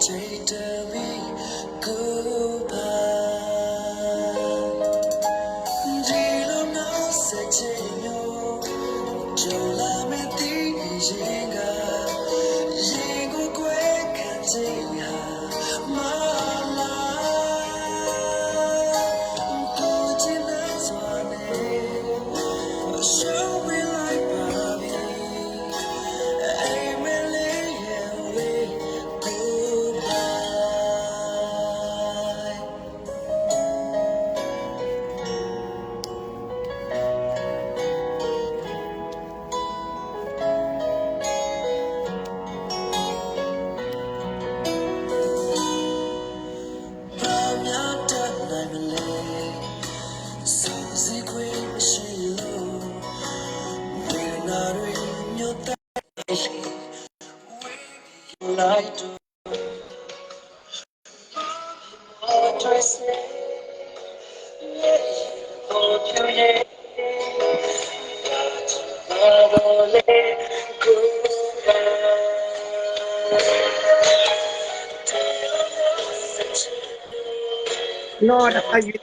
Take me goodbye. ဒီလိုမျိုးဆက်ချင်မျိုး ကြုံလာမည်သည့်အချိန်က ရင်ကိုကွဲခံခြင်းဟာ My life ကိုချင်တဲ့စွာနဲ့ ရှုံးဝေးလိုက်ပါပြီ A million ways goodbye. ဘာများတတ်နိုင်မလဲ စောင့်စည်းခွင့်မရှိလို့ ဝေဒနာတွေမျိုးသက် လိုက်တော့ Lord, are you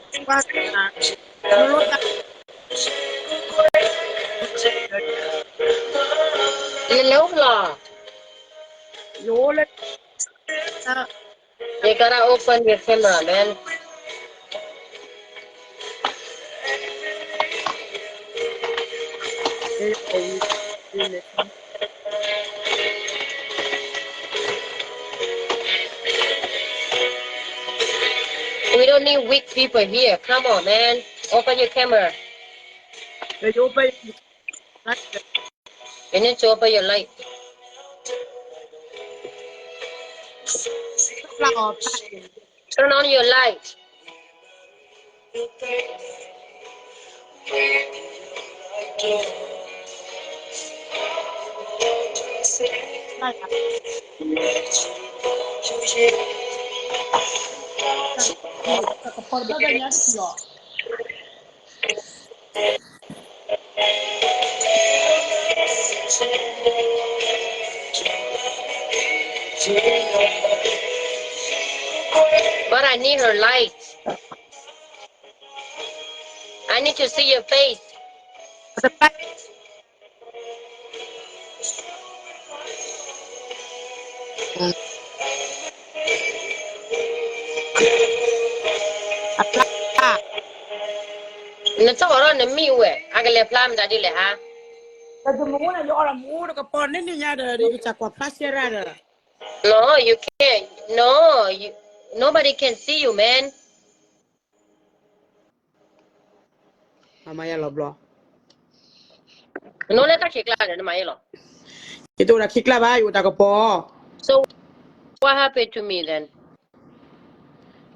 Lord, ယလဲၤအိၣ်ဖျီၣ် ယအိၣ်လၢ You gotta open your camera, man. We don't need weak people here. Come on, man. Open your camera. You need to open your light. Turn on your light. But I need her light. I need to see your face. နထီၣ်အီၤဒီးနမံၤဝဲ အကလဲၤဖျါမတၤဒ်လဲၣ်ဧါ. တၢ်တမူန့ၣ် ယအီၣ်လီၤမူတကပီၤန့ၣ်န့ၣ်ညါဒီး ယတၢ်ကွၢ်ဖျါရှဲရၣ်ဒီး No, you can't. No, you, nobody can see you, man. မၤယလီၤဘျီ. နအိၣ်လၢတၢ်ခံးကျါဒီး နမၤယလီၤ. ယတအိၣ်တၢ်ခံးကျါဘၣ်, ယအိၣ်တၢ်ကပီၤ. So what happened to me then?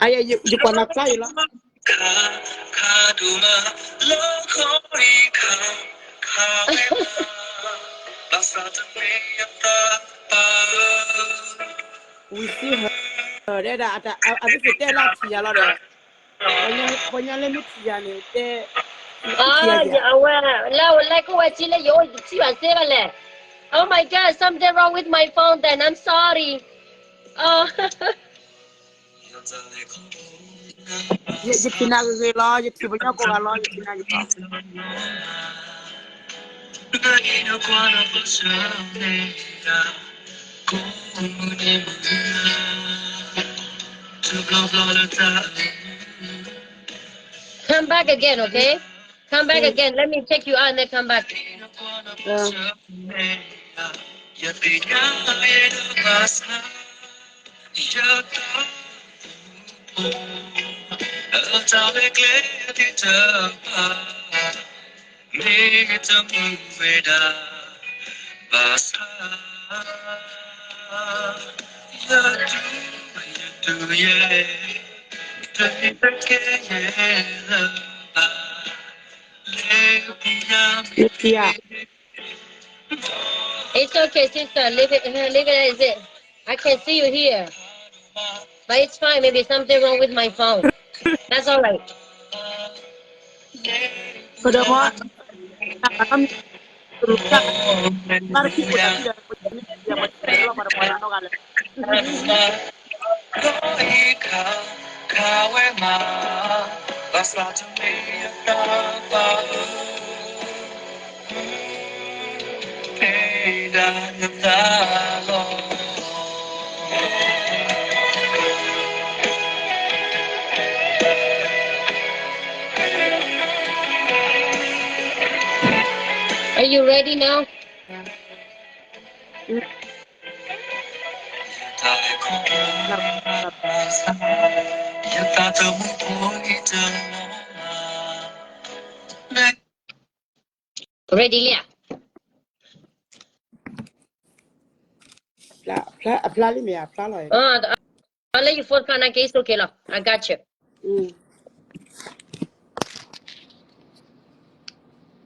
အယ ယကွၢ်နၤဖျါယလီၤ. ဝံၤသံဟၢၤဒဲဒၣ် အဝဲသ့ၣ်တဲလၢထံၣ်ယၤလီၤဒီး ပှၤညီလၢမ့ၢ်ထံၣ်ယၤန့ၣ် တဲ အဝဲ လၢအိၣ်လၢခိၣ်ဝဲဆံလၢယအိၣ် ယတထံၣ်ဘၣ်စ့ဘၣ်လဲၣ်. Oh my God, something wrong with my phone then. I'm sorry. ယထံၣ်နၤဂ့ၤဂ့ၤလီၤ, ယထံၣ်ပှၤညီကိးဂၤလီၤ, ယထံၣ်နၤယထံၣ် Come back again, okay? Come back again. Let me check you out and then come back. It's okay, sister. Leave it, leave it as it. I can see you here. But it's fine. Maybe something wrong with my phone. That's all right. ပဒီမီ တၢ်ခံးပတၢ်ခံးဒီး ပှၤမ့ၢ်ထံၣ်ယၤ ပှၤတပှၤလၢနီၢ်ဂၤလၢာ် Who ခါ ခါဝဲမး ဘၣ်ဆၣ်တမ့ၢ်ယသးဘၣ်ဧၢ, မ့ၢ်ဒၣ်နသးလီၤ. Are you ready now? ယသးသမူဖိအံၤတနီၤ ready လံဧါ. ဖျါ ဖျါ အဖျါလံမ့ၢ်ဧါ, ဖျါလီၤ. အလၢယ phone ဖျါနာ်က့ it's okay လီၤ. I got you.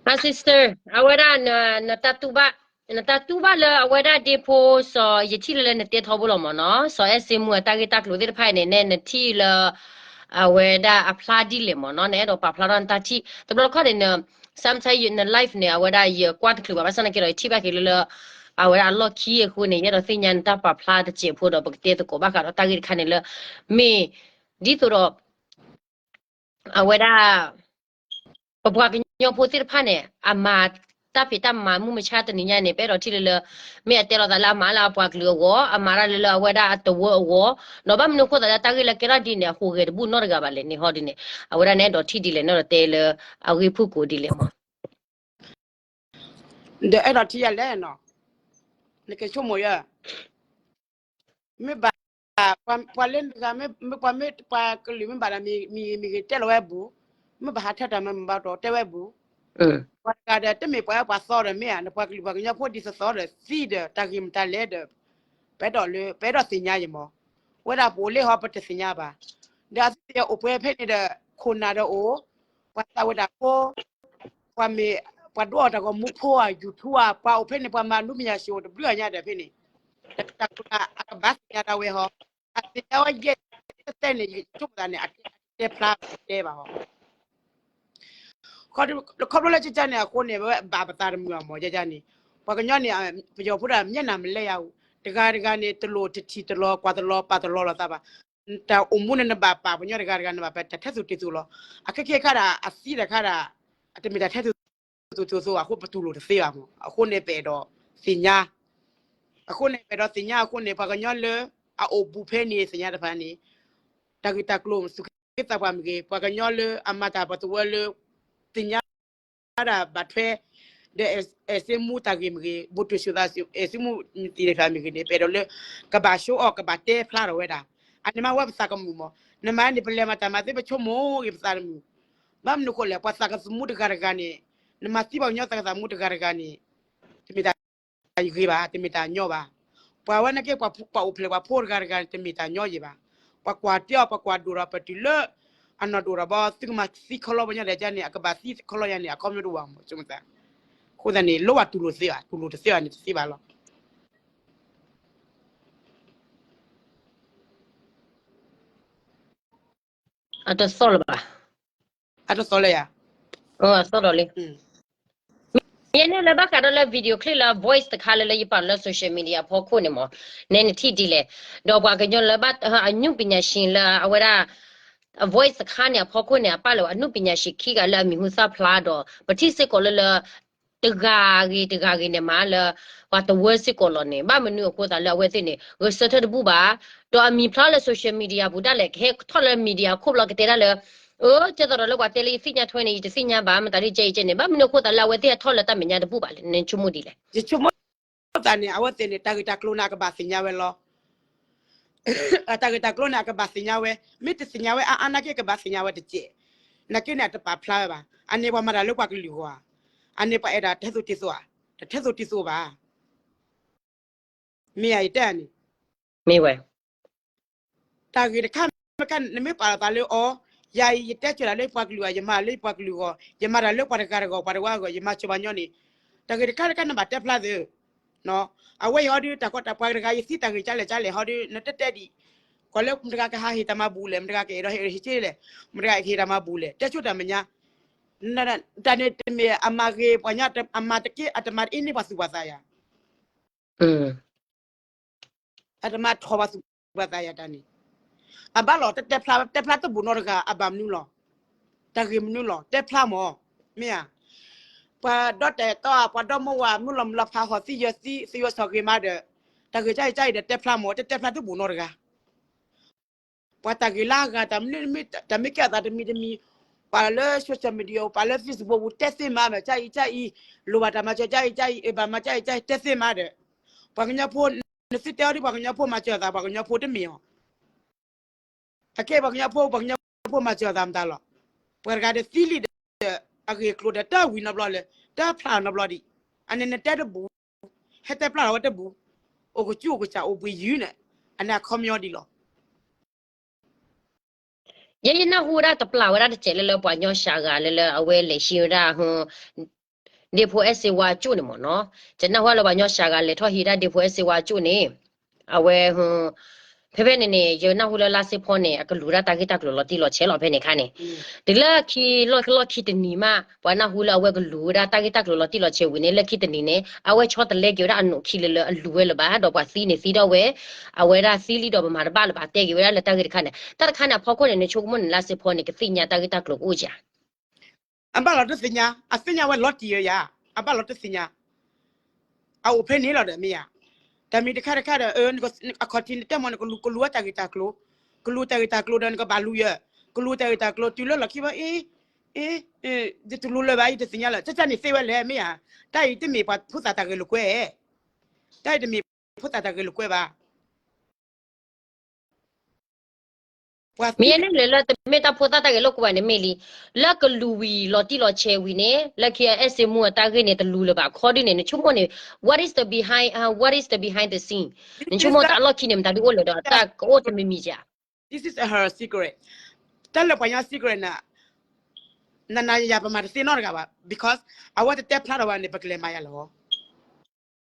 My sister, အဝဲဒၣ် နတၢ်တူၢ်ဘၣ်, နတၢ်တူၢ်ဘၣ်လၢအဝဲဒၣ်ဒ့ဖိစီၤ ယထံၣ်လၢလၢနတဲထီဘိလီၤမ့ၢ်နီၤ, စီၤအဲၣ်စ့မူအတၢ်ဂ့ၢ်တၢ်ကျိၤသ့ၣ်တဖၣ်အံၤန့ၣ် နဲနထံၣ်လၢ အဝဲဒၣ်အဖျါဒ်လဲၣ်မ့ၢ်နီၤ, နအဲၣ်ဒိးပာ်ဖျါထီၣ်နတၢ်ထံၣ် တဘျီတခီၣ်န့ၣ် န sometimes န live န့ၣ် အဝဲဒၣ်ယကွၢ်တချုးဘၣ် ဘၣ်ဆၣ်နာ်က့ဒီး ယထံၣ်ဘၣ်က့ၤလၢလၢ အဝဲဒၣ်အလီၢ်ခံအဃိန့ၣ် ယအဲၣ်ဒိးသ့ၣ်ညါနတၢ်ပာ်ဖျါတစဲးဖိဒီး ပကတဲသကိးဘၣ်ဃးဒီးတၢ်ဂ့ၢ်တခါန့ၣ်လၢ မ့ၢ် ဒ်သိးဒီး အဝဲဒၣ် ပပှၤကညီဖိသ့ၣ်တဖၣ်န့ၣ် အမၤတၢ်ဖံးတၢ်မၤမုၢ်မဆါတနံၤညါန့ၣ် ပအဲၣ်ဒိးထံၣ်လၢလၢ မ့ၢ်အတဲလီၤသးလၢအမၤလၢအပှၤကလုာ်အဂီၢ်, အမၤတၢ်လၢလၢအဝဲဒၣ်အတဝၢအဂီၢ်, ဒီးဘၣ်မနုၤအဃိသးလၢတၢ်ဂ့ၢ်လၢကဲထီၣ်ဒ်န့ၣ် အဟူးဂဲၤတဘူၣ်နီတဂၤဘၣ်လဲၣ်န့ၣ်ဟီဒ်န့ၣ် အဝဲဒၣ်နအဲၣ်ဒိးထံၣ်ဒ်လဲၣ် နအဲၣ်ဒိးတဲလၢအဂ့ၢ်ဖုၣ်ကိာ်ဒ်လဲၣ်မး. ဒီးအဲၣ်ဒိးထံၣ်ယၤလဲၣ်နီၤ, နကဆိကမိၣ်ယၤ မ့ၢ်ဘၣ် ပှၤလၢတဂၤ မ့ၢ်ပှၤမ့ၢ်ပှၤကလုာ်မ့ၢ်ဘၣ်ဒီး မ့ၢ်ဂ့ၤမ့ၢ်ဂ့ၤတဲလီၤဝဲအဘူး, မ့ၢ်ဘၣ်ဟးထၢတၢ်မၤမ့ၢ်ဘၣ်တီၤတဲဝဲအဘူး, ပှၤတဂၤဒီး တမ့ၢ်ပှၤအၢပှၤသီဒီးမ့ၢ်ဧါ, နပှၤကလုာ်ပှၤကညီဖိဒ်သိးသိးဒီးသံဒီး တၢ်ဂ့ၤမတၤလဲၣ်ဒီး ပအဲၣ်ဒိးလၢ ပအဲၣ်ဒိးသ့ၣ်ညါယၤမး, ဝဲဒၣ်ပအိၣ်လၢဟီပတသ့ၣ်ညါဘၣ်, ဒီးအသ့ၣ်အိၣ်ပှဲၤဖဲန့ၣ်ဒီး ခိၣ်နၢ်ဒီးအိၣ်, ပှၤသးဝဲဒၣ်ဖိ ပှၤမ့ၢ် ပှၤဒိးအီၣ်တၢ်ဂီၤမူဖိဧါ YouTube ဧါ, ပှၤအိၣ်ဖဲန့ၣ် ပှၤမၤလူမ့ၢ်ယၤစှၤအိၣ်တဘျုးအညါဒီးဖဲန့ၣ်, တၢ်ကတိၤလၢအကဘၣ်သ့ၣ်ညါဒၣ်ဝဲဟီ, အသ့ၣ်ညါဝဲယဲၢ်သဲန့ၣ် ယဆိကမိၣ်သးန့ၣ် အတဲဖျါတဲဘၣ်ဟီ, ခီဖျိလၢကကန့ၣ်အဃိန့ၣ် ဝဲဘၣ်ပသးတမုာ်အမး ယကန့ၣ်, ပှၤကညီန့ၣ် ပယီၤဖိဒၣ်မျက်နှာမလဲရဘူး, တဂၤတဂၤန့ၣ် တလိၣ်တထံၣ်တလီၤ ကွၢ်တလီၤပာ်တလီၤလိာ်သးဘၣ်, တၢ်အိၣ်မူန့ၣ် နဘၣ်ပာ်ပှၤကညီတဂၤတဂၤ နဘၣ်ပာ်တၢ်ထဲသိးတ့ၢ်သိးလီၤ, အခဲခဲခါဒၣ် အသံတခါဒၣ် အတမ့ၢ်တၢ်ထဲသိးတ့ၢ်သိးအဃိ ပတူၢ်လိာ်တသ့ဘၣ်မး, အဃိန့ၣ်ပအဲၣ်ဒိးသ့ၣ်ညါ, အဃိန့ၣ်ပအဲၣ်ဒိးသ့ၣ်ညါအဃိန့ၣ် ပှၤကညီလၢအအိၣ်ဘူးဖဲန့ၣ်သ့ၣ်ညါတဖၣ်န့ၣ်, တၢ်ဂ့ၢ်တၢ်ကျိၤသူၣ်က့သးပှၢ်မ့ၢ်ဂ့ၤ, ပှၤကညီလၢအမၤတၢ်ပှၤတဝၢလၢ သ့ၣ်ညါဒၣ်ဘၣ်ထွဲ ဒီးအဲၣ်စ့မူတၢ်ဂ့ၢ်မ့ၢ်ဂ့ၤ, ဘူးတုၤဆူၣ်သး အဲၣ်စ့မူမ့ၢ်သ့ၣ်တဖၣ်မ့ၢ်ဂ့ၤန့ၣ် ပအဲၣ်ဒိးလၢ ကဘၣ် show off ကဘၣ်တဲဖျါထီၣ်ဝဲဒၣ်, အန့ၣ်မးဝဲပသးကမုာ်မး, နမၤန့ၣ် ပလဲၤမၤတၢ်မၤသ့ ပဆိကမိၣ်ဂ့ၤပသးတမုာ်, ဘၣ်မနုၤအဃိလဲၣ် ပှၤသးကသမူတဂၤတဂၤန့ၣ်, နမၤသံပှၤကညီသးကသမူတဂၤတဂၤန့ၣ်, တမ့ၢ်တၢ်ဂ့ၤဘၣ်, တမ့ၢ်တၢ်ညီဘၣ်, ပှၤဝဲနာ်က့ ပှၤအိၣ်ဖျဲၣ်ပှၤဖိတဂၤတဂၤန့ၣ် တမ့ၢ်တၢ်ညီယံၤဘၣ်, ပှၤကွၢ်တ့ၢ်အီၤ ပှၤကွၢ်ဒိၣ်ထီၣ် ပတုၤလၢ အနီၢ်ဒိၣ်ထီၣ်ဘီ သုကမၤသံခီလီပှၤကညီဒဲးန့ၣ် အကဘၣ်သံခီလီယၤန့ၣ် အခီပညီတအိၣ်ဘၣ်မး, အဃိသတးန့ၣ် လိၣ်ဘၣ်တူၢ်လိာ်သ့ဘၣ်, တူၢ်လိာ်တသ့ဘၣ်န့ၣ် တသ့ဘၣ်လီၤ. အတသီၣ်လၢၤဘၣ်, အတသီၣ်လၢၤယၤ, အသီၣ်ဒီးလံ. ယဲန့ၣ်လၢဘၣ်ဃးဒီးလၢ video clip လၢ voice တခါလၢလၢယပာ်လၢ social media အဖီခိၣ်န့ၣ်မး, နဲနထံၣ်ဒ်လဲၣ်, ဒီးပှၤကညီလၢဘၣ် အနုပညာရှင် လၢအဝဲဒၣ် voice တခါန့ၣ် အဖီခိၣ်န့ၣ် အပာ်လၢ အနုပညာရှင် ခံဂၤလၢအမံၤဟူသၣ်ဖျါဒီး ပထံၣ်စ့ၢ်ကီးလၢလၢ တဂၤဂ့ၤတဂၤဂ့ၤန့ၣ်မးလၢ ပှၤတဝၢစ့ၢ်ကီးလီၤန့ၣ် ဘၣ်မနုၤအဃိသးလၢအဝဲသ့ၣ်န့ၣ် ဂဲၤဆၢထၢၣ်တဘူၣ်ဘၣ်, ဒီးအမံၤဖျါလၢ social media ပူၤဒၣ်လဲာ် ကဟဲထီၣ်လၢ media ခိၣ်ဘျီကတဲဒၣ်လၢ အၢ ကဲသိးဒီးလၢပှၤတဲလၢယသ့ၣ်ညါထွဲန့ၣ် ယတသ့ၣ်ညါဘၣ် မတၤဒ်ကဲအံၤကဲန့ၣ် ဘၣ်မနုၤအဃိသးလၢအဝဲသ့ၣ်ဟဲထီၣ်လၢတၢ်မဲာ်ညါတဘူၣ်ဘၣ်လဲၣ် နဆိကမိၣ်ဒ်လဲၣ်. ယဆိကမိၣ်သးန့ၣ် အဝဲသ့ၣ်န့ၣ် တၢ်ဂ့ၢ်တၢ်ကျိၤန့ၣ် အကဘၣ်သ့ၣ်ညါဝဲလီၤ. တၢ်ဂ့ၢ်တၢ်ကျိၤန့ၣ် အကဘၣ်သ့ၣ်ညါဝဲ, မ့ၢ်တသ့ၣ်ညါဝဲအါအါနာ်က့ ကဘၣ်သ့ၣ်ညါဝဲတက့ၢ်. နာ်က့န့ၣ် အတပာ်ဖျါဝဲဘၣ်. အန့ၣ်ပှၤမၤတၢ်လၢပှၤကလုာ်အဂီၢ်ဧါ, အန့ၣ်ပှၤအဲၣ်ဒိးထဲသိးတ့ၢ်သိးဧါ, တထဲသိးတ့ၢ်သိးဘၣ်. မ့ၢ်ယၤယတဲန့ၣ် မ့ၢ်ဝဲ တၢ်ဂ့ၢ်တခါ နမ့ၢ်ပာ်လီၤသးလၢအီၤ, ယၤအံၤ ယတဲစၢၤတၢ်လၢပှၤကလုာ်အဂီၢ်, ယမၤလၢပှၤကလုာ်အဂီၢ်, ယမၤတၢ်လၢပှၤတဂၤတဂၤ ပှၤတဝၢအဂီၢ်, ယမၤစၢၤပှၤကညီန့ၣ်, တၢ်ဂ့ၢ်တခါတခါ နဘၣ်တဲဖျါသ့, အဝဲအံၤဟီဒု တၢ်ကီတၢ်ပှၤတဂၤ ယသံတၢ်ဂ့ၢ်ကလဲၣ်ကလဲၣ်ဟီဒု နတဲတဲဒံး, ကွၢ်လၢမတဂၤကဟးဟ့ၣ်တၢ်မၤဘူၣ်လဲၣ်, မတဂၤကအဲၣ်ဒိးဟ့ၣ်ဟ့ၣ်က့လဲၣ်, မတဂၤကဟ့ၣ်တၢ်မၤဘူၣ်လဲၣ်, တဲဆိတၢ်မဲာ်ညါ, တၢ်န့ၣ်တမ့ၢ်အမၤဂ့ၤပှၤကညီ, အမၤတက့ၢ် အတမၤတအ့န့ၢ်ပှၤသူၣ်ပှၤသးယၤ အတမၤထီၣ်ပှၤသူၣ်ပှၤသးယၤတၢ်န့ၣ်, အဘၣ်လီၤ တတဲဖျါ တဲဖျါတဘူးနီတဂၤ အဘၣ်မနုၤလီၤ. တၢ်ဂ့ၢ်မနုၤလီၤ တဲဖျါမၢ်, မ့ၢ်ဧါ. ပှၤဒီးတဲတီ ပှၤဒီမါဝၤ မုၢ်လီၤမုၢ်လီၤဖးဟီၣ်သံယၢၤသံ သံယၢၤဆီၣ်ဂ့ၤမးဒီး တၢ်ဂ့ၢ်ကအံၤကအံၤဒီး တဲဖျါမၢ် တတဲဖျါတဘူးနီတဂၤ ပှၤတၢ်ဂ့ၢ်လၢအဂၤ တၢ်မနုၤမ့ၢ် တၢ်မ့ၢ်ကဲအသးတမံၤတမံၤ, ပှၤလၢ social media ပှၤလၢ Facebook ပူၤ တဲသ့မးမ့ၢ် ကအံၤကအံၤ, လိၣ်ဘၣ်တၢ်မၤစၢၤ ကအံၤကအံၤ, အ့ၣ်ဘၣ်မၤ ကအံၤကအံၤ တဲသ့မးဒီး, ပှၤကညီဖိ နသုတဲအီၤဒ် ပှၤကညီဖိမၤစၢၤအသး ပှၤကညီဖိတမ့ၢ်အီၤ, အကဲပှၤကညီဖိ ပှၤကညီဖိမၤစၢၤအသးမတၤလီၤ. ပှၤတဂၤဒီးသံလံဒီး အဂ့ၢ်အကျိၤဒီး တၢ်ဝံၤနီတဘျီလၢ တၢ်ဖျါနီတဘျီဒံး, အန့ၣ်နတဲတဘူး, ဟဲတဲဖျါထီၣ်ဝဲတဘူး, အိၣ်ကစူၣ်အိၣ်ကစၢ်အိၣ်ဘှံးယုၢ်န့ၣ်, အန့ၣ်အခီပညီဒံးလီၤ. ယဲယနၢ်ဟူဝဲဒၣ်တပျၢ်ဝဲဒၣ်တစဲးလၢလၢပှၤကညီစှၤဂၤ လၢလၢအဝဲလဲၤဟံးဝဲဒၣ် ဒ့ဖိအဲၣ်စ့ဝါအကၠိၣ်န့ၣ်မ့ၢ်နီၤ, ယနၢ်ဟူလၢပှၤကညီစှၤဂၤလဲၤထီၣ်ဟံးဒၣ်ဒ့ဖိအဲၣ်စ့ဝါအကၠိၣ်န့ၣ်, အဝဲ ဖဲဖဲန့ၣ်န့ၣ် ယနၢ်ဟူလၢလါစ့ဖီန့ၣ် အကလူၤဝဲဒၣ်တၢ်ဂ့ၢ်တၢ်ကျိၤလီၤတံၢ်လီၤဆဲးလီၤဖဲန့ၣ်အခါန့ၣ်, တုၤလၢခံလီၢ်လီၢ်ခံတနံၤမး ပှၤနၢ်ဟူလၢအဝဲကလူၤဝဲဒၣ်တၢ်ဂ့ၢ်တၢ်ကျိၤလီၤတံၢ်လီၤဆဲးဝံၤန့ၣ် လၢခံတနံၤန့ၣ် အဝဲဆီတလဲက့ၤဝဲဒၣ်အနိၣ်ခံလၢလၢအလူၤဝဲလၢၤဘၣ် ဒီးပှၤသံန့ၣ်သံဒီးဝဲ, အဝဲဒၣ်သံလံဒီးပမၤတဘၣ်လၢၤဘၣ် တဲက့ၤဝဲဒၣ်လၢတၢ်ဂ့ၢ်တခါန့ၣ် တၢ်တခါန့ၣ်အဖီခိၣ်န့ၣ် နဆိကမိၣ်န့ၣ် လါစ့ဖီန့ၣ် ကသ့ၣ်ညါတၢ်ဂ့ၢ်တၢ်ကျိၤကအိၣ်ဧါ. အဘၣ်လီၤတသ့ၣ်ညါ အသ့ၣ်ညါဝဲလီၤတံၢ်ဧါ, အဘၣ်လီၤတသ့ၣ်ညါ, အအိၣ်ဖဲန့ၣ်လီၤဒီးမ့ၢ်ဧါ, တၢ်မ့ၢ်တခါတခါဒီး အခီၣ်ထံးနတဲမ့ၢ်န့ၣ် ကလူၤကလူၤဝဲတၢ်ဂ့ၢ်တၢ်ကျိၤ, ကလူၤတၢ်ဂ့ၢ်တၢ်ကျိၤဒီးနကဘၣ်လူၤယၢၤ, ကလူၤတၢ်ဂ့ၢ်တၢ်ကျိၤတုၤလၢလီၢ်ခံဘၣ်အ့, အ့, ယတလူၤလၢၤဘၣ် ယတသ့ၣ်ညါလၢၤ ကၢ်ကၢ်န့ၣ်သ့ဝဲလဲၣ်မ့ၢ်ဧါ, တၢ်အံၤတမ့ၢ်ပှၤဖိသၣ်တၢ်ဂဲၤလိာ်ကွဲ, တၢ်အံၤတမ့ၢ်ဖိသၣ်တၢ်ဂဲၤလိာ်ကွဲဘၣ် မ့ၢ်န့ၣ်လၢလၢတမ့ၢ်တၢ်ဖိသၣ်တၢ်ဂဲၤလိာ်ကွဲဘၣ်န့ၣ်မ့ၢ်လံ, လၢကလူၤဝံၤလီၤတံၢ်လီၤဆဲးဝံၤန့ၣ် လၢခံအဲၣ်စ့မူအတၢ်ဂ့ၢ်န့ၣ် တလူၤလၢၤဘၣ် ခီဒုန့ၣ် နဆိကမိၣ်န့ၣ် what is the behind, what is the behind the scene, နဆိကမိၣ်တၢ်အလီၢ်ခံန့ၣ် မတၤဒုအိၣ်လၢၤဒီး တၢ်ကအိၣ်တမံၤမံၤဧါ. This is her secret, တၢ်လၢပှၤညီ secret နၤ, နနၤယၤပမၤတသ့နီတဂၤဘၣ် because အဝဲတတဲဖျါထီၣ်ဘၣ်န့ၣ် ပကလဲၤမၤယၤလီၤ.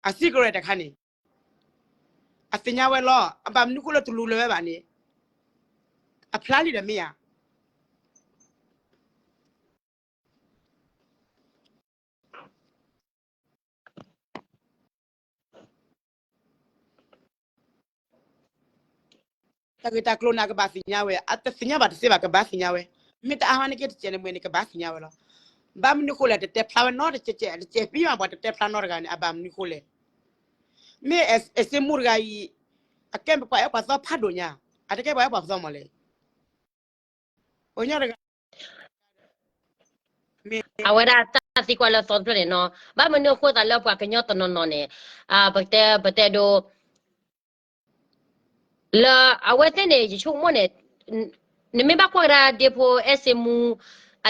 အ secret တခါန့ၣ် အသ့ၣ်ညါဝဲလီၤ အဘၣ်မနုၤဃိလၢတလူၤလၢၤဝဲဘၣ်န့ၣ်, အဖျါလံဒီးမ့ၢ်ဧါ. တၢ်ဂ့ၢ်တၢ်ကျိၤန့ၣ် အကဘၣ်သ့ၣ်ညါဝဲ, အတသ့ၣ်ညါဘၣ်တသ့ဘၣ် ကဘၣ်သ့ၣ်ညါဝဲ, မ့ၢ်တအါမးန့ၣ်က့တစဲးန့ၣ်မ့ၢ်န့ၣ် ကဘၣ်သ့ၣ်ညါဝဲလီၤ. ဘၣ်မနုၤဃိလဲၣ် တတဲဖျါဝဲနီတစဲးစဲး တစဲးပံမး ပှၤတတဲဖျါနီတဂၤန့ၣ် အဘၣ်မနုၤဃိလဲၣ်. မ့ၢ်အဲၣ်စ့မူတဂၤအံၤ အကဲပှၤအဲၣ်ပှၤသီဖးဒိၣ်ညါ, အတကဲပှၤအဲၣ်ပှၤသီမးလဲၣ်. ပှၤကညီတဂၤ အဝဲဒၣ်တၢ်သံကွၢ်လၢသီတဖျၢၣ်န့ၣ်နီၤ, ဘၣ်မနုၤအဃိသတးလၢပှၤကညီတနီၤနီၤန့ၣ်, ပကတဲ ပတဲဒိ လၢအဝဲသ့ၣ်န့ၣ် ယဆိကမိၣ်န့ၣ်, နမ့ၢ်ဘၣ်ကွၢ်ကဒါဒ့ဖိအဲၣ်စ့မူ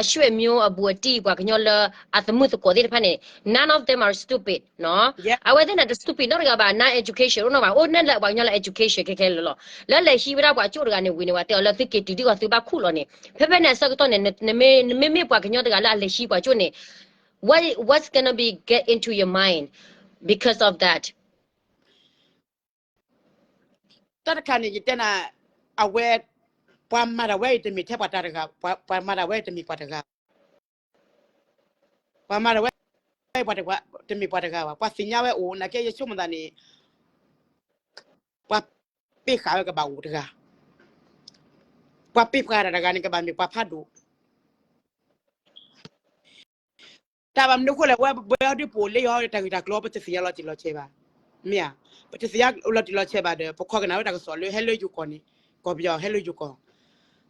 အဆွေမျိုး အဘူးအတံၢ် ပှၤကညီလၢအသမုာ်သကိးသ့ၣ်တဖၣ်န့ၣ် none of them are stupid နီၤ. အဝဲသ့ၣ်န့ၣ်တ stupid နီတဂၤဘၣ်, နာ် education အိၣ်နီၤဘၣ်, အိၣ်နဲၣ်လၢပှၤကညီလၢ education ခဲခဲလၢာ်လီၤ. လၢလဲၤဟံးဝဲဒၣ်ပှၤကၠိၣ်တဂၤန့ၣ်ဝံၤန့ၣ် ပှၤတဲအီၤလၢသုက့ၤတုၤဒ်သိးသုဘၣ်ခူၣ်လီၤန့ၣ်, ဖဲဖဲန့ၣ်အဆၢကတီၢ်န့ၣ် နမ့ၢ်မ့ၢ်ပှၤကညီတဂၤလၢအလဲၤဟံးပှၤကၠိၣ်န့ၣ်, what what's gonna be get into your mind because of that? တၢ်တခါန့ၣ် ယတဲနၤ, အဝဲ ပှၤမၤတၢ်ဝဲအံၤတမ့ၢ်ထဲပှၤတၢ်တဂၤ, ပှၤမၤတၢ်ဝဲတမ့ၢ်ပှၤတဂၤ, ပှၤမၤတၢ်ဝဲ တမ့ၢ်ပှၤတဂၤဘၣ်, ပှၤသ့ၣ်ညါဝဲအိၣ် နာ်က့ယဆိကမိၣ်သးန့ၣ်, ပှၤပ့ၢ်ဃာ်ဝဲကဘၣ်အိၣ်တဂၤ, ပှၤပ့ၢ်ဃာ်တၢ်တဂၤန့ၣ် ကဘၣ်မ့ၢ်ပှၤဖးဒိၣ် တၢ်ဘၣ်မနုၤအဃိလဲၣ် ဝဲဘၣ်ဒုးပအိၣ်လၢယီၤ တၢ်ဂ့ၢ်တၢ်ကျိၤ ပတသ့ၣ်ညါလီၤတံၢ်လီၤဆဲးဘၣ်, မ့ၢ်ဧါ, ပတသ့ၣ်ညါလီၤတံၢ်လီၤဆဲးဘၣ်ဒီး ပခိးကနၣ်ဝဲတၢ်ကစီၣ်လၢဟဲလၢယိၤကီၢ်န့ၣ်, ကီၢ်ပယီၤဟဲလၢယိၤကီၢ်,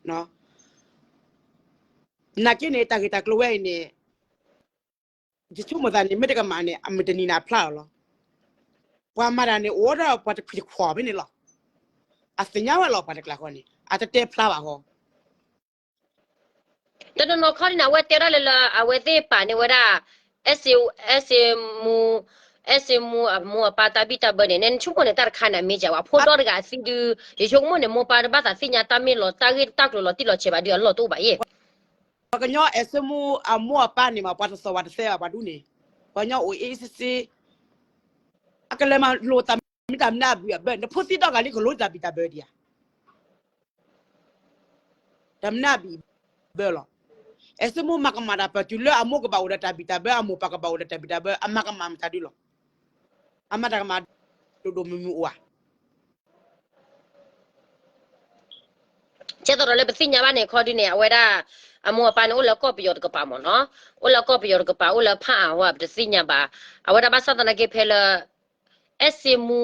နာ်က့န့ၣ် တၢ်ဂ့ၢ်တၢ်ကျိၤဝဲအံၤန့ၣ် ယဆိကမိၣ်သးန့ၣ် မ့ၢ်တကမၣ်န့ၣ် အမုၢ်တနံၤန့ၣ်အဖျါလီၤလီၤ. ပှၤမၤတၢ်န့ၣ် အိၣ်ဒီးပှၤတခွံတခွီးဖဲန့ၣ်လီၤ. အသ့ၣ်ညါဝဲလီၤ ပှၤတကျါဃီန့ၣ် အတတဲဖျါဘၣ်ဃီ တနီၤနီၤခီဒ်န့ၣ် အဝဲတဲဒၣ်လၢလၢ အဝဲသ့ၣ်ပာ်န့ၢ်ဝဲဒၣ် အဲၣ်စ့မူ, အဲၣ်စ့မူအမိၢ်အပၢ်တၢ်ဘံၣ်တၢ်ဘၢန့ၣ် နဆိကမိၣ်န့ၣ် တၢ်တခါန့ၣ် အမ့ၢ်ကဝဲ ဖိဒီတဂၤအသံဒုး ယဆိကမိၣ်န့ၣ် မိၢ်ပၢ်တဘၣ်သးသ့ၣ်ညါတၢ်မ့ၢ်လီၤ တၢ်ဂ့ၢ်တၢ်ကျိၤလီၤတံၢ်လီၤဆဲးဘၣ်ဒုး အလီၢ်တအိၣ်ဘၣ်ယဲၢ် ပှၤကညီအဲၣ်စ့မူအမိၢ်အပၢ်န့ၣ်မး ပှၤတသီၣ်ဝဲတသဲဘၣ် ပှၤဒူန့ၣ်, ပှၤကညီအိၣ်အ့ၣ်စ့စ့, အကလဲၤမၤလိတၢ်မ့ၢ်တၢ်မနုၤအဘံၣ်အဘၢ, နဖိသံဒီဂၤလံ ကလိတၢ်ဘံၣ်တၢ်ဘၢဒံးဧါ တၢ်မနုၤအဘံၣ်ဘၢလီၤ. အဲၣ်စ့မူမၤကမၣ်တၢ်ပၢၢ်တုၤလၢအမိၢ်ကဘၣ်အိၣ်ဒီးတၢ်ဘံၣ်တၢ်ဘၢ အမိၢ်ပၢ်ကဘၣ်အိၣ်ဒီးတၢ်ဘံၣ်တၢ်ဘၢ အမၤကမၣ်မတၤဒုလီၤ. အမၤတၢ်ကမၣ်ဒိၣ်ဒိၣ်မုၢ်မုၢ်အိၣ်ဧါ. ကဲသိးဒီးလၢပသ့ၣ်ညါဘၣ်န့ၣ် ခီဒုန့ၣ် အဝဲဒၣ် အမိၢ်အပၢ်န့ၣ် အိၣ်လၢကီၢ်ပယီၤတကပၤမ့ၢ်နီၤ, အိၣ်လၢကီၢ်ပယီၤတကပၤ အိၣ်လၢဖးအါဝဲ ပတသ့ၣ်ညါဘၣ်. အဝဲဒၣ်ဘၣ်ဆၣ်သနာ်က့ဖဲလၢ အဲၣ်စ့မူ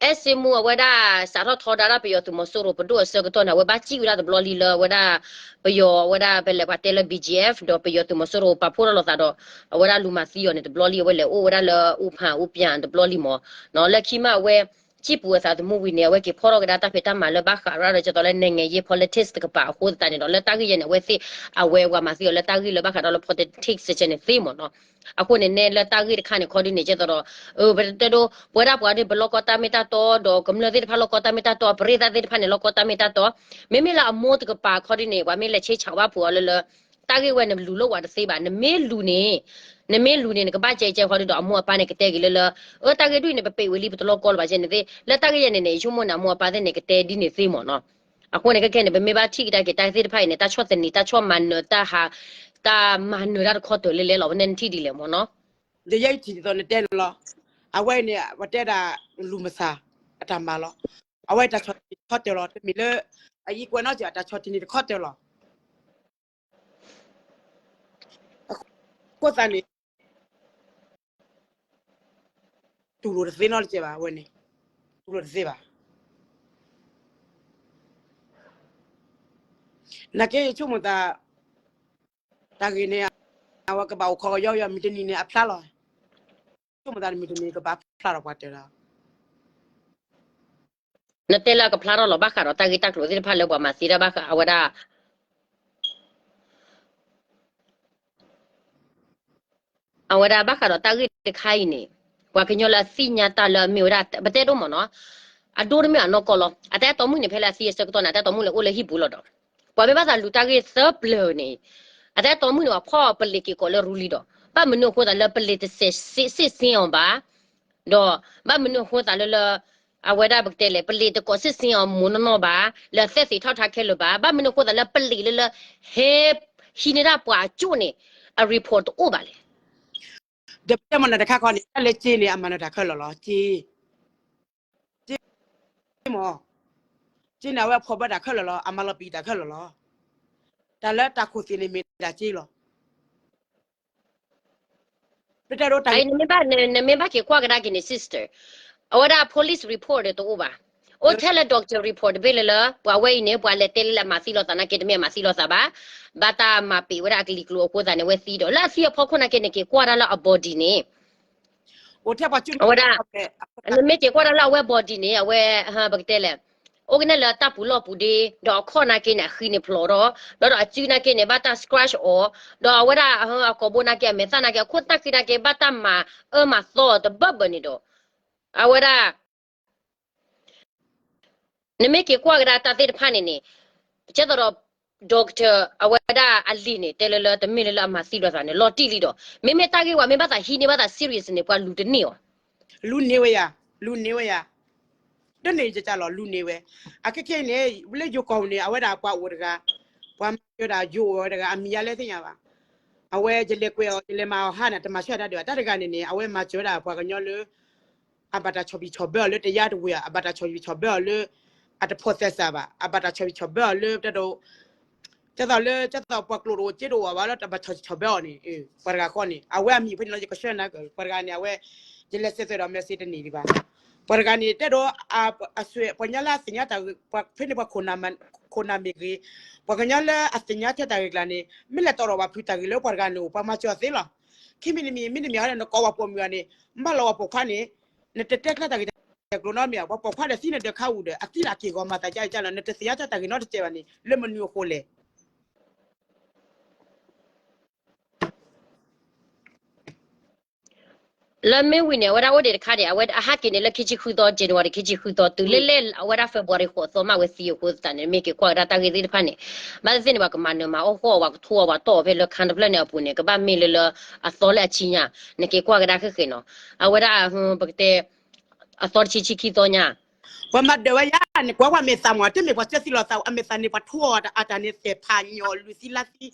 အဲၣ်စ့မူ အဝဲဒၣ်စးထီၣ်ထီဒါဒၣ်ပယီၤသုးမီၤစိရိၤပဒိၣ်အဆၢကတီၢ်န့ၣ် အဝဲဘၣ်စံၣ်ဝဲဒၣ်တဘျီလံလၢအဝဲဒၣ် ပယီၤအဝဲဒၣ်ဖဲလဲၣ်ပှၤတဲလၢ ဘီၣ်ကၠံၣ်အ့ၣ်ဖ် ဒီးပယီၤသုးမီၤစိရိၤပာ်ဖှိၣ်ထီၣ်လိာ်သးဒီး အဝဲဒၣ်လူၤမၤသံအီၤန့ၣ်တဘျီလံ အဝဲလဲၤအိၣ်ဝဲဒၣ်လၢအူဖၣ်အူပၠၣ်တဘျီလံမ့ၢ်နီၤ. လၢခံမးအဝဲ စံၣ်ပူၤအသးသမူဝံၤန့ၣ် အဝဲက့ၤဖီၣ်ထီၣ်ကဒါတၢ်ဖံးတၢ်မၤလၢဘၣ်ဃးရၣ်ဒီး ကဲသိးလၢနဲၣ်ငဲၤယ့ politics တကပၤအဃိသတးန့ၣ်ဒီး လၢတၢ်ဂ့ၢ်ယဲန့ၣ် အဝဲသ့ၣ် အဝဲပှၤမၤသံအီၤလၢတၢ်ဂ့ၢ်လၢဘၣ်ဃးဒီးလၢ politics န့ၣ်သ့မ့ၢ်နီၤ. အဃိန့ၣ်နဲလၢတၢ်ဂ့ၢ်တခါန့ၣ် ခီဒုန့ၣ် ကဲသိးဒီး ပတဲဒိ ပဝဲဒၣ်ပှၤဒ်ပလီၢ်ကီတၢ်မ့ၢ်တၢ်တီ ဒီးကမျၢၢ်သ့ၣ်တဖၣ်လီၢ်ကီတၢ်မ့ၢ်တၢ်တီ ပရ့သၣ်သ့ၣ်တဖၣ်န့ၣ် လီၢ်ကီတၢ်မ့ၢ်တၢ်တီ မ့မ့ၢ်လၢအမိၢ်တကပၤခီဒုန့ၣ် ပှၤမ့ၢ်လဲၤဆ့ဆးဘၣ်ဖုးအီၤလၢလၢ တၢ်ဂ့ၢ်ဝဲနလူၤလိာ်ဝဲတသ့ဘၣ် နမ့ၢ်လူၤန့ၣ် နမ့ၢ်လူၤန့ၣ် နကဘၣ်ကဲကဲခီဒုဒီး အမိၢ်အပၢ်န့ၣ်ကတဲက့ၤလၢလၢ အၢ တၢ်ဂ့ၢ်ဒ်အံၤန့ၣ် ပပ့းဝံၤလံ ပတလီၢ်ကီလၢၤဘၣ်ကဲန့ၣ်သ့ လၢတၢ်ဂ့ၢ်ယဲန့ၣ်န့ၣ် ယဆိကမိၣ်န့ၣ် အမိၢ်အပၢ်သ့ၣ်န့ၣ် ကတဲဒ်န့ၣ်သ့မ့ၢ်နီၤ. အဃိန့ၣ် ခဲခဲန့ၣ် ပမ့ၢ်ဘၣ်ထံၣ်ကဒါက့ၤတၢ်သ့ၣ်တဖၣ်အံၤန့ၣ် တၢ်ဆီၣ်သနံး တၢ်ဆီၣ်မၤနၢၤ တၢ်ဟး တၢ်မၤနၢၤတၢ်တခီတၢၤလဲၣ်လဲၣ်လီၤ ပနဲၣ်နထံၣ်ဒ်လဲၣ်မ့ၢ်နီၤ. ယဲယထံၣ်ဒ်သိးနတဲန့ၣ်လီၤ. အဝဲအံၤန့ၣ် ပတဲဒၣ်လူၤမဆါ အတၢ်မၤလီၤ. အဝဲတၢ်ဆီၣ်သနံးတခီတၢၤလီၤ တမ့ၢ်လၢ အအံၤကွဲးနီၣ်စၢၤ အတၢ်ဆီၣ်သနံးတခီတၢၤလီၤ. အဃိသတးန့ၣ် တူၢ်လိာ်တသ့နီတစဲးဘၣ် အဝဲန့ၣ် တူၢ်လိာ်တသ့ဘၣ်. နာ်က့ယဆိကမိၣ်သး တၢ်ဂ့ၢ်န့ၣ် အဝဲကဘၣ်အိၣ်ခိးကယီကယီ မုၢ်တနံၤန့ၣ် အဖျါလီၤ. ဆိကမိၣ်သးမုၢ်တနံၤ ကဘၣ်ဖျါထီၣ်ပှၤတၢ်လီၤ. နတဲလၢအကဖျါထီၣ်လီၤ ဘၣ်ဃးဒီးတၢ်ဂ့ၢ်တၢ်ကျိၤသ့ၣ်တဖၣ်လၢပှၤမၤသံတၢ်ဘၣ်ဃး အဝဲဒၣ် အဝဲဒၣ်ဘၣ်ဃးဒီးတၢ်ဂ့ၢ်တခါအံၤန့ၣ် ပှၤကညီလၢအသ့ၣ်ညါတၢ်လၢအမ့ၢ်ဝဲဒၣ် ပတဲဒိၣ်မ့ၢ်နီၤ, အဒိတမ့ၢ်အနီၢ်ကီၢ်လီၤ. အတၢ်အဲၣ်တီမုၣ်န့ၣ် ဖဲလၢအသံအဆၢကတီၢ်န့ၣ် အတၢ်အဲၣ်တီမုၣ်န့ၣ်အိၣ်လၢဟံၣ်ပူၤလီၤဒီး ပှၤမ့ၢ်ဘၣ်သးလူၤတၢ်ဂ့ၢ်သၢပျၢၤန့ၣ် အတၢ်အဲၣ်တီမုၣ်န့ၣ် ပှၤဖီၣ်ပလံးက့ၤကိးလၢရူလံဒီး ဘၣ်မနုၤအဃိသတးလၢပလံးတစဲးစ့ၣ်စ့ၣ်စ့ၣ်အီၤဘၣ် ဒီးဘၣ်မနုၤအဃိသတးလၢလၢ အဝဲဒၣ်ပကတဲလဲၣ် ပလံးတကိးစ့ၣ်စ့ၣ်အီၤမိၢ်နီၢ်နီၢ်ဘၣ် လၢအသဲသ့းထီၣ်ထါခဲလၢာ်ဘၣ် ဘၣ်မနုၤအဃိသတးလၢပလံးလၢလၢ ဟဲ ဟံးန့ၢ်ဒၣ်ပှၤအကၠိၣ်န့ၣ် အ report တအိၣ်ဘၣ်လဲၣ်. ဒီးပတဲမနုၤတခါခီန့ၣ် တၢ်လၢကၠ့န့ၣ် အမၤနၢၤတၢ်ခဲလၢာ်လီၤ. ကၠ့ ကၠ့မ့ၢ် ကၠ့န့ၣ်အဝဲဖီၣ်ဘၣ်တၢ်ခဲလၢာ်လီၤ. အမၤလီၤပံာ်တၢ်ခဲလၢာ်လီၤ. တၢ်လၢတၢ်ခိၣ်သ့ၣ်န့ၣ်မ့ၢ်ဒၣ်ကၠ့လီၤ. ပတဲဒိတၢ်ဂ့ၢ် နမ့ၢ်ဘၣ်က့ၤကွၢ်ကဒါက့ၤန့ၣ် sister အဝဲဒၣ် police report ဒီးတအိၣ်ဘၣ်. အိၣ်ထဲလၢ doctor report တဘ့ၣ်လၢလၢ ပှၤဝဲအံၤန့ၣ် ပှၤလဲၤတဲလၢလၢအမၤသံလိာ်သးနာ်က့ တမ့ၢ်အမၤသံလိာ်သးဘၣ်. ဘၣ်တၢ်မၤပံာ်ဝဲဒၣ်အကလံၤကျိၤအဃိသတးန့ၣ် အဝဲသံဒီး လၢအသံအဖီခိၣ်နာ်က့ နက့ၤကွၢ်ဒၣ်လၢအ body န့ၣ် အဝဲဒၣ် နမ့ၢ်က့ၤကွၢ်ဒၣ်လၢအဝဲ body န့ၣ် အဝဲ ပကတဲလဲၣ် အိၣ်ကနဲၣ်လၢတၢ်ပူၤလီၢ်ပူၤဒ့ ဒီးအခီၣ်နာ်က့န့ၣ် အဃံန့ၣ်ဖျိးထီၣ် ဒီးဒီးအစုနာ်က့န့ၣ် ဘၣ်တၢ် scratch အီၤ ဒီးအဝဲဒၣ်အကိာ်ဘိနာ်က့ အမဲာ်သၣ်နာ်က့ အခိၣ်သၣ်ဃံနာ်က့ ဘၣ်တၢ်မၤအၢမၤသီအီၤတဘၢဘၢန့ၣ်ဒီး အဝဲဒၣ် နမ့ၢ်က့ၤကွၢ်ကဒါတၢ်သ့ၣ်တဖၣ်န့ၣ်န့ၣ် ကဲသိးဒီး doctor အဝဲဒၣ်အလံာ်န့ၣ် တဲလၢလၢတမ့ၢ်လၢလၢအမၤသံလိာ်သးန့ၣ် လီၤတံၢ်လံဒီး မ့မ့ၢ်တၢ်ဂ့ၢ်ဝဲမ့ၢ်ဘၣ်သးဟံးန့ၢ်ဘၣ်သး serious န့ၣ် ပှၤလူၤတန့ၢ်အီၤ လူၤန့ၢ်ဝဲယၤ လူၤန့ၢ်ဝဲယၤ တန့ၢ်ယကလီၤ လူၤန့ၢ်ဝဲ အခဲခဲအံၤန့ၣ် လၢယိၤကီၢ်ပူၤန့ၣ် အဝဲဒၣ်ပှၤအိၣ်တဂၤ ပှၤမၤစၢၤဒၣ်ယိၤအိၣ်ဝဲတဂၤ အမံၤယါလဲၣ်သ့ၣ်ညါဘၣ် အဝဲယလဲၤကွဲးအီၤ ယလဲၤမၤအီၤဟါန့ၣ် တမၤဆၢတၢ်ဒံးဘၣ် တၢ်တဂၤန့ၣ်န့ၣ် အဝဲမၤစၢၤဝဲဒၣ်ပှၤကညီလၢ အဘၣ်တၢ်ဆီၣ်ဘံၣ်ဆီၣ်ဘၢအီၤလၢတယါတဝ့ၤဧါ အဘၣ်တၢ်ဆီၣ်ဘံၣ်ဆီၣ်ဘၢအီၤလၢ အတဖိးသဲစးဘၣ် အဘၣ်တၢ်ဆီၣ်ဘံၣ်ဆီၣ်ဘၢအီၤလၢ တၢ်ဒိး ကဲသိးလၢ ကဲသိးပှၤကျိာ်တအိၣ်စ့တအိၣ်ဘၣ်လၢ တဘၣ်ဆီၣ်ဘံၣ်ဆီၣ်ဘၢအီၤန့ၣ် ပှၤတဂၤဃီန့ၣ် အဝဲအမံၤဖဲန့ၣ်လီၤ ယကဆှၢနၤ ပှၤတဂၤန့ၣ် အဝဲ ယလဲၤစဲးသွဲးဒီး message တနံၤဒံးဘၣ် ပှၤတဂၤန့ၣ် တဲဒိး အဆွဲ ပှၤကညီလၢအသ့ၣ်ညါတၢ်ဂ့ၢ် ပှၤဖဲန့ၣ်ပှၤခိၣ်နၢ် ခိၣ်နၢ်မ့ၢ်ဂ့ၤ ပှၤကညီလၢအသ့ၣ်ညါထဲတၢ်ဂ့ၢ်ကျါန့ၣ် မ့ၢ်လဲၤတီၣ်ထီၣ်ဘၣ်ဖုးတၢ်ဂ့ၢ်လၢပှၤတဂၤန့ၣ်အိၣ် ပှၤမၤစၢၤအီၤသ့လီၤ ခံမံၤတမံၤ မံၤတမံၤဟီန့ၣ် နကိးဝဲပိာ်မုၣ်အီၤန့ၣ် မ့ၢ်လီၤဝဲပိာ်ခွါန့ၣ် နတတဲကျဲတၢ်ဂ့ၢ်တၢ်ကျိၤနီတမံၤ ပှၤပိာ်ခွါဒီးသံနဒၢးခါအူဒီး အသံလၢအက့ၢ်ဂီၤမၤသးကါအံၤကါလီၤ နတသ့ၣ်ညါတၢ်ဂ့ၢ်နီတစဲးဘၣ်န့ၣ် လၢမနုၤအဃိလဲၣ် လၢမ့ၢ်ဝံၤန့ၣ် အဝဲဒၣ်အိၣ်ဒံးတခါန့ၣ် အဝဲအဟးက့ၤန့ၣ်လၢခံဆံဃုသီ January ခံဆံဃုသီ တုၤလၢလၢအဝဲဒၣ် February ဃိးသီမးဝဲသံအဃိသတးန့ၣ် မ့ၢ်က့ၤကွၢ်ကဒါတၢ်ဂ့ၢ်သ့ၣ်တဖၣ်န့ၣ် ဘၣ်သ့ၣ်သ့ၣ်န့ၣ် ပှၤကမၤနၢၤမၤအီၣ်ဃီအီၤ ပှၤကထိအီၤပှၤတီၢ်အီၤဖဲလၢခါတဖျၢၣ်န့ၣ်အပူၤန့ၣ် ကဘၣ်မ့ၢ်လၢလၢအသီလၢအဆံညါ နက့ၤကွၢ်ကဒါဃဲၣ်ဃဲၣ်နီၤ အဝဲဒၣ် ပကတဲ အသီတဆံဆံခံသီညါ ပှၤမၤဒၢးဝဲယါန့ၣ် ကွၢ်ကွၢ်မဲာ်သးမး တမ့ၢ်ပှၤစၢသံလီၤသး အမဲာ်သးန့ၣ် ပှၤထိအီၤအတၢ်န့ၣ် သဲၣ်ဖးညီၣ် လုၢ်သံလါသံ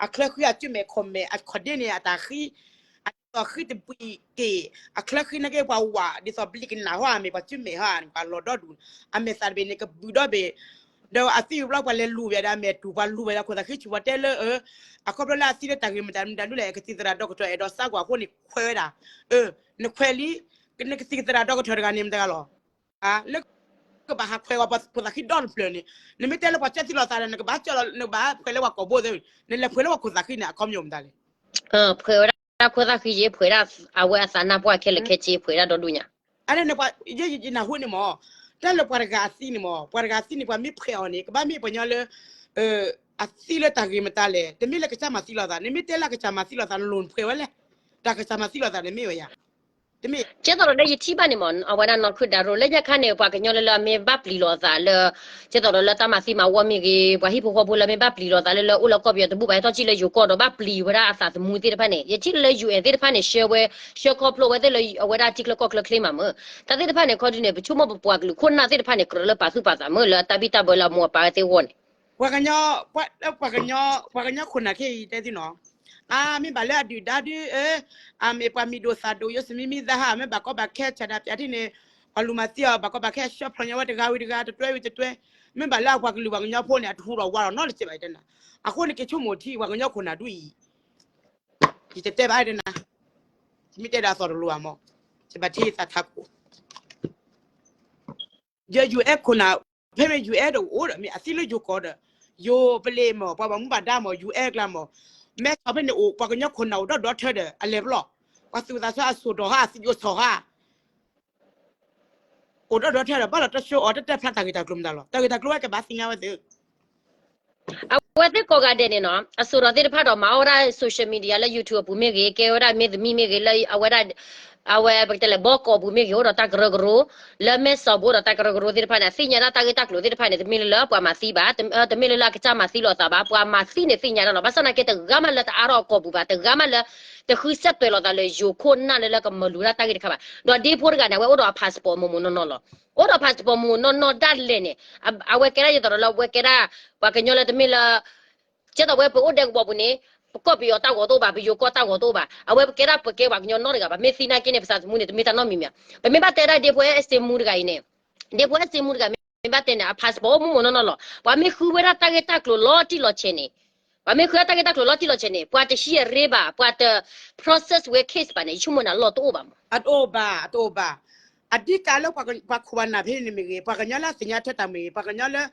အချၢဃံအစုမဲာ်ခီၣ်မဲာ် အခီၣ်ဒ့န့ၣ် အတၢ်ဃံ အဒ်သိးဃံတဘှံးက့ၢ် အချၢဃံနာ်က့ ပှၤဝး ဒ်သိးဘျံးကနၣ်ဟီ အမ့ၢ်ပှၤစုမဲာ်ဟီ ပှၤလီၤဒီဒူၣ် အမဲာ်သးတဘ့ၣ်န့ၣ် ကဘုးဒီဘ့ၣ် ဒီးအသံဝံၤဘျီ ပှၤလဲၤလူၤဝဲဒၣ်အမဲာ်တူၢ် ပှၤလူၤဝဲဒၣ်ခိၣ်သးဃံဆူၣ် ပှၤတဲလၢ အခီဖျိလၢအသံလၢတၢ်ဂ့ၢ်မတၤမတၤဒ်လဲၣ် ကသံၣ်သရၣ်ဒီကထၢၣ်အဲၣ်ဒိးစးကွၢ်အဃိန့ၣ် ခွဲးဝဲဒၣ်, နခွဲးလံ, နကသံၣ်သရၣ်ဒီကထၢၣ်တဂၤန့ၣ်မတၤဂၤလီၤ, လၢ ကဘၣ်ဟးခွဲးဝဲပှၤခိၣ်သးဃံဒီတဖျၢၣ်န့ၣ်, နမ့ၢ်တဲလၢပှၤကၢသံလိာ်သးဒီး နကဘၣ်ကၢလီၤ နကဘၣ်ခွဲးလၢပှၤကိာ်ဘိသ့ၣ်, နလဲၤခွဲးလၢပှၤခိၣ်သးဃံန့ၣ် အခီပညီမတၤလဲၣ်. ခွဲးဝဲဒၣ်ခိၣ်သးဃံယ့ ခွဲးဒၣ်အဝဲအသးနါပှၢ်ခဲလၢာ်ခဲဆ့ ခွဲးဒၣ်ဒီဒူၣ်ညါ. အန့ၣ် ယနၢ်ဟူန့ၣ်မး, တၢ်လၢပှၤတဂၤအသံန့ၣ်မး ပှၤတဂၤအသံန့ၣ် ပှၤမ့ၢ်ခွဲးအီၤန့ၣ် ကဘၣ်မ့ၢ်ပှၤကညီလၢ အသံလၢတၢ်ဂ့ၢ်မတၤလဲၣ်, တမ့ၢ်လၢကစၢ်မၤသံလိာ်သး, နမ့ၢ်တဲလၢကစၢ်မၤသံလိာ်သး နလိၣ်နခွဲးဝဲလဲၣ်, တၢ်ကစၢ်မၤသံလိာ်သးန့ၣ်မ့ၢ်ဝဲယၤ, တမ့ၢ် ကဲသိးဒီးလၢယထံၣ်ဘၣ်န့ၣ်မး အဝဲဒၣ်နီၢ်ခုၣ်ဒၣ်ရိၣ် လၢညါခါန့ၣ် ပှၤကညီလၢလၢအမ့ၢ်ဘၣ်ပျံၤလိာ်သးလၢ ကဲသိးဒီးလၢတၢ်မၤသံမၤဝီမ့ၢ်ဂ့ၤ ပှၤဟံၣ်ဖိဃီဖိလၢမ့ၢ်ဘၣ်ပျံၤလိာ်သးလၢလၢအိၣ်လၢကီၢ်ပယီၤတဘူၣ်ဘၣ် ဟဲထီၣ်ကံၣ်လၢယိၤကီၢ်ဒီး ဘၣ်ပျံၤဝဲဒၣ်အသးသမူသ့ၣ်တဖၣ်န့ၣ် ယထံၣ်လၢ ယူၣ်အဲၣ် သ့ၣ်တဖၣ်န့ၣ် ဆှၢဝဲ ဆှၢခီဖျိဝဲသ့ၣ်လၢအဝဲဒၣ်ထံချၢကီၢ်ချၢချ့မးမ့ၢ် တၢ်သ့ၣ်တဖၣ်န့ၣ် ခီဒုန့ၣ် ပဆိကမိၣ်ပပှၤကလုာ်ခိၣ်နၢ်သ့ၣ်တဖၣ်န့ၣ် ကြၢးလၢပာ်သူၣ်ပာ်သးမ့ၢ် လၢတၢ်ဘံၣ်တၢ်ဘၢလၢအမိၢ်အပၢ်သ့ၣ်အဂီၢ်န့ၣ် ပှၤကညီ ပှၤကညီခိၣ်နၢ်ခဲအံၤတဲသုနီၤ, အမ့ၢ်ဘၣ်လၢအဒုၣ်ဒါဒု အမ့ၢ်ပှၤမံၤဒိၣ်သၣ်ဒိၣ် ယိစမံမံသးဟး မ့ၢ်ဘၣ်ကီဘၣ်ခဲဆန္ဒပြထံၣ်န့ၣ် ပှၤလူၤမၤသံအီၤ ဘၣ်ကီဘၣ်ခဲဆှၢဖျိညါဝဲတဂၤဝံၤတဂၤ တတွဲဝံၤတတွဲ, မ့ၢ်ဘၣ်လၢအပှၤကလုာ်ပှၤကညီဖိန့ၣ် အတဟူးထီၣ်ဝးထီၣ်နီတစဲးဘၣ်တဲနၤ, အဃိန့ၣ် က့ၤဆိကမိၣ်ထံ ပှၤကညီခိၣ်နၢ်ဒုအံၤ ယတတဲဘၣ်တဲနၤ, ယမ့ၢ်တဲဒၣ်အသီၣ်တလိၤဘၣ်မး, ယဘၣ်ထံယသးထးခိၣ် ယ ယူၣ်အဲၣ် ခိၣ်နၢ်, ဖဲမ့ၢ် ယူၣ်အဲၣ် ဒီးအိၣ်ဒီး မ့ၢ်အသံလၢယိၤကီၢ်ဒီး, ယိၤပလ့ၤမး ပှၤဘၣ်မူဘၣ်ဒါမး ယူၣ်အဲၣ် ကျါမး, မဲဆီးဖဲန့ၣ်အိၣ် ပှၤကညီခိၣ်နၢ်အိၣ်ဒီးဒီထၢဒီး အလဲၤပလီၢ်, ပှၤသူၣ်သးဆၢအစိၢ်ထီၣ်ဟါ သယိၣ်ဆီၣ်ဟါ အိၣ်ဒီးဒီထၢဒီး ဘၣ်လီၤတၢ်ဆှၢအီၤ တတဲဖျါတၢ်ဂ့ၢ်တၢ်ကျိၤမတၤလီၤ, တၢ်ဂ့ၢ်တၢ်ကျိၤဝဲကဘၣ်သ့ၣ်ညါဝဲသ့ၣ် အဝဲသ့ၣ်ကိးဂၤဒဲးန့ၣ်နီၤ အစိၢ်ထီၣ်သ့ၣ်တဖၣ်ဒီး မၤအီၣ်ဝဲဒၣ် social media လၢ YouTube အပူၤမ့ၢ်ဂ့ၤ ကဲဝဲဒၣ်မ့ၢ်သမံမ့ၢ်ဂ့ၤ လၢအဝဲဒၣ် အဝဲပကတဲလဲၣ် ဘီကီၢ်ပူၤမ့ၢ်ဂ့ၤ အိၣ်ဒီးတၢ်ကရၢကရိ, လၢမဲဆီးပူၤအိၣ်ဒီးတၢ်ကရၢကရိသ့ၣ်တဖၣ်န့ၣ် အသ့ၣ်ညါဒၣ်တၢ်ဂ့ၢ်တၢ်ကျိၤသ့ၣ်တဖၣ်န့ၣ် တမ့ၢ်လၢလၢပှၤမၤသံဘၣ်, တမ့ၢ်လၢလၢအကစၢ်မၤသံလိာ်သးဘၣ်, ပှၤမၤသံန့ၣ်သ့ၣ်ညါဒၣ်လီၤ, ဘၣ်ဆၣ်သနာ်က့ တဂၤမးလၢတအါထီၣ်အကီၢ်ပူၤဘၣ်, တဂၤမးလၢ တဃုစဲးသွဲးလိာ်သးလၢယိၤခိၣ်နၢ်လၢလၢကမၤလူၤဒၣ်တၢ်ဂ့ၢ်တခါဘၣ်, ဒီးဒ့ဖိတဂၤန့ၣ် အဝဲအိၣ်ဒီးအ passport မိၢ်မိၢ်နီၢ်နီၢ်လီၤ, အိၣ်ဒီး passport မိၢ်မိၢ်နီၢ်နီၢ်ဒၣ်လဲာ်န့ၣ် အဝဲကဲဒၣ်ယသိးဒီးလၢအဝဲကဲဒၣ် ပှၤကညီလၢတမ့ၢ်လၢ ကဲသိးဝဲပအိၣ်ဒဲကဝီၤပူၤန့ၣ် ပကီၢ်ပယီၤတၢ်ဂီၤတအိၣ်ဘၣ်, ပယိၤကီၢ်တၢ်ဂီၤတအိၣ်ဘၣ်, အဝဲပကဲဒၣ်ပကဲပှၤကညီနီတဂၤဘၣ်, မ့ၢ်သံနာ်က့န့ၣ် ပသးသမူန့ၣ် တမ့ၢ်တၢ်နီတမံၤမ့ၢ်ဧါ, ပမ့ၢ်ဘၣ်တဲဒၣ်ဒ့ဖိအဲစ့မူတဂၤအံၤန့ၣ်, ဒ့ဖိအဲစ့မူတဂၤမ့ၢ်ဘၣ်တဲန့ၣ် အ passport အိၣ်မိၢ်မိၢ်နီၢ်နီၢ်လီၤ, ပှၤမ့ၢ်ဃုဝဲဒၣ်တၢ်ဂ့ၢ်တၢ်ကျိၤလီၤတံၢ်လီၤဆဲးန့ၣ်, ပှၤမ့ၢ်ဃုဝဲဒၣ်တၢ်ဂ့ၢ်တၢ်ကျိၤလီၤတံၢ်လီၤဆဲးန့ၣ် ပှၤတ hearing ဘၣ်, ပှၤတ process ဝဲ case ဘၣ်န့ၣ် ယဆိကမိၣ်န့ၣ် အလီၢ်တအိၣ်ဘၣ်မး, အတအိၣ်ဘၣ်, အတအိၣ်ဘၣ်, အဓိကလၢပှၤခိၣ်ပှၤနၢ်ဖဲန့ၣ်မ့ၢ်ဂ့ၤ, ပှၤကညီလၢအသ့ၣ်ညါထွဲတၢ်မ့ၢ်ဂ့ၤ, ပှၤကညီလၢ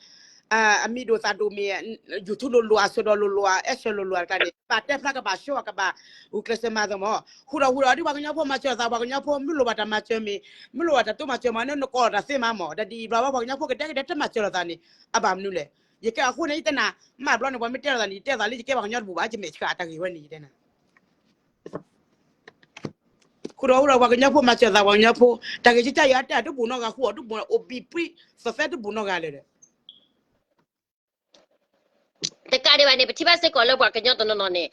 အမံၤဒိၣ်သၣ်ဒိၣ်မ့ၢ် YouTube လိၤလိၤ အစိၢ်ဒီးလိၤလိၤ အအဲၣ်ဆၢလိၤလိၤတကျါန့ၣ် ဘၣ်တဲဖျါကဘၣ်ဆိ ကဘၣ်ဂုာ်ကျဲးစၢးမၤသးမး, ဟူးဒီးဟူးဒီးဒ်ပှၤကညီဖိမၤစၢၤသး ပှၤကညီဖိမုၢ်လိၣ်ဘၣ်တၢ်မၤစၢၤမ့ၢ်, မုၢ်လိၣ်ဘၣ်တၢ်တိမၤစၢၤမ့ၢ် နကိးလီၤတၢ်သ့မးမး, ဒီးဒ်အံၤဘျီဘၣ်ပှၤကညီဖိကဒဲကဒဲတမၤစၢၤလိာ်သးန့ၣ် အဘၣ်မနုၤလဲၣ်, ယကဲအဃိန့ၣ် ယတဲနၤ, မ့ၢ်ဘျီန့ၣ် ပှၤမ့ၢ်တဲလိာ်သးန့ၣ် ယတဲသးလၢယကဲပှၤကညီတဘူၣ်ဘၣ် ယမဲာ်ဆှးတၢ်ဂ့ၢ်ဝဲန့ၣ် ယတဲနၤ ဃုာ်ဒီးဟူးဒီးပှၤကညီဖိမၤစၢၤသး ပှၤကညီဖိ, တၢ်ဂ့ၢ်ကစၢ်ယွၤတဲတဘူၣ်နီတဂၤ ဃုာ်အီၤတဘူၣ် အိၣ်ဘံၣ်ပြံ သီသဲတဘူၣ်နီတဂၤလၢၤဒီး တကးဒံးဘၣ်န့ၣ် ပထံၣ်ဘၣ်စ့ၢ်ကီးလၢပှၤကညီတနီၤနီၤန့ၣ်,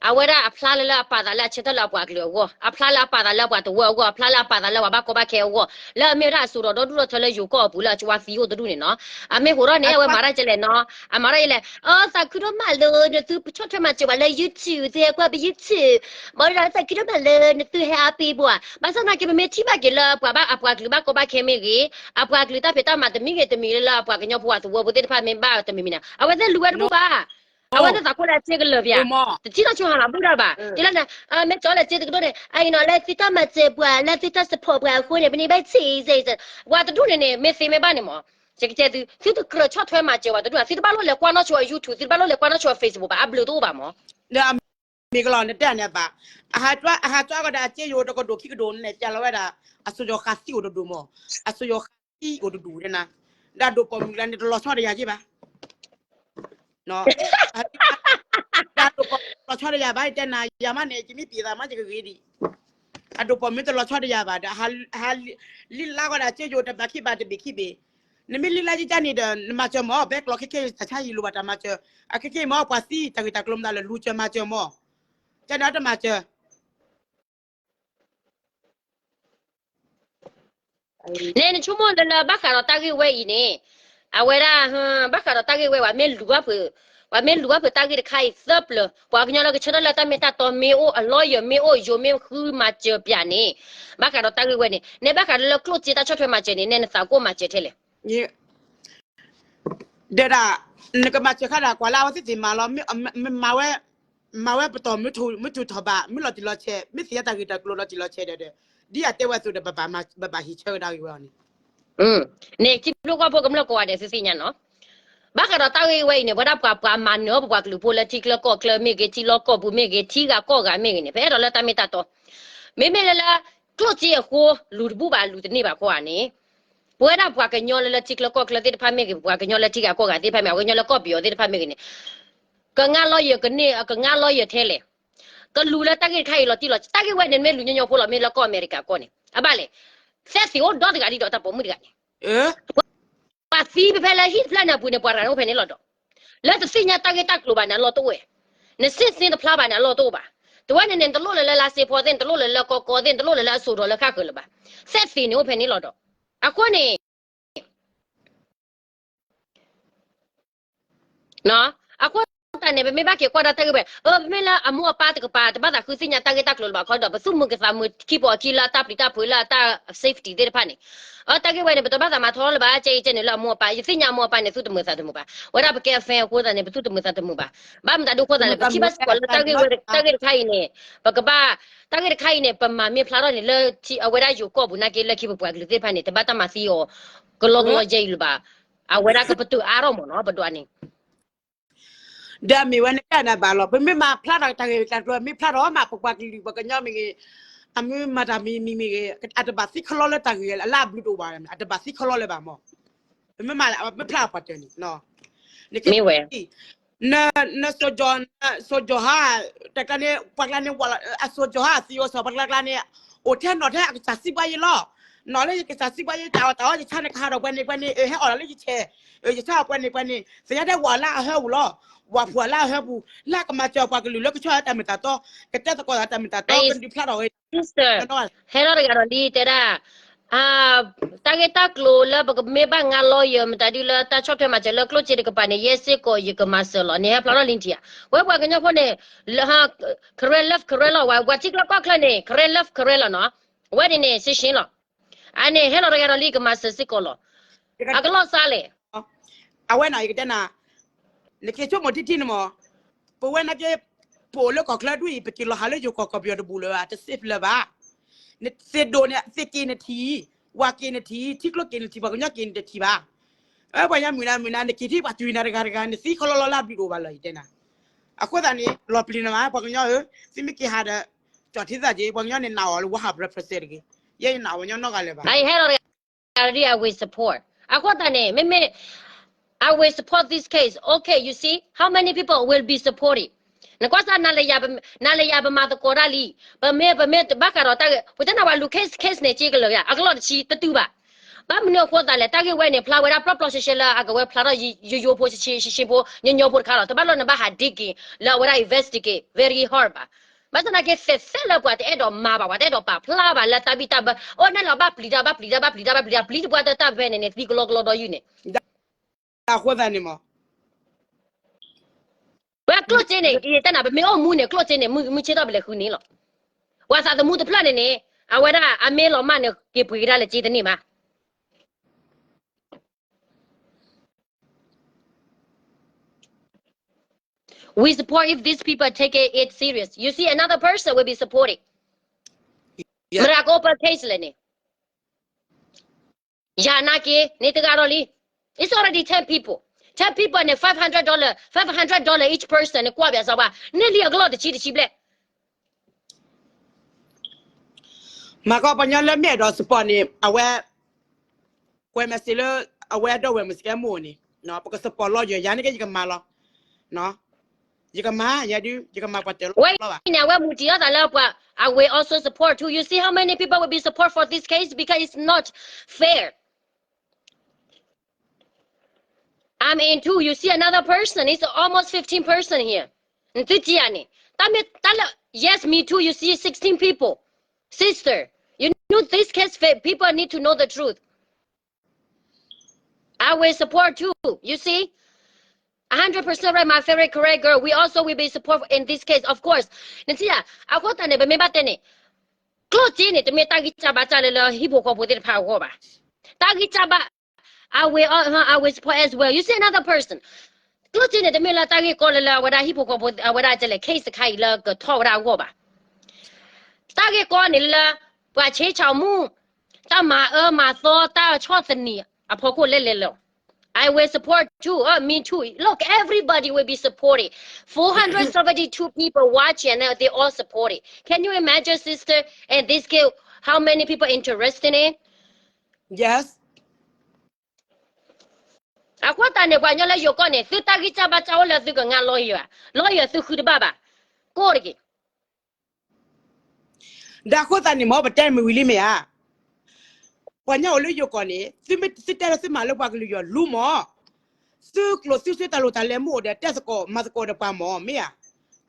အဝဲဒၣ်အဖျါလၢလၢအပာ်သးလၢအဆၢထၢၣ်လၢအပှၤကလုာ်အဂီၢ်, အဖျါလၢအပာ်သးလၢပှၤတဝၢအဂီၢ်, အဖျါလၢအပာ်သးလၢပှၤဘၣ်ကီဘၣ်ခဲအဂီၢ်, လၢအမ့ၢ်ဝဲဒၣ်အစိၢ်ထီၣ်ဒီဒူၣ်ဒီထၢလၢယိၤကီၢ်အပူၤလၢအဝဲသံအိၣ်တဒူၣ်န့ၣ်နီၤ, အမ့ၢ်ဟူးထီၣ်န့ၣ် အဝဲမၤတၢ်ကလဲၣ်နီၤ, အမၤထီၣ်အံၤလဲၣ်, အသးခုဒိၣ်မးလၢ နသုဆီၣ်ထွဲမၤစၢၤပှၤလၢ YouTube သုဟဲကွၢ်ပ YouTube မ့ၢ်ဒီးသးခုဒိၣ်မးလၢ နသုဟဲအါပ့ၤပှၤ, ဘၣ်ဆၣ်သနာ်က့ ပမ့ၢ်ထံၣ်ဘၣ်က့ၤလၢပှၤဘၣ်အပှၤကလုာ်ဘၣ်ကီဘၣ်ခဲမ့ၢ်ဂ့ၤ, အပှၤကလုာ်တၢ်ဖံးတၢ်မၤတမံၤဂ့ၤတမံၤလၢလၢအပှၤကညီဖိအသဝီဖိသ့ၣ်တဖၣ်မ့ၢ်ဘၣ်တမံၤမံၤန့ၣ် အဝဲသ့ၣ်လူၤဝဲတဘူၣ်ဘၣ်, အဝဲသ့ၣ်သးခိၣ်လၢအစ့ကလၢာ်ပၠး, တထံၣ်နီၢ်ဆိဟးလီၤဘူၣ်တၢ်ဘၣ်, ဒ်လဲၣ်န့ၣ်, မ့ၢ်ကၠီလၢစ့တကဒိၣ်န့ၣ် အအံၤနီၤ လၢသုတၢ်မၤစၢၤပှၤ လၢသုတၢ် support ပှၤအဃိန့ၣ် ပန့ၢ်ဘၣ်ဆံးဆံး, ပှၤတဒူၣ်န့ၣ်န့ၣ် မ့ၢ်သ့မ့ၢ်ဘၣ်န့ၣ်မး, ယကတဲသု သုတကြၢးဆီၣ်ထွဲမၤစၢၤပှၤတဒူၣ်န့ၣ် သုတဘၣ်လိၣ်လဲၤကွၢ်နီၣ်ဆိအ YouTube သုတဘၣ်လိၣ်လဲၤကွၢ်နီၣ်ဆိအ Facebook ဘၣ် အဘျုးတအိၣ်ဘၣ်မး မ့ၢ်ကလီၤ နတဲန့ၣ်ဘၣ်, အဟးကၠီကဒီးအစ့ယိၤတကဒိၣ်ခံကဒိၣ်န့ၣ် ပျဲလီၤဝဲဒၣ် အစိၤယီၤဃးသံအိၣ်တဒူၣ်မး, အစိၤယီၤဃးသံအိၣ်တဒူၣ်တဲနၤ, ဒီးဒိၣ်ပိာ်မုၣ်ကျါန့ၣ် တလီၤဆီတယၤက့ဘၣ်, ဒီးဒိၣ်ပိာ်မုၣ်တလီၤဆီတယၤဘၣ် ယတဲနၤ ယၤမးန့ၣ် ယမ့ၢ်ပံာ်သးမး ယကဂ့ၤဒံး, အဒိၣ်ပိာ်မုၣ်တလီၤဆီတယၤဘၣ်ဒီး ဟးလံလါကဒီးအစ့ယိၤတဘးခံဘးတဘ့ၣ်ခံဘ့ၣ်, နမ့ၢ်လံလါယကန့ၣ်ဒီး နမၤစၢၤမး ဖဲကျိးခဲကဲတၢ်ဆါယံၤလိၣ်ဘၣ်တၢ်မၤစၢၤ, အခဲကဲမး ပှၤသံတၢ်ဂ့ၢ်တၢ်ကျိၤမတၤလၢလူၤစၢၤမၤစၢၤမး, ကန့ၣ်တမၤစၢၤ န့ၣ် နဆိကမိၣ်လၢလၢဘၣ်ဃးဒီးတၢ်ဂ့ၢ်ဝဲအံၤန့ၣ်, အဝဲဒၣ်, ဘၣ်ဃးဒီးတၢ်ဂ့ၢ်ဝဲ ပှၤမ့ၢ်လူၤဘၣ်ဖုး, ပှၤမ့ၢ်လူၤဘၣ်ဖုးတၢ်ဂ့ၢ်တခါအံၤသၢပျၢၤ ပှၤကညီလၢကဆၢထၢၣ်လၢတၢ်မ့ၢ်တၢ်တီမ့ၢ်အိၣ် အ lawyer မ့ၢ်အိၣ် ယိၤမ့ၢ်ဃုမၤစၢၤပၠးန့ၣ်, ဘၣ်ဃးဒီးတၢ်ဂ့ၢ်ဝဲန့ၣ် နဲဘၣ်ဃးဒီးလၢကျိၣ်စ့တၢ်ဆီၣ်ထွဲမၤစၢၤန့ၣ် နဲနသးကိၣ်မၤစၢၤထဲလဲၣ်. ဒီးဒၣ် နကမၤစၢၤခါဒၣ်ကွၢ်လၢအဝဲသ့ၣ်သ့ၣ်မၤလီၤ, မ့ၢ်မၤဝဲ မၤဝဲပတီၢ်မုၢ်ထူၣ်ထီၣ်ဘး မုၢ်လီၤတံၢ်လီၤဆဲး မ့ၢ်သ့ၣ်ညါတၢ်ဂ့ၢ်တၢ်ကျိၤလီၤတံၢ်လီၤဆဲးဒီး ဒ်အတဲဝဲအသိးဒီး ပဘၣ်ဟံးဆၢကဒါက့ၤဝဲအီၤန့ၣ် န့ၣ် ထံဖိကီၢ်ဖိကမျၢၢ်ကိးဂၤဒဲးသုသ့ၣ်ညါနီၤ, ဘၣ်ဃးဒီးတၢ်ဂ့ၢ်ဝဲအံၤန့ၣ် ပဝဲဒၣ်ပှၤပှၤမၤနၢၤပပှၤကလုာ်ဖိလၢထံချၢကီၢ်ချၢမ့ၢ်ဂ့ၤ ထံလီၢ်ကီၢ်ပူၤမ့ၢ်ဂ့ၤ ထံဂၤကီၢ်ဂၤမ့ၢ်ဂ့ၤန့ၣ် ပအဲၣ်ဒိးလၢတၢ်မ့ၢ်တၢ်တီ, မ့မ့ၢ်လၢလၢ ကျိၣ်စ့အဃိ လူၤတဘူၣ်ဘၣ်လူၤတန့ၢ်ဘၣ်အဃိဧါန့ၣ်, ပဝဲဒၣ်ပှၤကညီလၢလၢထံချၢကီၢ်ချၢသ့ၣ်တဖၣ်မ့ၢ်ဂ့ၤ ပှၤကညီလၢထံဂၤကီၢ်ဂၤသ့ၣ်တဖၣ်မ့ၢ် ပှၤကညီလၢကီၢ်ပယီၤသ့ၣ်တဖၣ်မ့ၢ်ဂ့ၤန့ၣ် ကငါလီယၢၤကန့ၢ် ကငါလီယၢၤထဲလဲၣ်, ကလူၤလၢတၢ်ဂ့ၢ်တခါအံၤလီၤတံၢ်လီၤဆဲး တၢ်ဂ့ၢ်ဝဲန့ၣ်မ့ၢ်လူၤညီညီဖိလီၤ မ့ၢ်လၢကီၢ်အမဲရကၤကီၢ်န့ၣ် အဘၣ်လဲၣ်, သဲသ့ၣ်အိၣ်ဒီတဂၤဒ်ဒီးတၢ်ပိာ်မုၣ်တဂၤန့ၣ် ပှၤသံဖဲဖဲလၢဟံၣ်တဖျၢၣ်န့ၣ်အပူၤန့ၣ် ပှၤရၤန့ၣ်အိၣ်ဖဲန့ၣ်လီၤဒီး, လၢတသ့ၣ်ညါတၢ်ဂ့ၢ်တၢ်ကျိၤဘၣ်န့ၣ် အလီၢ်တအိၣ်ဝဲ, နစ့ၣ်စ့ၣ်တဖျါဘၣ်န့ၣ် အလီၢ်တအိၣ်ဘၣ်, တဝဲန့ၣ်န့ၣ် နတလိၣ်လၢၤလၢလါစ့ဖီသ့ၣ် နတလိၣ်လၢၤလၢကီကီသ့ၣ် နတလိၣ်လၢၤလၢအစိၤထီၣ်လၢဃၣ်ဃၢၤလၢၤဘၣ်, သဲသ့ၣ်န့ၣ်အိၣ်ဖဲန့ၣ်လီၤဒီး, အဃိန့ၣ် အဃိသတးန့ၣ် ပမ့ၢ်ဘၣ်က့ၤကွၢ်ဒၣ်တၢ်ဂ့ၢ်ဝဲ အၢ ပမ့ၢ်လၢအမိၢ်အပၢ်တကပၤ တဘၣ်သးဃုသ့ၣ်ညါတၢ်ဂ့ၢ်တၢ်ကျိၤလၢၤဘၣ်ခီဒီး ပသူၣ်မုာ်ကသးမုာ်ခံပီၤခံလၢအတၢ်ပျံၤတၢ်ဖုးလၢအတၢ် safety သ့ၣ်တဖၣ်န့ၣ်, အတၢ်ဂ့ၢ်ဝဲန့ၣ် ပတဘၣ်သးမၤထီလၢၤဘၣ် ကဲအံၤကဲန့ၣ်လၢအမိၢ်အပၢ် ယသ့ၣ်ညါအမိၢ်အပၢ်န့ၣ် သူၣ်တမုာ်သးတမုာ်ဘၣ်, ဝဲဒၣ်ပကဲအ fan အဃိသတးန့ၣ် ပသူၣ်တမုာ်သးတမုာ်ဘၣ်, ဘၣ်မတၤဒုးအဃိသတးန့ၣ် ပထံၣ်ဘၣ်စ့ၢ်ကီးလၢတၢ်ဂ့ၢ်ဝဲ တၢ်ဂ့ၢ်တခါအံၤန့ၣ် ပကဘၣ် တၢ်ဂ့ၢ်တခါအံၤန့ၣ် ပမၤမ့ၢ်ဖျါထီၣ်န့ၣ် လၢအဝဲဒၣ်ယိၤကီၢ်ပူၤနာ်က့ လၢခံပပှၤကလုာ်သ့ၣ်တဖၣ်န့ၣ် တဘၣ်တၢ်မၤသံအီၤ ကလီကလီယဲအံၤလၢၤဘၣ်, အဝဲဒၣ်ကပတုာ်အါထီၣ်မ့ၢ်နီၤ ပဒွးန့ၣ် ဒီးမ့ၢ်ဝဲန့ၣ်ကနၣ်ဘၣ်လီၤ ပမ့ၢ်မၤဖျါထီၣ်တၢ်ဂ့ၢ်တၢ်ကျိၤ မ့ၢ်ဖျါထီၣ်မး ပပှၤကလုာ်ပှၤကညီမ့ၢ်ဂ့ၤ, အမ့ၢ်မၤတၢ်မံၤမံၤမ့ၢ်ဂ့ၤ အတဘၣ်သံခီလီလၢတၢ်ဂ့ၢ်အလၢအဘျုးတအိၣ်ဘၣ် အတဘၣ်သံခီလီလၢၤဘၣ်မး, ပမ့ၢ်မၤလၢ မ့ၢ်ဖျါအပှၤတၢၢ်န့ၣ် နက့ န နစိၤကၠီၤဟါ တၢ်ကျါန့ၣ် ပှၤကျါန့ၣ် အစိၤကၠီၤဟါ သံအိၣ်စီၤ ပှၤကျါကျါန့ၣ် အိၣ်ထဲနီၢ်ထဲအကစၢ်စံးဘှါယဲလီၤ, နီၢ်လၢယကစၢ်စံးဘှါယဲ တၢ်အီၣ်တၢ်အီယဆါန့ၣ် ကဟးထီၣ်ပှဲၤန့ၣ်ပှဲၤန့ၣ် ဟဲအီၣ်လီၤလၢယဆဲး, ယဆါအီၣ်ပှဲၤန့ၣ်ပှဲၤန့ၣ် သ့ၣ်ညါထဲဝဲလၢအဟၢပူၤလီၤ, ဝဲဖှူလၢအဟၢပူၤ လၢကမၤစၢၤပှၤကလုာ်လၢကဆီၣ်တၢ်မ့ၢ်တၢ်တီ, ကတဲသကိးတၢ်မ့ၢ်တၢ်တီ ကဒုးဖျါထီၣ်ဝဲ sister ဟဲထီၣ်တဂၤဒီးလံတဲဒၣ် တၢ်ဂ့ၢ်တၢ်ကျိၤလၢပကမ့ၢ်ဘၣ်ငါ lawyer မတၤဒုလၢတၢ်ဆီၣ်ထွဲမၤစၢၤလၢကျိၣ်စ့တကပၤန့ၣ် ယဲစ့ၢ်ကီးယကမၤစၢၤလီၤ န့ၣ်ဟဲဖျါထီၣ်လံထံဧါ, ဝဲပှၤကညီဖိန့ၣ် လၢ Karen love Karen လီၤ ဝဲပှၤထံချၢကီၢ်ချၢန့ၣ် Karen love Karen လီၤနီၤ, ဝဲန့ၣ်န့ၣ် ရှင်းရှင်း လီၤ, အန့ၣ်ဟဲလီၤတဂၤဒီးလံကမၤစၢၤစ့ၢ်ကီးလီၤ, အကလီၢ်စါလဲၣ် အဝဲန့ၣ် ယကတဲနၤ, နက့ၤဆိကမိၣ်ထံထံန့ၣ်မး, ပဝဲနာ်က့ ပအိၣ်လၢကီၢ်ချၢဒ်အံၤ ပက့ၤလီၤဟးလၢယိၤကီၢ်ကီၢ်ပယီၤတဘူၣ်လၢၤဘၣ် တ safe လၢၤဘၣ်, နသ့ၣ်ဒိၣ်န့ၣ် သ့ၣ်က့ၤနထံၣ်, ဝၤက့ၤနထံၣ်, ထံကျိက့ၤနထံၣ်, ပှၤကညီက့ၤနတထံၣ်ဘၣ်, အပှၤကညီမုၢ်နၤမုၢ်နၤ နက့ၤထံၣ်ပှၤတုၤနၤတဂၤတဂၤ နသံခီလီလီလၢအဘျုးတအိၣ်ဘၣ်လၢၤ ယတဲနၤ, အဃိသတးန့ၣ် လီၤပျံၤနၤမး ပှၤကညီဧၢ, သုမ့ၢ်က့ၤဟးဒီး ကၠီၣ်ထံသၣ်က့ၤ ပှၤကညီန့ၣ်နာ်အီၤလၢ one hundred percent တဂ့ၤ, ယဲယနာ်ပှၤကညီနီတဂၤလၢၤဘၣ် I will support အဃိသတးန့ၣ် မ့မ့ၢ် I will support this case, okay, you see how many people will be supporting, နကွၢ်စၢ် နၤလၢယၤပမၤသကိးတၢ်လံ, ပမ့ၢ် ပမ့ၢ်ဘၣ်ဃးဒီးတၢ်ဂ့ၢ် ပတဲနၤဝဲလူၤ case case န့ၣ် က့ကလၢာ်ယါ အကလီၢ်တဆံတတုၤဘၣ်, ဘၣ်မနုၤအဃိသတးလဲၣ် တၢ်ဂ့ၢ်ဝဲန့ၣ် ဖျါဝဲဒၣ်ပျီပျီရှဲရှဲလၢအကဝဲဖျါထီၣ်ယိယိဖိ ရှဲရှဲဖိ ညီညီဖိတခါလီၤ, တဘၣ်လၢနဘၣ်ဟး dig in လၢအဝဲဒၣ် investigate very hard ဘၣ်, ဘၣ်ဆၣ်သနာ်က့ သဲးသဲးလၢပှၤတအဲၣ်ဒိးမၤဘၣ် ပှၤတအဲၣ်ဒိးပာ်ဖျါဘၣ်လၢတၢ်ဘံၣ်တၢ်ဘၢ အိၣ်န့ၣ်လီၤ ဘၣ်ပျံၤတၢ် ဘၣ်ပျံၤတၢ် ဘၣ်ပျံၤတၢ် ဘၣ်ပျံၤတၢ် ပျံၤတပှၢ်တၢ်တၢ်ဖဲန့ၣ်န့ၣ် သံကလီကလီဒီးယုၢ်န့ၣ် အဃိသတးန့ၣ်မး ဝဲကျိၣ်စ့န့ၣ် ယတဲနၤ ပမ့ၢ်အိၣ်မူန့ၣ် ကျိၣ်စ့န့ၣ် မုၢ်ဆ့ၣ်ထီၣ်ပလဲၤဃုန့ၣ်လီၤ, ပှၤသးသမူတဖျၢၣ်န့ၣ်န့ၣ် အဝဲဒၣ်အမ့ၢ်လီၤမၢ်န့ၣ် က့ၤပှ့ၤကဒါလၢစ့တန့ၢ်ဘၣ် We support if these people take it, it serious. You see, another person will be supporting. မရကအိပ case လဲၣ်န့ၣ် ယၤနာ်က့ န့ၣ်တဂၤဒီးလံ It's already ten people. Ten people န့ၣ် five hundred dollar, five hundred dollar each person န့ၣ် ကွၢ်ပၠးစၢၤဘၣ် န့ၢ်လံအကလီၢ်တဆံတဆံဘျဲၣ် မၤကီပှၤကညီလၢမ့ၢ်အဲၣ်ဒိး support န့ၣ် အဝဲ ကွဲး message လၢ အဝဲဒၣ်ဝဲ မုၢ်စကဲမိၢ်န့ၣ် ပက support လီၤယၤ ယၤန့ၣ်က့ ယကမၤလီၤ ယကမၤ ယၤဒုး ယကမၤပှၤတၢၢ်လီၤ ဝဲန့ၣ် အဝဲမူတံၢ်အသးလၢပှၤ I will also support too. You see how many people will be support for this case because it's not fair. I'm in too. You see another person. It's almost fifteen person here. နသုထံၣ်ဧါန့ၣ် တၢ်မ့ၢ်တၢ်လၢ yes, me too. You see sixteen people. Sister, you know this case, people need to know the truth. I will support too. You see? A hundred percent right, my favorite Karen girl. We also will be support in this case, of course. နထံၣ်ဧါ အဃိသတးန့ၣ် ပမ့ၢ်ဘၣ်တဲန့ၣ် ကျိၣ်စ့န့ၣ် တမ့ၢ်တၢ်ဂံၢ်စၢ်ဘါစၢ်လၢလၢဟံၣ်ဖိဃီဖိသ့ၣ်တဖၣ်အဂီၢ်ဘၣ်. တၢ်ဂံၢ်စၢ်ဘါ I will, uh, I will support as well. You see another person. ကျိၣ်စ့န့ၣ် တမ့ၢ်လၢတၢ်ဂ့ၢ်ကီလၢလၢအဝဲဒၣ်ဟံၣ်ဖိဃီဖိ အဝဲဒၣ်ကလဲၤ case တခါအံၤလၢကထီၣ်ဝဲဒၣ်အဂီၢ်ဘၣ်. တၢ်ဂ့ၢ်ကီန့ၣ်လၢ ပှၤဆ့ဆၢမူ တၢ်မၤအၢမၤသီ တၢ်ဆီၣ်သနံးအဖီခိၣ်လဲၣ်လဲၣ်လီၤ. I will support too, uh, me too. Look, everybody will be supported. Four hundred seventy-two people watching and they all support it. Can you imagine, sister, and this girl, how many people interested in it? Yes. အဃိသတးန့ၣ် ပှၤကညီလၢယိၤကီၢ်န့ၣ် သုတၢ်ဂံၢ်စၢ်ဘါစၢ်အိၣ်လၢသုကငါ lawyer, lawyer သုဃုတဘၣ်ဘၣ်. ကိၣ်တက့ၢ်. ဒီးအဃိသတးန့ၣ်မ့ၢ် ပတဲမ့ၢ်ဝံၤလံမ့ၢ်ဧါ. ပှၤကညီအိၣ်လၢယိၤကီၢ်န့ၣ် သုမ့ၢ်သုတဲလၢသုမၤလၢပှၤကလုာ်ယီၤလူမ့ၢ်, သုကျိၣ်သုစ့တၢ်လိၣ်တၢ်လဲမ့ၢ်အိၣ်ဒီး တဲသကိးမၤသကိးဒီးပှၤမ့ၢ်, မ့ၢ်ဧါ.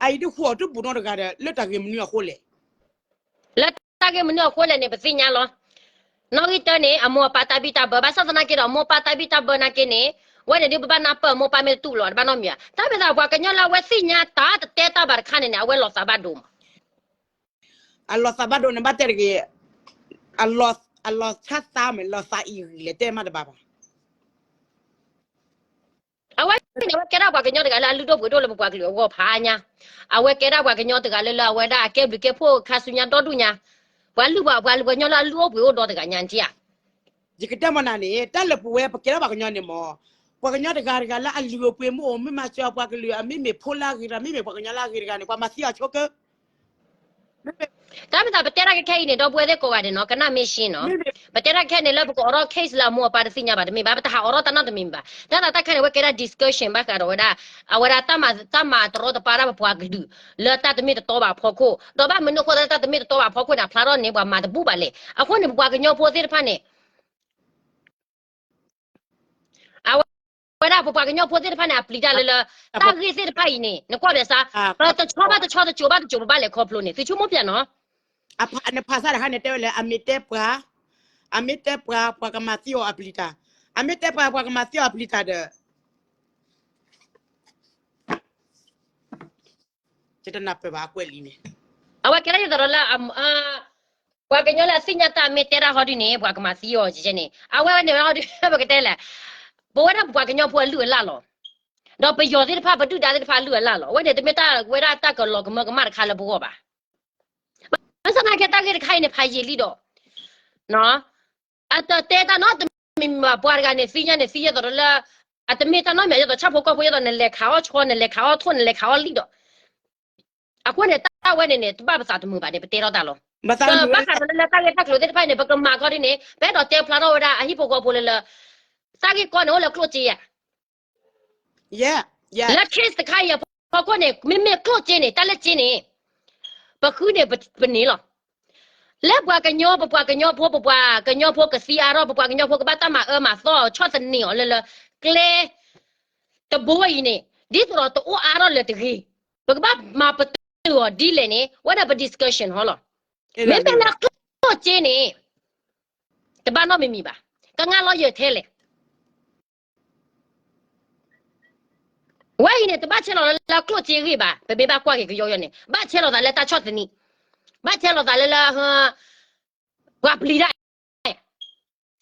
အအံၤဒုးဃုအီၤတဘူၣ်နီတဂၤဒီး လၢတၢ်ဂ့ၢ်မနုၤအဃိလဲၣ်. လၢတၢ်ဂ့ၢ်မနုၤအဃိလဲၣ်န့ၣ် ပသ့ၣ်ညါလီၤ. နီၣ်ဂံၢ်တၢန့ၣ် အမိၢ်အပၢ်တၢ်ဘံၣ်တၢ်ဘၢ, ဘၣ်ဆၣ်သနာ်က့ဒီး မိၢ်ပၢ်တၢ်ဘံၣ်တၢ်ဘၢနာ်က့န့ၣ် ဝဲန့ၣ်ဒုးပဘၣ်နၢ်ပၢၢ်မိၢ်ပၢ်မ့ၢ်တတူၢ်လိာ်တဘၣ်နီတမံၤဧါ. တၢ်မ့ၢ်သးပှၤကညီလၢအဝဲသ့ၣ်ညါတၢ်တတဲတၢ်ဘၣ်တခါန့ၣ်န့ၣ် အဝဲလီၤသးဘၣ်ဒိမး. အလီၤသးဘၣ်ဒိန့ၣ် ဘၣ်တဲတဂ့ၤ, အလီၤဆါသးမ့ၢ်လီၤသးအံၤဂံၢ်လဲၣ်တဲမးတဘၣ်ဘၣ်. အဝဲန့ၣ် အဝဲကဲဒၣ်ပှၤကညီတဂၤလၢအလုၢ်ဒိၣ်ပှ့ၤဒိၣ်လၢပပှၤကလုာ်အဂီၢ်ဖးညါ, အဝဲကဲဒၣ်ပှၤကညီတဂၤလၢလၢအဝဲဒၣ်အကဲဘျုးကဲဖှိၣ်ခါဆူညါဒီဒူၣ်ညါ, ပှၤလုၢ်ပှၤပှၤကညီလၢအလုၢ်အိၣ်ပှ့ၤအိၣ်ဒီတဂၤညါတံဧါ. ယကတဲမနၤန့ၣ် တၢ်လၢပဝဲပကဲထီၣ်ပှၤကညီန့ၣ်မ့ၢ်, ပှၤကညီတဂၤတဂၤလၢအလုၢ်အိၣ်ပှ့ၤမ့ၢ်အိၣ် မ့ၢ်မၤစၢၤပှၤကလုာ် အမ့မ့ၢ်ဖိလၢအဂ့ၤတဂၤ မ့မ့ၢ်ပှၤကညီလၢအဂ့ၤတဂၤန့ၣ် ပှၤမၤသံအီၤဆိကၢ တၢ်မ့ၢ်သးပတဲတၢ်ခဲခဲအံၤန့ၣ် ဒီပုၢ်ဝဲၢ်သ့ၣ်ကိးဂၤဒဲးနီၤ ကနၣ်မ့ၢ်ရှင်းနီၤ, ပတဲတၢ်ခဲန့ၣ်လၢပကအိးထီၣ် case လၢအမိၢ်အပၢ်တသ့ၣ်ညါဘၣ်တမ့ၢ်ဘၣ်, ပတဟးအိးထီၣ်တၢ်နီတမံၤမ့ၢ်ဘၣ်, တၢ်သးတၢ်ခဲန့ၣ် အဝဲကဲဒၣ် discussion ဘၣ်ဃးဒီးဝဲဒၣ်, အဝဲဒၣ် တၢ်မၤတရီတပါတၢ်ပပှၤကလုာ် လၢတၢ်တမ့ၢ်တတီဘၣ်အဖီခိၣ်, ဒီးဘၣ်မနုၤအဃိသတးလၢတၢ်တမ့ၢ်တတီဘၣ်အဖီခိၣ်န့ၣ် အဖျါထီၣ်န့ၣ် ပှၤမၤတဘူၣ်ဘၣ်လဲၣ်. အဃိန့ၣ် ပပှၤကညီဖိသ့ၣ်တဖၣ်န့ၣ် အဝဲဒၣ်ပပှၤကညီဖိသ့ၣ်တဖၣ်န့ၣ် အပျံၤတၢ်လၢလၢ တၢ်ဂ့ၢ်သ့ၣ်တဖၣ်အံၤန့ၣ် နကွၢ်ဘၣ်စါ, ပတဆီဘၣ်တဆီတစိၤဘၣ်တစိၤ ပဘၣ်လဲၤခီဖျိန့ၣ် သုဆိကမိၣ်ပျဲနီၤ. နဖးစၢ်တခါန့ၣ် တဲဝဲလၢ အမ့ၢ်တဲပှၤ, အမ့ၢ်တဲပှၤ ပှၤကမၤသံအီၤအပျံၤတၢ်, အမ့ၢ်တဲပှၤ ပှၤကမၤသံအီၤအပျံၤတၢ်ဒီး ယတနၢ်ပၢၢ်ဘၣ်အကွဲးလံန့ၣ်, အဝဲကဲထီၣ်ယသးဒီးလၢ ပှၤကညီလၢအသ့ၣ်ညါတၢ်မ့ၢ်တဲတၢ်ဟီဒုန့ၣ် ပှၤကမၤသံအီၤကဲန့ၣ် အဝဲန့ၣ်ဟီဒု ပကတဲလဲၣ်, ပဝဲဒၣ်ပပှၤကညီဖိအလုၢ်အလၢ်လီၤ. ဒီးပယီၤသ့ၣ်တဖၣ် ပဒုၣ်ဒါသ့ၣ်တဖၣ်အလုၢ်အလၢ်လီၤ. အဝဲန့ၣ် တမ့ၢ်တၢ်ဝဲဒၣ်တၢ်ကလီၤကမၢကမၣ်တခါလၢပဂီၢ်ဘၣ်. ဘၣ်ဆၣ်သနာ်က့တၢ်ဂ့ၢ်တခါအံၤန့ၣ် ဖးယံာ်လံဒီး အတတဲတၢ်နီတမံၤမံၤဘၣ်, ပှၤတဂၤန့ၣ် သ့ၣ်ညါန့ၣ် သ့ၣ်ညါသိးဒီးလၢ အတမ့ၢ်တၢ်နီတမံၤ ဒ်သိးဆၣ်ဖိကီၢ်ဖိ ဒ်သိးနလဲၤခးအီၣ်ဆီ နလဲၤခးအီၣ်ထိၣ် နလဲၤခးအီၣ်လံဒီး အဃိန့ၣ် တၢ်ဝဲန့ၣ်န့ၣ် တဘၣ်ပသးတမုာ်ဘၣ်န့ၣ် ပတဲထီၣ်တၢ်လီၤ. ဘၣ်ဃးဒီးလၢတၢ်ဂ့ၢ်တၢ်ကျိၤသ့ၣ်တဖၣ်န့ၣ် ပကမၤခီဒ်န့ၣ် ပအဲၣ်ဒိးတဲဖျါထီၣ်ဝဲဒၣ်အဟံၣ်ဖိဃီဖိလၢလၢ တၢ်ဂ့ၢ်ကီန့ၣ်အိၣ်လၢကျိၣ်စ့ဧါ. လၢ case တခါအံၤအဖီခိၣ်န့ၣ် မ့မ့ၢ်ကျိၣ်စ့န့ၣ် တၢ်လၢစ့န့ၣ် ပဃုန့ၣ်ပန့ၢ်လီၤ. လၢပှၤကညီ ပပှၤကညီဖိ ပပှၤကညီဖိကသံအါထီၣ် ပပှၤကညီဖိကဘၣ်တၢ်မၤအၢမၤသီ ဆီၣ်သနံးအီၤလၢလၢ ကျဲတဘိအံၤန့ၣ် ဒ်သိးဒီးတအိၣ်အါထီၣ်လၢၤတဂ့ၤ ပကဘၣ်မၤပတုာ်အီၤဒ်လဲၣ်န့ၣ် ဝဲဒၣ်ပ discussion ဟီလီၤ. မ့မ့ၢ်လၢကျိၣ်စ့န့ၣ် တဘၣ်နီတမံၤမံၤဘၣ်. ကငါ lawyer ထဲလဲၣ် ဝဲအံၤန့ၣ် တဘၣ်ဆဲးလီၤလၢကျိၣ်စ့အဂ့ၢ်ဘၣ်. ပမ့ၢ်ဘၣ်ကွၢ်က့ၤကယီကယီန့ၣ် ဘၣ်ဆဲးလီၤသးလၢတၢ်ဆီၣ်သနံး, ဘၣ်ဆဲးလီၤသးလၢလၢ ပှၤပျံၤတၢ်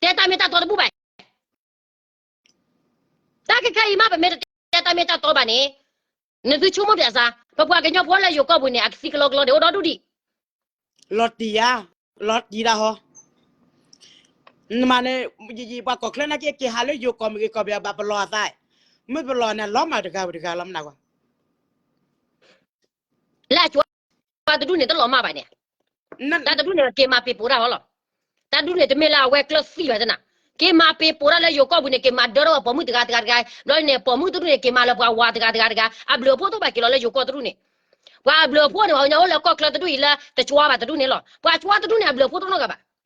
တဲတၢ်မ့ၢ်တၢ်တီတဘူၣ်ဘၣ်. တၢ်ခဲခဲအံၤမး ပမ့ၢ်တတဲတၢ်မ့ၢ်တၢ်တီဘၣ်န့ၣ် နသုဆိကမိၣ်ပျဲစါ ပပှၤကညီဖိလၢယိၤကီၢ်ပူၤန့ၣ် အကသံကလီကလီန့ၣ် အိၣ်ဒီဒူၣ်ဒံး လီၤတံၢ်ဧါ, လီၤတံၢ်တၢ်ဟီ. နမၤန့ၣ် ပှၤကီၢ်ချၢနာ်က့ က့ၤဟးလၢယိၤကီၢ်မ့ၢ်ဂ့ၤ ကီၢ်ပယီၤဘၣ်ပလီၤအသး, မ့ၢ်ပလီၤန့ၣ် လီၤမၢ်တဂၤဝံၤတဂၤလီၤမနုၤကွၢ် လၢအကၠီတဒူၣ်န့ၣ် တလီၤမၢ်ဘၣ်န့ၣ်, တၢ်တဒူၣ်န့ၣ် က့ၤမၤပ့ၤပိာ်တၢ်ဟီလီၤ. တၢ်တဒူၣ်န့ၣ် တမ့ၢ်လၢအဝဲကျၢၢ်သံဘၣ်သနာ်, က့ၤမၤပ့ၤပိာ်တၢ်လၢယိၤကီၢ်ပူၤန့ၣ် က့ၤမၤဒၢထီၣ်ပိာ်မုၣ်တဂၤတဂၤတဂၤ, ဘျီန့ၣ် ပိာ်မုၣ်တဒူၣ်န့ၣ် က့ၤမၤလၢပှၤဝၤတဂၤတဂၤတဂၤ, အဘျုးအဖှိၣ်တအိၣ်ဘၣ်က့ၤလီၤလၢယိၤကီၢ်တဒူၣ်န့ၣ်, ပှၤအဘျုးအဖှိၣ်န့ၣ် ပှၤကညီအိၣ်လၢကီၢ်ချၢတဒူၣ်အံၤလၢတကၠီဘၣ်တဒူၣ်န့ၣ်လီၤ. ပှၤကၠီတဒူၣ်န့ၣ် အဘျုးအဖှိၣ်တအိၣ်နီတဂၤဘၣ်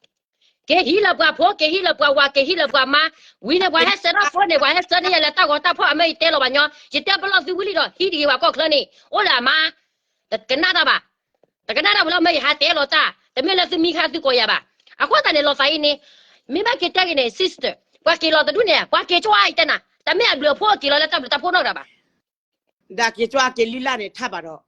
က့ၤဟံးလၢပှၤဖိ, က့ၤဟံးလၢပှၤဝၤ, က့ၤဟံးလၢပှၤမါ, ဝံၤန့ၣ် ပှၤဟဲဆှၢတၢ်ဖိန့ၣ် ပှၤဟဲဆှၢန့ၢ်ယၤလၢတၢ်ဂီၤတၢ်ဖီၣ် အမ့ၢ်ယတဲလီၤဘၣ်ညီ, ယတဲပလီၢ်သုဝံၤလံဒီး ဟံးတဂ့ၤဝဲကီၢ်ချၢန့ၣ် အိၣ်လၢအမါ, တကနၣ်တၢ်ဘၣ်, တကနၣ်တၢ်ဝံၤလၢအမ့ၢ်ယဟးတဲလီၤတၢ်, တမ့ၢ်လၢသုမံခါသုကိးယၤဘၣ်. အဃိသတးန့ၣ် လီၤသးအံၤန့ၣ်, မ့ၢ်ဘၣ်က့ၤတဲဂ့ၤန့ၣ် sister, ပှၤက့ၤလီၤတဒူၣ်န့ၣ် ပှၤက့ၤကၠီအံၤတဲနၤ, တမ့ၢ်အဘျုးအဖှိၣ်က့ၤလီၤလၢတၢ်ဘျုးတၢ်ဖှိၣ်နီတဂၤဘၣ် ဒီးက့ၤကၠီအက့ၤလံလၢ်န့ၣ်ထါဘၣ်ဒီး,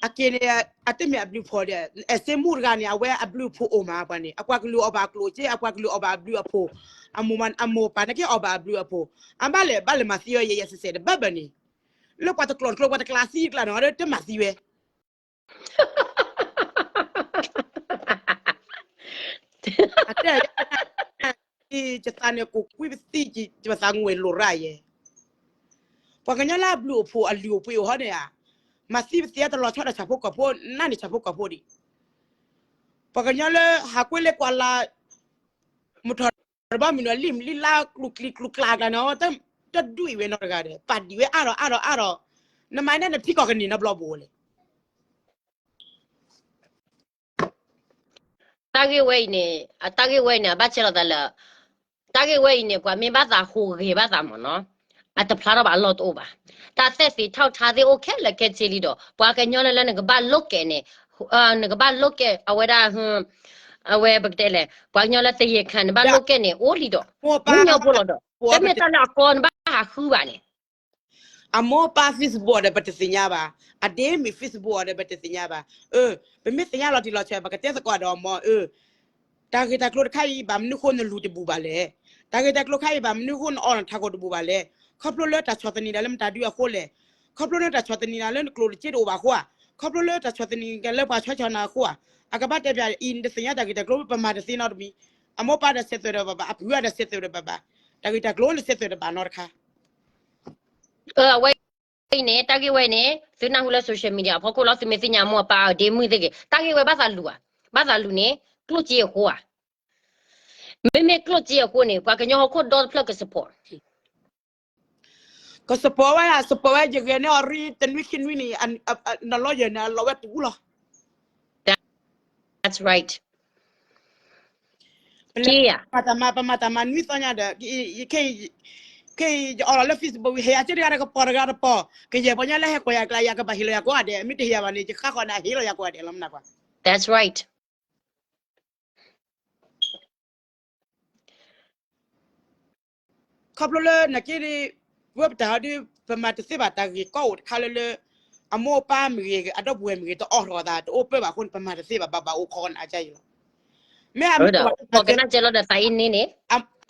အက့ၤန့ၣ် အတမ့ၢ်အဘျုးဖှိၣ်ဒီး အဲၣ်စ့မူတဂၤန့ၣ် အဝဲအဘျုးအဖှိၣ်အိၣ်မးပှၤန့ၣ် အပှၤကလုာ်အီၣ်ဘၣ်အကျိၣ်စ့ အပှၤကလုာ်အီၣ်ဘၣ်အဘျုးအဖှိၣ်, အမိၢ်မ အမိၢ်ပၢ်န့ၣ်က့ၤအီၣ်ဘၣ်အဘျုးအဖှိၣ်, အဘၣ်လဲၤ ဘၣ်လဲၤမၤသံအီၤယဲယဲစဲးစဲးတဘၣ်ဘၣ်န့ၣ်, လၢပှၤတကျိာ်တကျိာ် ပှၤတကျါသံတကျါန့ၣ် အီၤဒီးတမၤသံဝဲ အတဲ ယသးန့ၣ် ကိးကွံပသံ ပသးငွေလိာ်ရၣ်ယဲ, ပှၤကညီလၢအဘျုးအိၣ်ဖှိၣ်အလုၢ်အိၣ်ပှ့ၤအိၣ်ဟီန့ၣ်ဧါ, မၤသံပသံအတလီၤဆီဒီးဆၣ်ဖိကီၢ်ဖိ နးန့ၣ်ဆၣ်ဖိကီၢ်ဖိဒံး, ပှၤကညီလၢဟးကွ့လၢကွၢ်လၢ် မုၢ်ထီၣ်တဘီမုၢ်နီၤ လံၣ်လံၣ်လါကျူကျံကျူကျါကျါန့ၣ် တဒူၣ်အံၤဝဲနီတဂၤဒီး ပာ်ဒံးဝဲအါထီၣ်အါထီၣ်အါထီၣ်, နမၤန့ၣ်နထံကီၢ်ကန့ၢ်နီတဘျီဘၣ်လဲၣ် တၢ်ဂ့ၢ်ဝဲအံၤန့ၣ် အတၢ်ဂ့ၢ်ဝဲအံၤန့ၣ် အဘၣ်ဆဲးလီၤသးလၢ တၢ်ဂ့ၢ်ဝဲအံၤန့ၣ် ပှၤမ့ၢ်ဘၣ်သးဟူးဂဲၤဘၣ်သးမ့ၢ်နီၤ, အတဖျါထီၣ်ဘၣ်အလီၢ်တအိၣ်ဘၣ်. တၢ်သ့ၣ်သ့ၣ်ထီၣ်ထါသ့ၣ်အိၣ်ခဲလၢာ်ခဲဆ့လံဒီး ပှၤကညီလၢလၢနကဘၣ်လိးကဲးန့ၣ်, နကဘၣ်လိးကဲးအဝဲဒၣ် အဝဲပကတဲလဲၣ် ပှၤကညီလၢသယဲၢ်ခါန့ၣ် ဘၣ်လိးကဲးန့ၣ် အိၣ်လံဒီး မုၢ်ညီဖိလီၤဒီး တမ့ၢ်တၢ်လၢအကီနဘၣ်ဟးဃုဘၣ်န့ၣ် အမိၢ်ပၢ် Facebook ဒီးပတသ့ၣ်ညါဘၣ်, အဒ့မုၣ် Facebook ဒီးပတသ့ၣ်ညါဘၣ်. အၢ ပမ့ၢ်သ့ၣ်ညါလီၤတံၢ်လီၤဆဲး ပကတဲသကိးဒီးအမိၢ် အၢ တၢ်ဂ့ၢ်တၢ်ကျိၤတခါအံၤ ဘၣ်မနုၤဃိနလူၤတဘူးဘၣ်လဲၣ်. တၢ်ဂ့ၢ်တၢ်ကျိၤခါအံၤ ဘၣ်မနုၤဃိနအီနထးခိၣ်တဘူးဘၣ်လဲၣ်. ခီဖျိလၢတၢ်ဆီၣ်သနံးတၢ်လၢမတၤဒုအဃိလဲၣ်. ခီဖျိလၢတၢ်ဆီၣ်သနံးတၢ်လၢနကျိၣ်တစ့တအိၣ်ဘၣ်အဃိဧါ. ခီဖျိလၢတၢ်ဆီၣ်သနံးတၢ်လၢပှၤဆီဆီနၤအဃိဧါ. အကဘၣ်တဲပၠးအံၤ နတသ့ၣ်ညါတၢ်ဂ့ၢ်တၢ်ကျိၤ ပမၤတသ့နီတမံၤ. အမိၢ်ပၢ်ဒီးစဲးသွဲၣ်ဒီးပဘၣ်, အပုၢ်အဝဲၢ်ဒီးစဲးသွဲၣ်ဒီးပဘၣ်. တၢ်ဂ့ၢ်တၢ်ကျိၤလၢစဲးသွဲၣ်ဒီးဘၣ်နီတခါ အဝဲအံၤန့ၣ် တၢ်ဂ့ၢ်ဝဲအံၤန့ၣ် သုနၢ်ဟူလၢ social media အဖီခိၣ်လီၤ သုမ့ၢ်သ့ၣ်ညါမိၢ်ပၢ်အဒ့မုၣ်သ့ၣ်ဂ့ၤ တၢ်ဂ့ၢ်ဝဲဘၣ်သးလူၤဧါ, ဘၣ်သးလူၤန့ၣ် ကျိၣ်စ့အဃိဧါ. မ့မ့ၢ်ကျိၣ်စ့အဃိန့ၣ် ပှၤကညီဟီၣ်ခိၣ်ဒီတဖျၢၣ်က support က support ဝဲ support ဝဲ ယဂဲၤန့ၢ်အီၤရံ တနွံခံနွံန့ၣ် နလီယဲၢ်န့ၣ် အလီၤဝဲတဝူလီၤ That's right. ပလဲၤမၤတၢ်မၤ ပမၤတၢ်မၤနွံသီညါဒီး ခဲအံၤယအီလီၤလၢ Facebook ဟ့ၣ်ယၤက့တဂၤဒီးကပီၤတဂၤတပီၤ ကယဲၢ်ပှၤညါလၢဟဲကွၢ်ယၤကျါ ယကဘၣ်ဟ့ၣ်လီၤယၤကိးဂၤဒဲး မ့ၢ်တဟ့ၣ်ယၤဘၣ်န့ၣ် ယဃါဃီန့ၣ် ဟ့ၣ်လီၤယၤကိးဂၤဒဲးလီၤ မနၤကွၢ် That's right. ခီဖျိလၢနက့န့ၣ် ဝဲပတၢ်ဟီဒုး ပမၤတသ့ဘၣ်တၢ်ဂ့ၢ်ကီအိၣ်တခါလၢလၢ အမိၢ်အပၢ်မ့ၢ်ဂ့ၤ အဒီပုၢ်ဝဲၢ်မ့ၢ်ဂ့ၤ တအိးထီၣ်အသး တအိၣ်ပၢဘၣ်အဃိန့ၣ် ပမၤတသ့ဘၣ် ဘၣ်ဘၣ်အိၣ်ခိးနၤအါယံလီၤ. မ့ၢ်အမ့ၢ်ကီးကနၣ်ကဲလီၤဒီးသးအ့န့န့ၣ်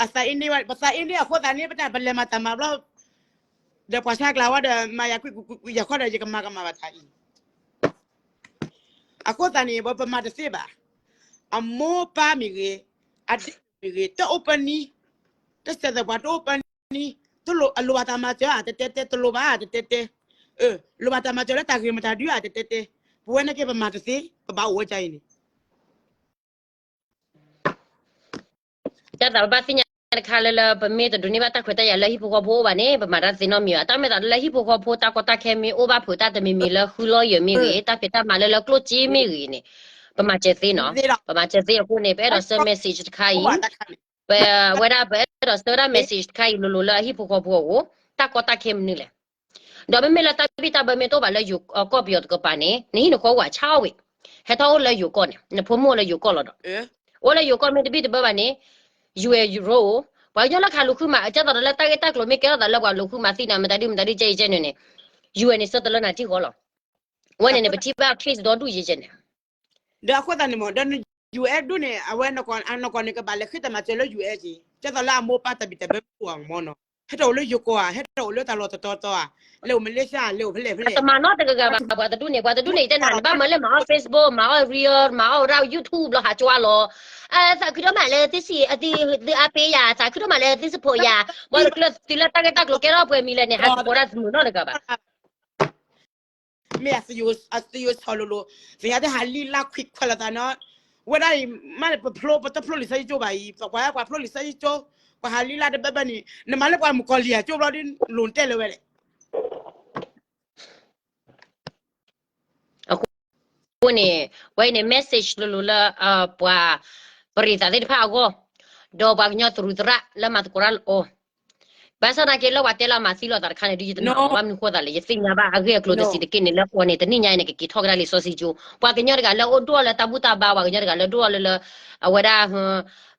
အသးအ့န့ဝဲ ပသးအ့န့အဃိသတးန့ၣ် ပတၢ်ပလဲၤမၤတၢ်မၤဘျီ ဒီးပှၤဆါကျါဝဲဒီး မၤယၤကွံာ်ကွံာ်ကွံာ်ယၤခီဒီး ယကမၤကမၣ်ဘၣ်တၢ်အံၤ အဃိသတးန့ၣ် ပမၤတသ့ဘၣ်. အမိၢ်ပၢ်မ့ၢ်ဂ့ၤ, အဒ့မ့ၢ်ဂ့ၤ, တအိၣ်ပၢနံၤ, တစဲးသွဲၣ်ပှၤတအိၣ်ပၢနံၤ, တလိၣ်အလိၣ်ဘၣ်တၢ်မၤစၢၤဧါ တတဲတဲ, တလိၣ်ဘၣ် တတဲတဲ, လိၣ်ဘၣ်တၢ်မၤစၢၤလၢတၢ်ဂ့ၢ်မတၤဒုဧါ တတဲတဲ, ပဝဲန့ၣ်က့ပမၤတသ့, ပဘၣ်အိၣ်ဝဲဒ်အံၤန့ၣ် တၢ်သးပဘၣ်သ့ၣ်ညါတခါလၢလၢ ပမ့ၢ်တဒိးန့ၢ်ဘၣ်တၢ်ခွဲးတၢ်ယာ်လၢဟံၣ်ဖိဃီဖိအိၣ်ဘၣ်န့ၣ် ပမၤတၢ်သ့နီတမံၤဘၣ်. တၢ်မ့ၢ်သးလၢဟံၣ်ဖိဃီဖိ တၢ်ကီတၢ်ခဲမ့ၢ်အိၣ်ဘၣ်ဖုး တၢ်တမံၤမံၤလၢဃုလီယၢၤမ့ၢ်ဂ့ၤ, တၢ်ဖံးတၢ်မၤလၢလၢကျိၣ်စ့မ့ၢ်ဂ့ၤန့ၣ် ပမၤစၢၤသ့နီၤ. ပမၤစၢၤသ့အဃိန့ၣ် ပအဲၣ်ဒိးဆှၢ message တခါအံၤ ပဝဲဒၣ်ပအဲၣ်ဒိးဆှၢဝဲဒၣ် message တခါအံၤလိၤလိၤလၢအဟံၣ်ဖိဃီဖိအအိၣ်, တၢ်ကီတၢ်ခဲမနုၤလဲၣ်. ဒီးမ့မ့ၢ်လၢတၢ်ဘံၣ်တၢ်ဘၢမ့ၢ်တအိၣ်ဘၣ်လၢယိၤကီၢ်ပယီၤတကပၤန့ၣ် နဟံၣ်နဃီအိၣ်ဝဲဆါဝဲ, ဟဲထီၣ်အိၣ်လၢယိၤကီၢ်န့ၣ် နဖိမုၣ်အိၣ်လၢယိၤကီၢ်လီၤဒီး အိၣ်လၢယိၤကီၢ်မ့ၢ်တဘံၣ်တဘၢဘၣ်န့ၣ် ယူၤအဲၣ်ယူၤရိအိၣ်, ပှၤကညီလၢခးလူၤဃုမၤ ကဲသိးဒီးလၢတၢ်ဂ့ၢ်တၢ်ကျိၤမ့ၢ်ကဲထီၣ်သးလၢပှၤလူၤဃုမၤသံန့ၣ် မတၤဒုမတၤဒုကဲအံၤကဲန့ၣ်န့ၣ် ယူၤအဲၣ်န့ၣ် ဆၢတလၢနၤထံၣ်ဃီလီၤ. အဝဲန့ၣ်န့ၣ် ပထံၣ်ဘၣ် case ဒီဒူၣ်ယဲၢ်ယဲၢ်န့ၣ် ဒီးအဃိသတးန့ၣ်မ့ၢ် ဒီး ယူၤအဲၣ် ဒူၣ်န့ၣ် အဝဲနကီၢ်န့ၣ် ကဘၣ်လဲၤဃ့တၢ်မၤစၢၤလၢ ယူၤအဲၣ် က့ၤ ကဲသိးလၢအမိၢ်ပၢ်တၢ်ဘံၣ်တၢ်ဘၢမ့ၢ်အိၣ်မ့ၢ်နီၤ ဟဲထီၣ်အိၣ်လၢယိၤကီၢ်ဧါ ဟဲထီၣ်အိၣ်လၢတၢ်လီၢ်တတီၤတီၤဧါ လဲၤအိၣ် Malaysia လဲၤအိၣ်ဖဲလဲၣ်ဖဲလဲၣ် အတမၤနီတဂၤဂၤဘၣ် ပှၤတဒူၣ်န့ၣ် ပှၤတဒူၣ်န့ၣ် ယတဲနၤ နဘၣ်မၢလၢမၤအီၣ် Facebook မၤအီၣ် reel မၤအီၣ်ဝဲဒၣ် YouTube ဘျီဟးကွၢ်လီၤ သးခုဒိၣ်မးလၢသုစံး သုအါပ့ၤယၤ သးခုဒိၣ်မးလၢသု support ယၤ ဘၣ်လၢကျၢၤသုလၢတၢ်ဂ့ၢ်တၢ်ကျိၤကဲထီၣ်ပှဲၤမံၤလဲၣ်န့ၣ် ဟးတပိာ်ဒၣ်တမုာ်နီတဂၤဘၣ် မ့ၢ်အသယိၤဆီလိၤလိၤ သ့ၣ်ညါတဟးလံလါခွံခွဲးလိာ်သးနီၤ ဝဲဒၣ်အံၤ မ့ၢ်ပဖျိ ပတဖျိလံာ်စီဆှံကၠိဘၣ်အံၤ ပကွၢ်ပှၤဖျိလံာ်စီဆှံကၠိ ပှၤဟးလံလါတဘဲဘဲန့ၣ် နမၤလၢပှၤမုၣ်ကီၤလံၢ်အကၠိဘျီဒ် လိၣ်တဲလၢၤဝဲလဲၣ် အဃိန့ၣ် ဝဲအံၤန့ၣ် message လိၤလိၤလၢ ပှၤ ပရံးသးသ့ၣ်တဖၣ်အဂီၢ် ဒီးပှၤကညီသရူးသရၣ်လၢမၤသကိးတၢ်လၢအီၤ ဘၣ်ဆၣ်သနာ်က့လၢပှၤတဲလီၤမၤသံလိာ်သးတခါန့ၣ် ဒုးယတနာ်ဘၣ်မနုၤဃိသးလဲၣ် ယသ့ၣ်ညါဘၣ်အဂ့ၢ်အကျိၤတစဲးတက့ၢ်န့ၣ် လၢအီၤန့ၣ် တနံၣ်ညါအံၤန့ၣ် ကက့ၤထီၣ်ကဒါလံာ်စီဆှံကၠိ ပှၤကညီတဂၤလၢအိၣ်ဒိၣ်လၢတၢ်ဘူၣ်တၢ်ဘါ ပှၤကညီတဂၤလၢဒိၣ်လၢလၢ အဝဲဒၣ်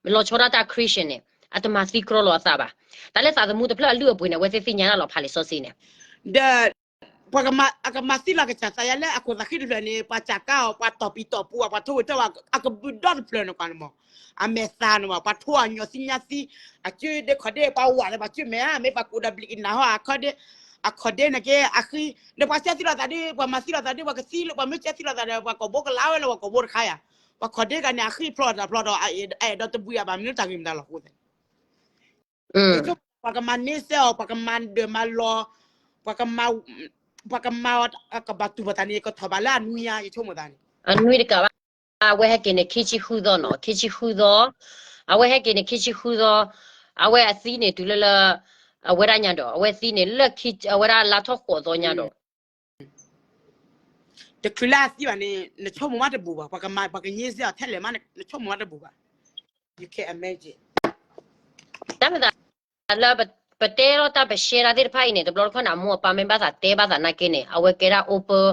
လီၤဆီဒၣ်တၢ် Christian န့ၣ် အတမၤသံကြီလီၤအသးဘၣ် တၢ်လၢသးသမူတဖျၢၣ်အလုၢ်အပှ့ၤန့ၣ် အဝဲသ့ၣ်သ့ၣ်ညါတၢ်လီၤဖးလံာ်စီဆှံန့ၣ် ဒီး ပ ပှၤကမၤ အကမၤသံလီၤကစၢ်သးယါလၢအခိၣ်သးဃံတဖျၢၣ်န့ၣ် ပှၤစၢ်ကါအီၤ ပှၤတီၢ်ပံၤတီၢ်ပူၤအီၤ ပှၤထိၣ်ဝံၤထိၣ်ဝါ အကဘုၣ်ဒီတဖျၢၣ်န့ၣ်ကွၢ်န့ၣ်မး, အမဲာ်သးန့ၣ်မး ပှၤထိအညီသံညါသံ, အကၠုဒ့ခီၣ်ဒ့ ပှၤဝးလၢပှၤကၠုမဲာ်ဧါ မ့ၢ်ပှၤကူးဒီးဘျံးကနၣ်ဟီ အခီၣ်ဒ့, အခီၣ်ဒ့န့ၣ်က့ အဃံ, ဒီးပှၤစဲသံလိာ်သးဒ့ ပှၤမၤသံလိာ်သးဒ့ ပှၤကသံလၢ ပှၤမ့ၢ်စဲသံလိာ်သးဒီး ပှၤကိာ်ဘိကလါဝဲလၢပှၤကိာ်ဘိတခါယါ, ပှၤခီၣ်ဒ့ဂၤန့ၣ် အဃံဖျိးတၢ်ဖျိးဒီး အအဲၣ်ဒိးတဘှံးအဘၣ်မနုၤတၢ်ဂ့ၢ်မတၤလီၤအဃိသတး ယဆိကမိၣ် ပှၤကမၤန့ဆၢအီၤ ပှၤကမၤဒၢးမၤလီၤ, ပှၤကမၤ, ပှၤကမၤအီၤ ကဘၣ်တူၢ်ဘၣ်တၢ်န့ၣ် ကထီၣ်ဘၣ်လၢအနွံညါ ယဆိကမိၣ်သးန့ၣ်. အနွံတကးဘၣ်, အဝဲဟဲက့ၤန့ၣ် ခံဆံဃုသီနီၤ, ခံဆံဃုသီ, အဝဲဟဲက့ၤန့ၣ် ခံဆံဃုသီ, အဝဲအသံန့ၣ်တုၤလၢလၢ, အဝဲဒၣ်ညါဒီး အဝဲသံန့ၣ်လၢခံ အဝဲဒၣ်လါထီၣ်ဃိးသီညါဒီး တချုးလၢအသံဘၣ်န့ၣ် နဆိကမိၣ်မးတဘူၣ်ဘၣ်, ပှၤကမၤ ပှၤကည့စ့အီၤထဲလဲၣ်မး နဆိကမိၣ်မးတဘူၣ်ဘၣ်. You can imagine. တၢ်မ့ၢ်သးလၢပတဲလီၤတၢ်ပရှဲတၢ်သ့ၣ်တဖၣ်အံၤန့ၣ် တဘျီတခီၣ်န့ၣ်အမိၢ်အပၢ်မ့ၢ်ဘၣ်သးတဲဘၣ်သးနာ်က့န့ၣ် အဝဲကဲဒၣ် open,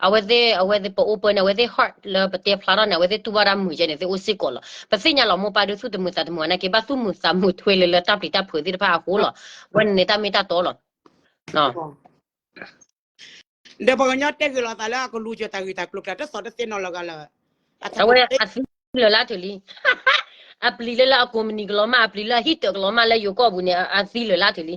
အဝဲသ့ၣ် အဝဲသ့ၣ်ပ open န့ၣ် အဝဲသ့ၣ် heart လၢပတဲဖျါထီၣ်န့ၣ် အဝဲသ့ၣ်တူၢ်ဘၣ်တၢ်မုာ်ကဲန့ၣ် သ့ၣ်အိၣ်စ့ၢ်ကီးလီၤ. ပသ့ၣ်ညါလီၤမိၢ်ပၢ်ဒုးသူၣ်တမုာ်သးတမုာ်နာ်က့ ဘၣ်သူၣ်မုာ်သးမုာ်ထွဲလၢလၢတၢ်ပျံၤတၢ်ဖုးသ့ၣ်တဖၣ်အဃိလီၤ. အဝဲန့ၣ်န့ၣ်တၢ်မ့ၢ်တၢ်တီလီၤ. ဒီးပှၤကညီတဲဂ့ၤလိာ်သးလၢအကလူၤစၢၤတၢ်ဂ့ၢ်တၢ်ကျိၤကျါ တသီၣ်တသ့နီၤလီၤဂာ်လၢၤ, အဝဲအသံလၢာ်လၢထုးလံ. အပျံၤလၢလၢအကိးမုၢ်နံၤကလီၤမး အပျံၤလၢအဟံၣ်တၢၣ်ကလီၤမးလၢယိၤကီၢ်ပူၤန့ၣ် အသံလၢာ်လၢထုးလံ.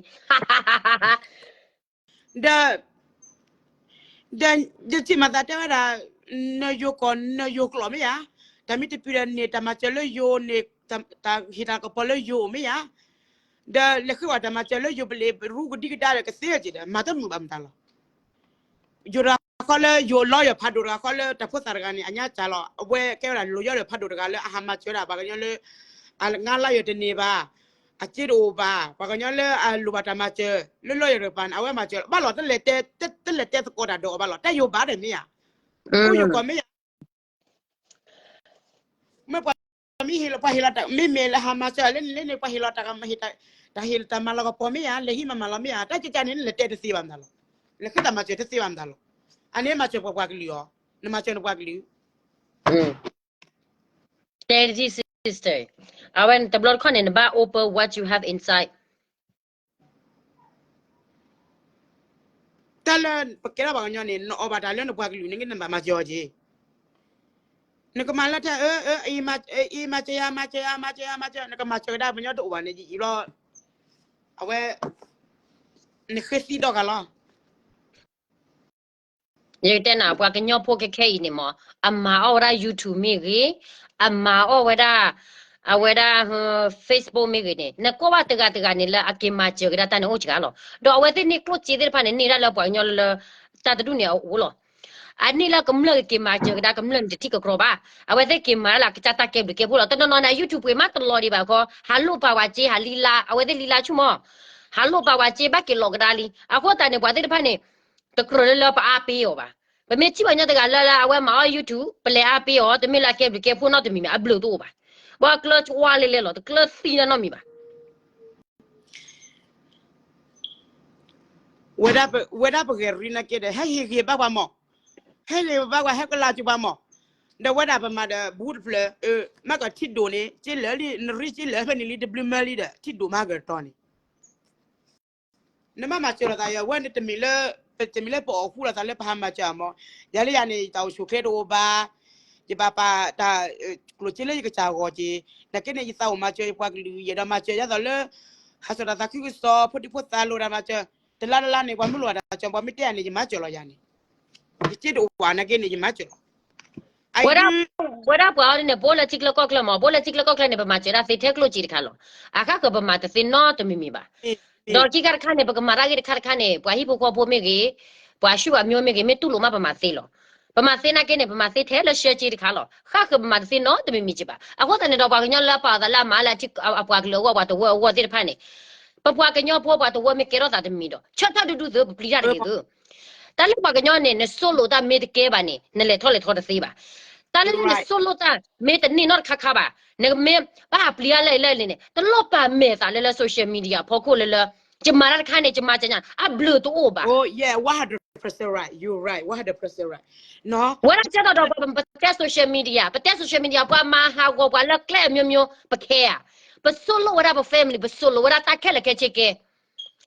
ဒီး, ဒီးယထံၣ်မၤသးတဲဝဲဒၣ်, နယိၤကီၢ်နယိၤကျိာ်မ့ၢ်ဧါ, တၢ်မ့ၢ်တပျံၤဒီးန့ၣ် တၢ်မၤစၢၤလၢယိၤန့ၣ်, တၢ်ဟ့ၣ်တၢ်ကပီၤလၢယိၤမ့ၢ်ဧါ, ဒီးလဲၤဃ့ဝဲတၢ်မၤစၢၤလၢယိၤပလ့းရူကဒံကဒါဒီးကသ့က့ၤဒီး မၤတမုာ်ဘၣ်မတၤလီၤ. ယိၤတဂၤဃီလၢယိၤလီယၢၢ်ဖးဒိၣ်တဂၤဃီလၢတၢ်ဖိသၣ်တဂၤန့ၣ် အညါစၢ်လီၤ အဝဲကဲဝဲဒၣ်လိၤယီၢ်လၢဖးဒိၣ်တဂၤလၢအဟးမၤစၢၤဒၣ်ပှၤကညီလၢ အငါလီယၢၢ်တန့ၢ်ဘၣ်, အစ့တအိၣ်ဘၣ်, ပှၤကညီလၢအလိၣ်ဘၣ်တၢ်မၤစၢၤ လၢလီယၢၢ်တကပၤန့ၣ် အဝဲမၤစၢၤလီၤ ဘၣ်လီၤ တလဲၤတဲသကိးတၢ်ဒီးအီၤဘၣ်လီၤ တၢ်ယိၤဘၣ်ဒီးမ့ၢ်ဧါ, အိၣ်ယိၤကီၢ်မ့ၢ်ဧါ မ့ၢ်ပှၤမ့ၢ်ဟ့ၣ်လီၤ ပှၤဟ့ၣ်လီၤတၢ် မ့မ့ၢ်လၢဟးမၤစၢၤလၢန့ၣ်လၢန့ၣ် ပှၤဟ့ၣ်လီၤတၢ် တၢ်ဟ့ၣ်တၢ်မၤလီၤကပီၤမ့ၢ်ဧါ လဲၤဟံးမၤမၤလီၤမ့ၢ်ဧါ တၢ်ကကန့ၣ် နလဲၤတဲတသ့ဘၣ်မတၤလီၤ. လဲၤဃ့တၢ်မၤစၢၤတသ့ဘၣ်မတၤလီၤ. အန့ၣ်မၤစၢၤပှၤပှၤကလုာ်အီၤ, နမၤစၢၤနပှၤကလုာ် Steady sister, အဝဲတဘျီတခီၣ်န့ၣ် နဘၣ် open what you have inside. တၢ်လၢပကဲထီၣ်ပှၤကညီန့ၣ် နအီၣ်ဘၣ်တၢ်လၢနပှၤကလုာ်န့ၣ် နဘၣ်မၤစၢၤအီၤက့ၤ. နကမၤလၢထဲ အ့ မၤစၢၤယၤ မၤစၢၤယၤ မၤစၢၤယၤ မၤစၢၤ နကမၤစၢၤကဒါပညီတအိၣ်ဘၣ်န့ၣ် ယအံၤဘျီ အဝဲ နဃ့သံဒီဂၤလီၤ. ယကတဲနၤ ပှၤကညီဖိခဲခဲအံၤန့ၣ်မး အမၤအီၣ်ဝဲဒၣ် YouTube မ့ၢ်ဂ့ၤ, အမၤအီၣ်ဝဲဒၣ် အဝဲဒၣ် Facebook မ့ၢ်ဂ့ၤန့ၣ် နကွၢ်ဘၣ်တဂၤတဂၤန့ၣ်လၢအက့ၤမၤစၢၤကဒါတၢ်န့ၣ်အိၣ်စှၤလီၤ. ဒီးအဝဲသ့ၣ်န့ၢ်ကျိၣ်စ့သ့ၣ်တဖၣ်န့ၣ် န့ၢ်ဒၣ်လၢပှၤကညီလၢ တၢ်တဒူၣ်န့ၣ်အအိၣ်လီၤ. အန့ၢ်လၢကမျၢၢ်ကက့ၤမၤစၢၤကဒါကမျၢၢ်န့ၣ် တထံၣ်ကကြီဘၣ်. အဝဲသ့ၣ်က့ၤမၤလၢကစၢ်တၢ်ကဲဘျုးကဲဖှိၣ်လီၤ. တနီၤနီၤန့ၣ် YouTube ပှ့ၤမးတလီၤဒံးဘၣ်ခီ ဟးလိၣ်ပာ်ဝဲစ့ ဟးလံလါ အဝဲသ့ၣ်လံလါဆူၣ်မး ဟးလိၣ်ပာ်ဝဲစ့ ဘၣ်က့ၤလီၤကဒါလံ. အဃိသတးန့ၣ် ပှၤသ့ၣ်တဖၣ်န့ၣ် တကြၢးလၢလၢပအါပ့ၤအီၤဘၣ်. ပမ့ၢ်ထံၣ်ပှၤကညီတဂၤလၢလၢအဝဲမၤအီၣ် YouTube ပလဲၤအါပ့ၤအီၤ တမ့ၢ်လၢအကဲဘျုးကဲဖှိၣ်နီတမံၤမံၤ အဘျုးတအိၣ်ဘၣ်. ပှၤကျၢၤကွၢ်လဲလဲလီၤ တကျၢၤသံနီတမံၤဘၣ်. ဝဲဒၣ်ပ ဝဲဒၣ်ပဂဲၤရံနာ်က့ဒီး ဟဲဟ့ၣ်ဂ့ၤဘၣ်ပှၤမး, ဟဲဟ့ၣ်ဘၣ်ပှၤ ဟဲကလၤစၢၤပှၤမး, ဒီးဝဲဒၣ်ပမၤဒီးဘူးတဖျၢၣ်, မ့ၢ်ကထံၣ်ဒိၣ်န့ၣ် က့လၢာ်လံ နရံက့လၢာ်ဖဲန့ၣ်လံ တဘျုးမၢလံဒီး ထံၣ်ဒိၣ်မးကတီၤန့ၣ် နမ့ၢ်မၤစၢၤလိာ်သးယၤ ဝဲန့ၣ်တမ့ၢ်လၢ တမ့ၢ်လၢပအီၣ်ဃူလိာ်သးလၢပဟးမၤစၢၤအမး, ယၤလၢယၤန့ၣ် ယတၢ်အိၣ်ဆူၣ်ချ့တအိၣ်ဘၣ်, ယဘၣ်ပာ်တၢ် ကျိၣ်စ့လၢယကစၢ်ဂီၤက့ၤ, နာ်က့န့ၣ် ယသးအိၣ်မၤစၢၤယပှၤကလုာ် ယအဲၣ်ဒိးမၤစၢၤ ဒ်သိးလၢ ဟးစိာ်တၢ်သးခုကစီၣ် ဖိဒံဖိသၣ်လိၣ်တၢ်မၤစၢၤ, တလါတလါန့ၣ် ပှၤမ့ၢ်လိၣ်ဘၣ်တၢ်စၢၤ ပှၤမ့ၢ်တဲယၤန့ၣ် ယမၤစၢၤလီၤယၤန့ၣ်, ယစ့တအိၣ်ဘၣ်နာ်က့န့ၣ် ယမၤစၢၤလီၤ. ဝဲဒၣ် ဝဲဒၣ်ပှၤအီၤဒ်န့ၣ် ပအိၣ်လၢထံချၢကီၢ်ချၢမး ပအိၣ်လၢထံချၢကီၢ်ချၢန့ၣ် ပမၤစၢၤဒၣ်သ့ထဲကျိၣ်စ့တခါလီၤ. အဃၣ်ဃၢၤပမၤတသ့နီတမံၤမံၤဘၣ်. ဒီးခံခါတခါန့ၣ် ပကမၤတၢ်ဂ့ၢ်တခါတခါန့ၣ် ပှၤဟံၣ်ဖိဃီဖိမ့ၢ်ဂ့ၤ, ပှၤဆူၣ်ပှၤမၠိမ့ၢ်ဂ့ၤ မ့ၢ်တူၢ်လိာ်မးပမၤသ့လီၤ. ပမၤသ့နာ်က့န့ၣ် ပမၤသ့ထဲလၢရှဲက့တခါလီၤ. ဃၣ်ဃၢၤပမၤတသ့နီတမံၤမံၤက့ဘၣ်. အဃိသတးန့ၣ်ဒီး ပှၤကညီလၢအပာ်အသးလၢအမၤလၢအပှၤကလုာ်အဂီၢ် ပှၤတဝၢအဂီၢ်သ့ၣ်တဖၣ်န့ၣ် ပပှၤကညီဖိပှၤတဝၢမ့ၢ်ကဲထီၣ်သးတမံၤဒီး ဆၢထၢၣ်ဒူဒူသု ပပျံၤတၢ်တဂ့ၤသု တၢ်လၢပှၤကညီန့ၣ် နစိၢ်လိာ်တၢ်မ့ၢ်တကဲဘၣ်န့ၣ် နလဲၤထီၣ်လဲၤထီတသ့ဘၣ်. တၢ်လၢနစိၢ်လိာ်တၢ်မ့ၢ်တန့ၢ်နီတခါခါဘၣ်, နမ့ၢ်ဘၣ်ဟးပျံၤအါလၢအံၤလၢအံၤန့ၣ် တလိၣ်ပာ်မဲာ်သးလၢလၢ social media ဖီခိၣ်လၢလၢ ယမၤတၢ်တခါန့ၣ် ယမၤကညါ အဘျုးတအိၣ်ဘၣ်. ဝဲဒၣ်ကဲသိးဒီး ပတဲ social media ပတဲ social media ပှၤမၤဟးဂီၤပှၤလၢကျဲအမျိုးမျိုး ပခဲဧါ. ပစိၢ်လိာ်ဝဲဒၣ်ပ family ပစိၢ်လိာ်ဝဲဒၣ်တၢ်ခဲလၢာ်ခဲဆ့ကဲ.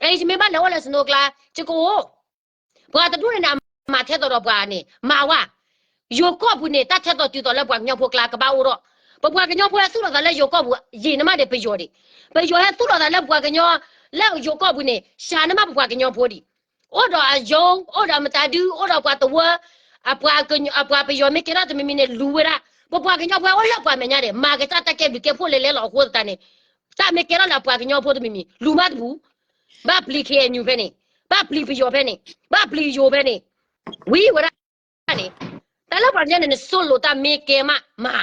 အဲ ယမ့ၢ်ဘၣ်လဲၤအိၣ်လၢ snow ကျါ ယကအိၣ် ပှၤတဒူၣ်န့ၣ်န့ၣ် အမၤထဲသိးဒီးပှၤန့ၣ် မၤဝဲ, ယိၤကီၢ်ပူၤန့ၣ် တၢ်ထဲသိးတုၤသိးလၢပှၤကညီဖိကျါကဘၣ်အိၣ်ဒီး, ပပှၤကညီဖိဟဲသူၣ်လီၤသးလၢယိၤကီၢ်ပူၤ ယံာ်န့ၢ်မးဒီးပယီၤဒံး, ပယီၤဟဲသူၣ်လီၤသးလၢပှၤကညီ လၢယိၤကီၢ်ပူၤန့ၣ် စှၤန့ၢ်မးပပှၤကညီဖိဒံး, အိၣ်ဒီးအယိၤ အိၣ်ဒီးမတၤဒု အိၣ်ဒီးပှၤတဝၢ အပှၤပယီၤမ့ၢ်ကဲထီၣ်တမံၤမံၤန့ၣ် လူၤဝဲဒၣ်, ပပှၤကညီဖိအိၣ်လၢပှၤမဲာ်ညါဒီး မၤကစၢ်တၢ်ကဲဘျုးကဲဖှိၣ်လဲၤလဲၤလီၤအဃိသတးန့ၣ်, တၢ်မ့ၢ်ကဲထီၣ်လၢအပှၤကညီဖိတမံၤမံၤ လူၤမးတပူၤ, ဘၣ်ပျံၤ K N U ဖဲန့ၣ်, ဘၣ်ပျံၤပယီၤဖဲန့ၣ်, ဘၣ်ပျံၤယိၤဖဲန့ၣ်, ဝံၤဝဲဒၣ်န့ၣ်, တၢ်လၢပှၤကညီန့ၣ် နဆိလိာ်တၢ်မ့ၢ်ကဲမးမၤ,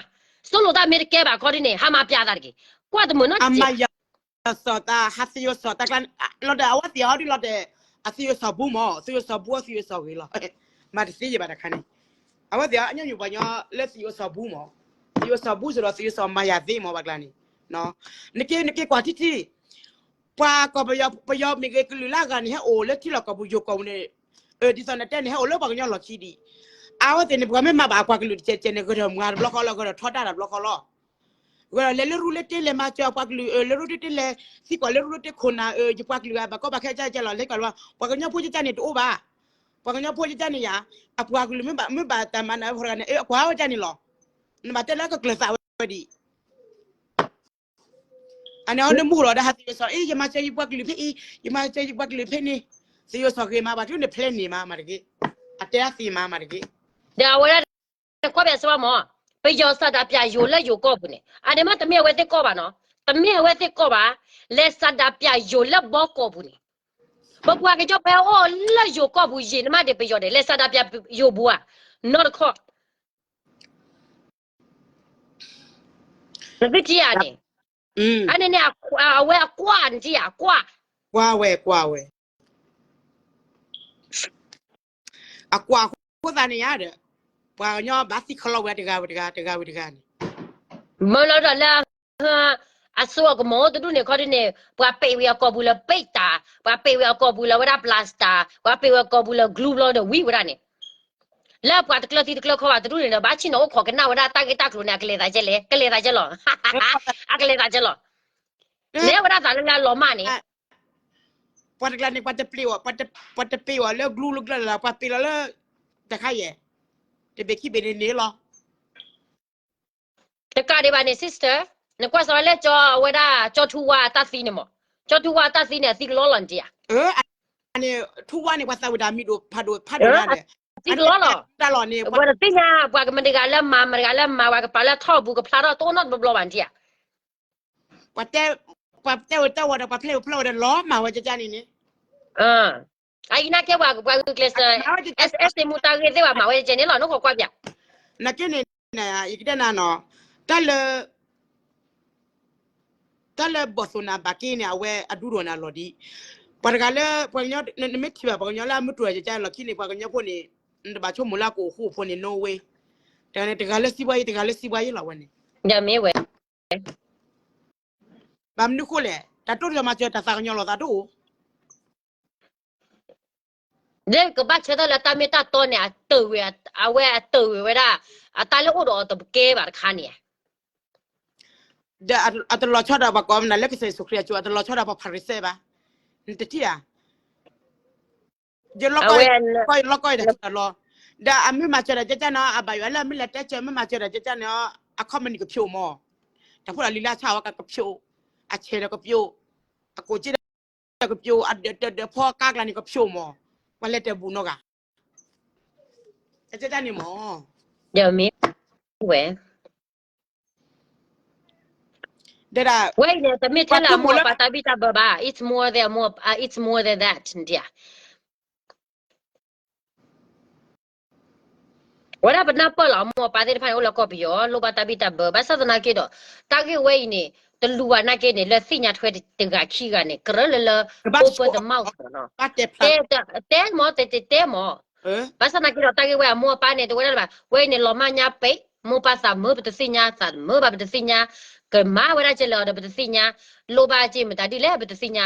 ဆိလိာ်တၢ်မ့ၢ်တကဲဘၣ်ခီဒ်န့ၣ် ဟးမၤပျးသးတက့ၢ်, ကွၢ်တမုာ်နီတစဲး စီၤတၢ်ဟးသယိစီၤတၢ်ကျါ, လီၤဒီးအဝဲသ့ၣ်အီၤဒ်လီၤဒီး, အသယိစီၤဘူမး သယိစီၤဘူအီၤသယိစီၤဂ့ၤလီၤ, မၤတသ့ယဘၣ်တခါန့ၣ်, အဝဲသ့ၣ်အီၤ အညီနုၢ်ပှၤကညီလၢသယိစီၤဘူမး, သယိစီၤဘူစ့ၢ်ဒီးသယိစီၤမၤယၤသ့မး ပှၤကျါန့ၣ်, နက့နက့ကွၢ်ထံထံ ပှၤကီၢ်ပယီၤ ပယီၤမ့ၢ်ဂ့ၤကလုာ်လၢအဂၤန့ၣ် ဟဲအိၣ်လၢထံလီၢ်ကီၢ်ပူၤယိၤကီၢ်ပူၤန့ၣ်, ဒ်သိးနတဲန့ၣ် ဟဲအိၣ်လၢပှၤကညီလီၢ်ခံဒံး, အဝဲသ့ၣ်န့ၣ် ပှၤမ့ၢ်မၤဘၣ်အပှၤကလုာ်တကဲးကဲးန့ၣ် ဂဲၤထီၣ်မၤတဘျီဃီလီၤ ဂဲၤထီၣ်ထီတၢ်တဘျီဃီလီၤ ဂဲၤထီၣ်လဲၤလၢရူလၢတ့လဲၤမၤစၢၤအပှၤကလုာ် လၢရူလၢတ့လဲၤ, သံကွၢ်လၢရူလၢတ့ခိၣ်နၤ ယပှၤကလုာ်ဂၤဘၣ်ကီဘၣ်ခဲကကဲလီၤ လဲၤကွၢ်လီၤ ပှၤကညီဖိကကန့ၣ်တအိၣ်ဘၣ်, ပှၤကညီဖိကကန့ၣ်ယၤ, အပှၤကလုာ်မ့ၢ်ဘၣ်မ့ၢ်ဘၣ်တၢ်မၤနၢၤအဝဲဃီတဂၤန့ၣ် အကွၢ်ဝဲကန့ၣ်လီၤ, နဘၣ်တဲလၢကကျၢၤသးဝဲဒံး အန့ၣ်အီၤနမူလီၤဒီးဟးသယိစီၤ အ့ ယမၤစၢၤယပှၤကလုာ်ဖဲအံၤ ယမၤစၢၤယပှၤကလုာ်ဖဲန့ၣ်, သယိစီၤဂ့ၤမး ပှၤကလုာ်န့ၣ် planန့ၣ်မးမးတဂ့ၤ, အတဲအသ့မးမးတဂ့ၤ, ဒီးအဝဲဒၣ်ကွၢ်ဘၣ်စ့ၢ်ကီးမး, ပယီၤစးဒၣ်ပျးယိၤလၢယိၤကီၢ်ပူၤန့ၣ် အန့ၣ်မးတမ့ၢ်အဝဲသ့ၣ်ကီၢ်ဘၣ်နီၤ, တမ့ၢ်အဝဲသ့ၣ်ကီၢ်ဘၣ်, လဲၤစးဒၣ်ပျးယိၤလၢဘီကီၢ်ပူၤန့ၣ်, ပပှၤကညီဖိအိၣ်လၢယိၤကီၢ်ပူၤယံာ်န့ၢ်မးဒီးပယီၤဒီး လဲၤစးဒၣ်ပျးယိၤပူၤဧါ, နီတခီ နသုထံၣ်ဧါန့ၣ်, အန့ၣ်န့ၣ် အဝဲအကွၢ်နထံၣ်ဧါ အကွၢ်, ကွၢ်ဝဲ ကွၢ်ဝဲ, အကွၢ်အဃိသတးန့ၣ်ယါဒီး, ပှၤကညီဘၣ်သံခီလီၤဝဲတဂၤဝံၤတဂၤ တဂၤဝံၤတဂၤန့ၣ်, မၢလီၤဒီးလၢ အစိအကမီၤတဒူၣ်န့ၣ်ခီဒ်န့ၣ် ပှၤပ့းဝံၤအကီၢ်ပူၤလၢ ပ့းတာ, ပှၤပ့းဝံၤအကီၢ်ပူၤလၢဝဲဒၣ် ပလၢ်စတာ, ပှၤပ့းဝံၤအကီၢ်ပူၤလၢ glue ဘျီဒီးဝံၤဝဲဒၣ်န့ၣ်, လၢပှၤတကျၢၤသံတကျၢၤခီဘၣ်တဒူၣ်န့ၣ်ဒီး ဘၣ်ဆ့ၣ်နီၤအိၣ်ခိးကနၣ်ဝဲဒၣ်တၢ်ဂ့ၢ်တၢ်ကျိၤန့ၣ် အကလဲၤသးကဲလဲၣ် ကလဲၤသးကဲလီၤ, အကလဲၤသးကဲလီၤ, နဲဝဲဒၣ်သးလၢလၢအလီၤမၢ်န့ၣ် ပှၤတကျါန့ၣ် ပှၤတပ့းအီၤ, ပှၤတပ့းအီၤလၢ glue လၢကျၢၢ်လၢ်လၢ် ပှၤပ့းလီၤလၢ တခါယဲၢ်, တဘ့ၣ်ခံဘ့ၣ်န့ၣ်န့ၣ်လီၤ. တကးဒံးဘၣ်န့ၣ် sister, နကွၢ်စးလၢကၠီအဝဲဒၣ် ကၠီထူဝါအတၢ်သံန့ၣ်မး, ကၠီထူဝါအတၢ်သံန့ၣ် အသံကလီလီၤနတံၢ်ဧါ, န့ၣ် ထူဝါန့ၣ် ပှၤသးဝံၤတၢ်မံၤဒိၣ်ဖးဒိၣ်ဖးဒိၣ်ညါဒီး, အသံကလီလီၤ, တၢ်လီၤန့ၣ် ပှၤတသ့ၣ်ညါ ပှၤကမတဂၤလၢမၤ မတဂၤလၢမၤ ပှၤကပာ်လၢထီၣ်ပူၤကဖျါထီၣ်တအိၣ်နီတဘျီဘျီဘၣ်နတံၢ်ဧါ ပှၤတဲဝဲတၢ်ဝီဒီး ပှၤဖျဲၣ်ဝဲဖျီဝဲဒီး လီၤမၢ်ဝဲကကန့ၣ်န့ၣ်, အအံၤနာ်က့ ပှၤဂုာ်ကျဲးစၢး SS န့ၣ်မူတၢ်ဂ့ၢ်သ့ၣ်ဘၣ် မၤဝဲကကန့ၣ်လီၤ နအိၣ်ခိးကွၢ်ပၠး, နာ်က့န့ၣ် ယကတဲနၤနီၤ, တၢ်လၢ တၢ်လၢဘီၣ်သိၣ်နၤဘၣ်က့န့ၣ် အဝဲအဒူၣ်ဒီးန့ၣ်အလီၢ်ဒံး, ပှၤတဂၤလၢ ပှၤကညီ နမ့ၢ်ထံၣ်ဘၣ် ပှၤကညီလၢအမုၢ်တြီၤကကန့ၣ်လီၢ်ခံန့ၣ် ပှၤကညီဖိန့ၣ် နတဘၣ်ဆိကမိၣ်လၢအကအိၣ်ဃူအိၣ်ဖိးန့ၣ် no way, တဂၤန့ၣ် တဂၤလၢစံးဘှါယ့ တဂၤလၢစံးဘှါယ့လီၤဝဲန့ၣ်, မ့ၢ်ဝဲ ဘၣ်မနုၤဃိလဲၣ် တၢ်တိၢ်တၢ်မၤစၢၤတၢ်သးကညီၤလိာ်သးတအိၣ် ဒီးကဘၣ်ဆၢထၢၣ်လၢတၢ်မ့ၢ်တၢ်တီန့ၣ် အတၢၢ်ဝဲ အဝဲအတၢၢ်ဝဲဝဲဒၣ် အတၢ်လၢအိၣ်ဒီးအီၤတကဲဘၣ်တခါန့ၣ်, ဒီးအတလီၤဆီဒၣ်ပှၤကိးမနုၤလၢကစၢ်ယ့ၣ်ၡူးခရံာ်အစိၤ အတလီၤဆီဒၣ်ပှၤဖၤရံၤၡဲဘၣ်, နတထံၣ်ဧါ ယလီၤကီၢ် လီၤကီၢ်ယတၢ်လီၤ, ဒီးအမ့ၢ်မၤစၢၤတၢ်ကကန့ၣ် အဘၣ်ယွၤလၢအမ့ၢ်လဲၤတဲဆၢ မ့ၢ်မၤစၢၤတၢ်ကကန့ၣ် အ company ကဖျိးမး, တၢ်ဖိတၢ်လံၤလၢအဆါဝဲကဖျိး, အဆဲးဒီးကဖျိး, အကိးက့ဒီးကဖျိး, အဒၢးတၢးဒၢးဖီကါကျါန့ၣ်ကဖျိးမး, ပှၤလဲၤတၢ်ဘူၣ်နီတဂၤ, အကကန့ၣ်မး, ဒီးမ့ၢ်ဝဲ ဒ်ဒၣ် ဝဲအံၤန့ၣ် တမ့ၢ်ထဲလၢအမိၢ်အပၢ်တၢ်ဘံၣ်တၢ်ဘၢဘၣ်, it's more than, more, uh, it's more than that, နတံၢ်ဧါ, ဝဲဒၣ်ပနၢ်ပၢၢ်လီၤ အမိၢ်အပၢ်သ့ၣ်တဖၣ်န့ၣ် အိၣ်လၢကီၢ်ပယီၤ လိၣ်ဘၣ်တၢ်ဘံၣ်တၢ်ဘၢ, ဘၣ်ဆၣ်သနာ်က့ဒီး တၢ်ဂ့ၢ်ဝဲအံၤန့ၣ် တလူၤဘၣ်နာ်က့န့ၣ် လၢသ့ၣ်ညါထွဲတဂၤခံဂၤန့ၣ် ကရၢလၢလၢ open the mouth လီၤနီၤ, တဲမး တဲတဲမး, ဘၣ်ဆၣ်သနာ်က့ဒီး တၢ်ဂ့ၢ်ဝဲအမိၢ်အပၢ်န့ၣ် တဝဲဒၣ်လၢၤဘၣ်, ဝဲအံၤန့ၣ် လီၤမၢ်ညါပ့း, မိၢ်ပၢ်သးမုာ်ပတသ့ၣ်ညါ, သးမုာ်ဘၣ်ပတသ့ၣ်ညါ, ကမၤဝဲဒၣ်ကဲလၢၤဒီးပတသ့ၣ်ညါ, လိၣ်ဘၣ်က့ၤမတၤဒ်လဲၣ်ပတသ့ၣ်ညါ,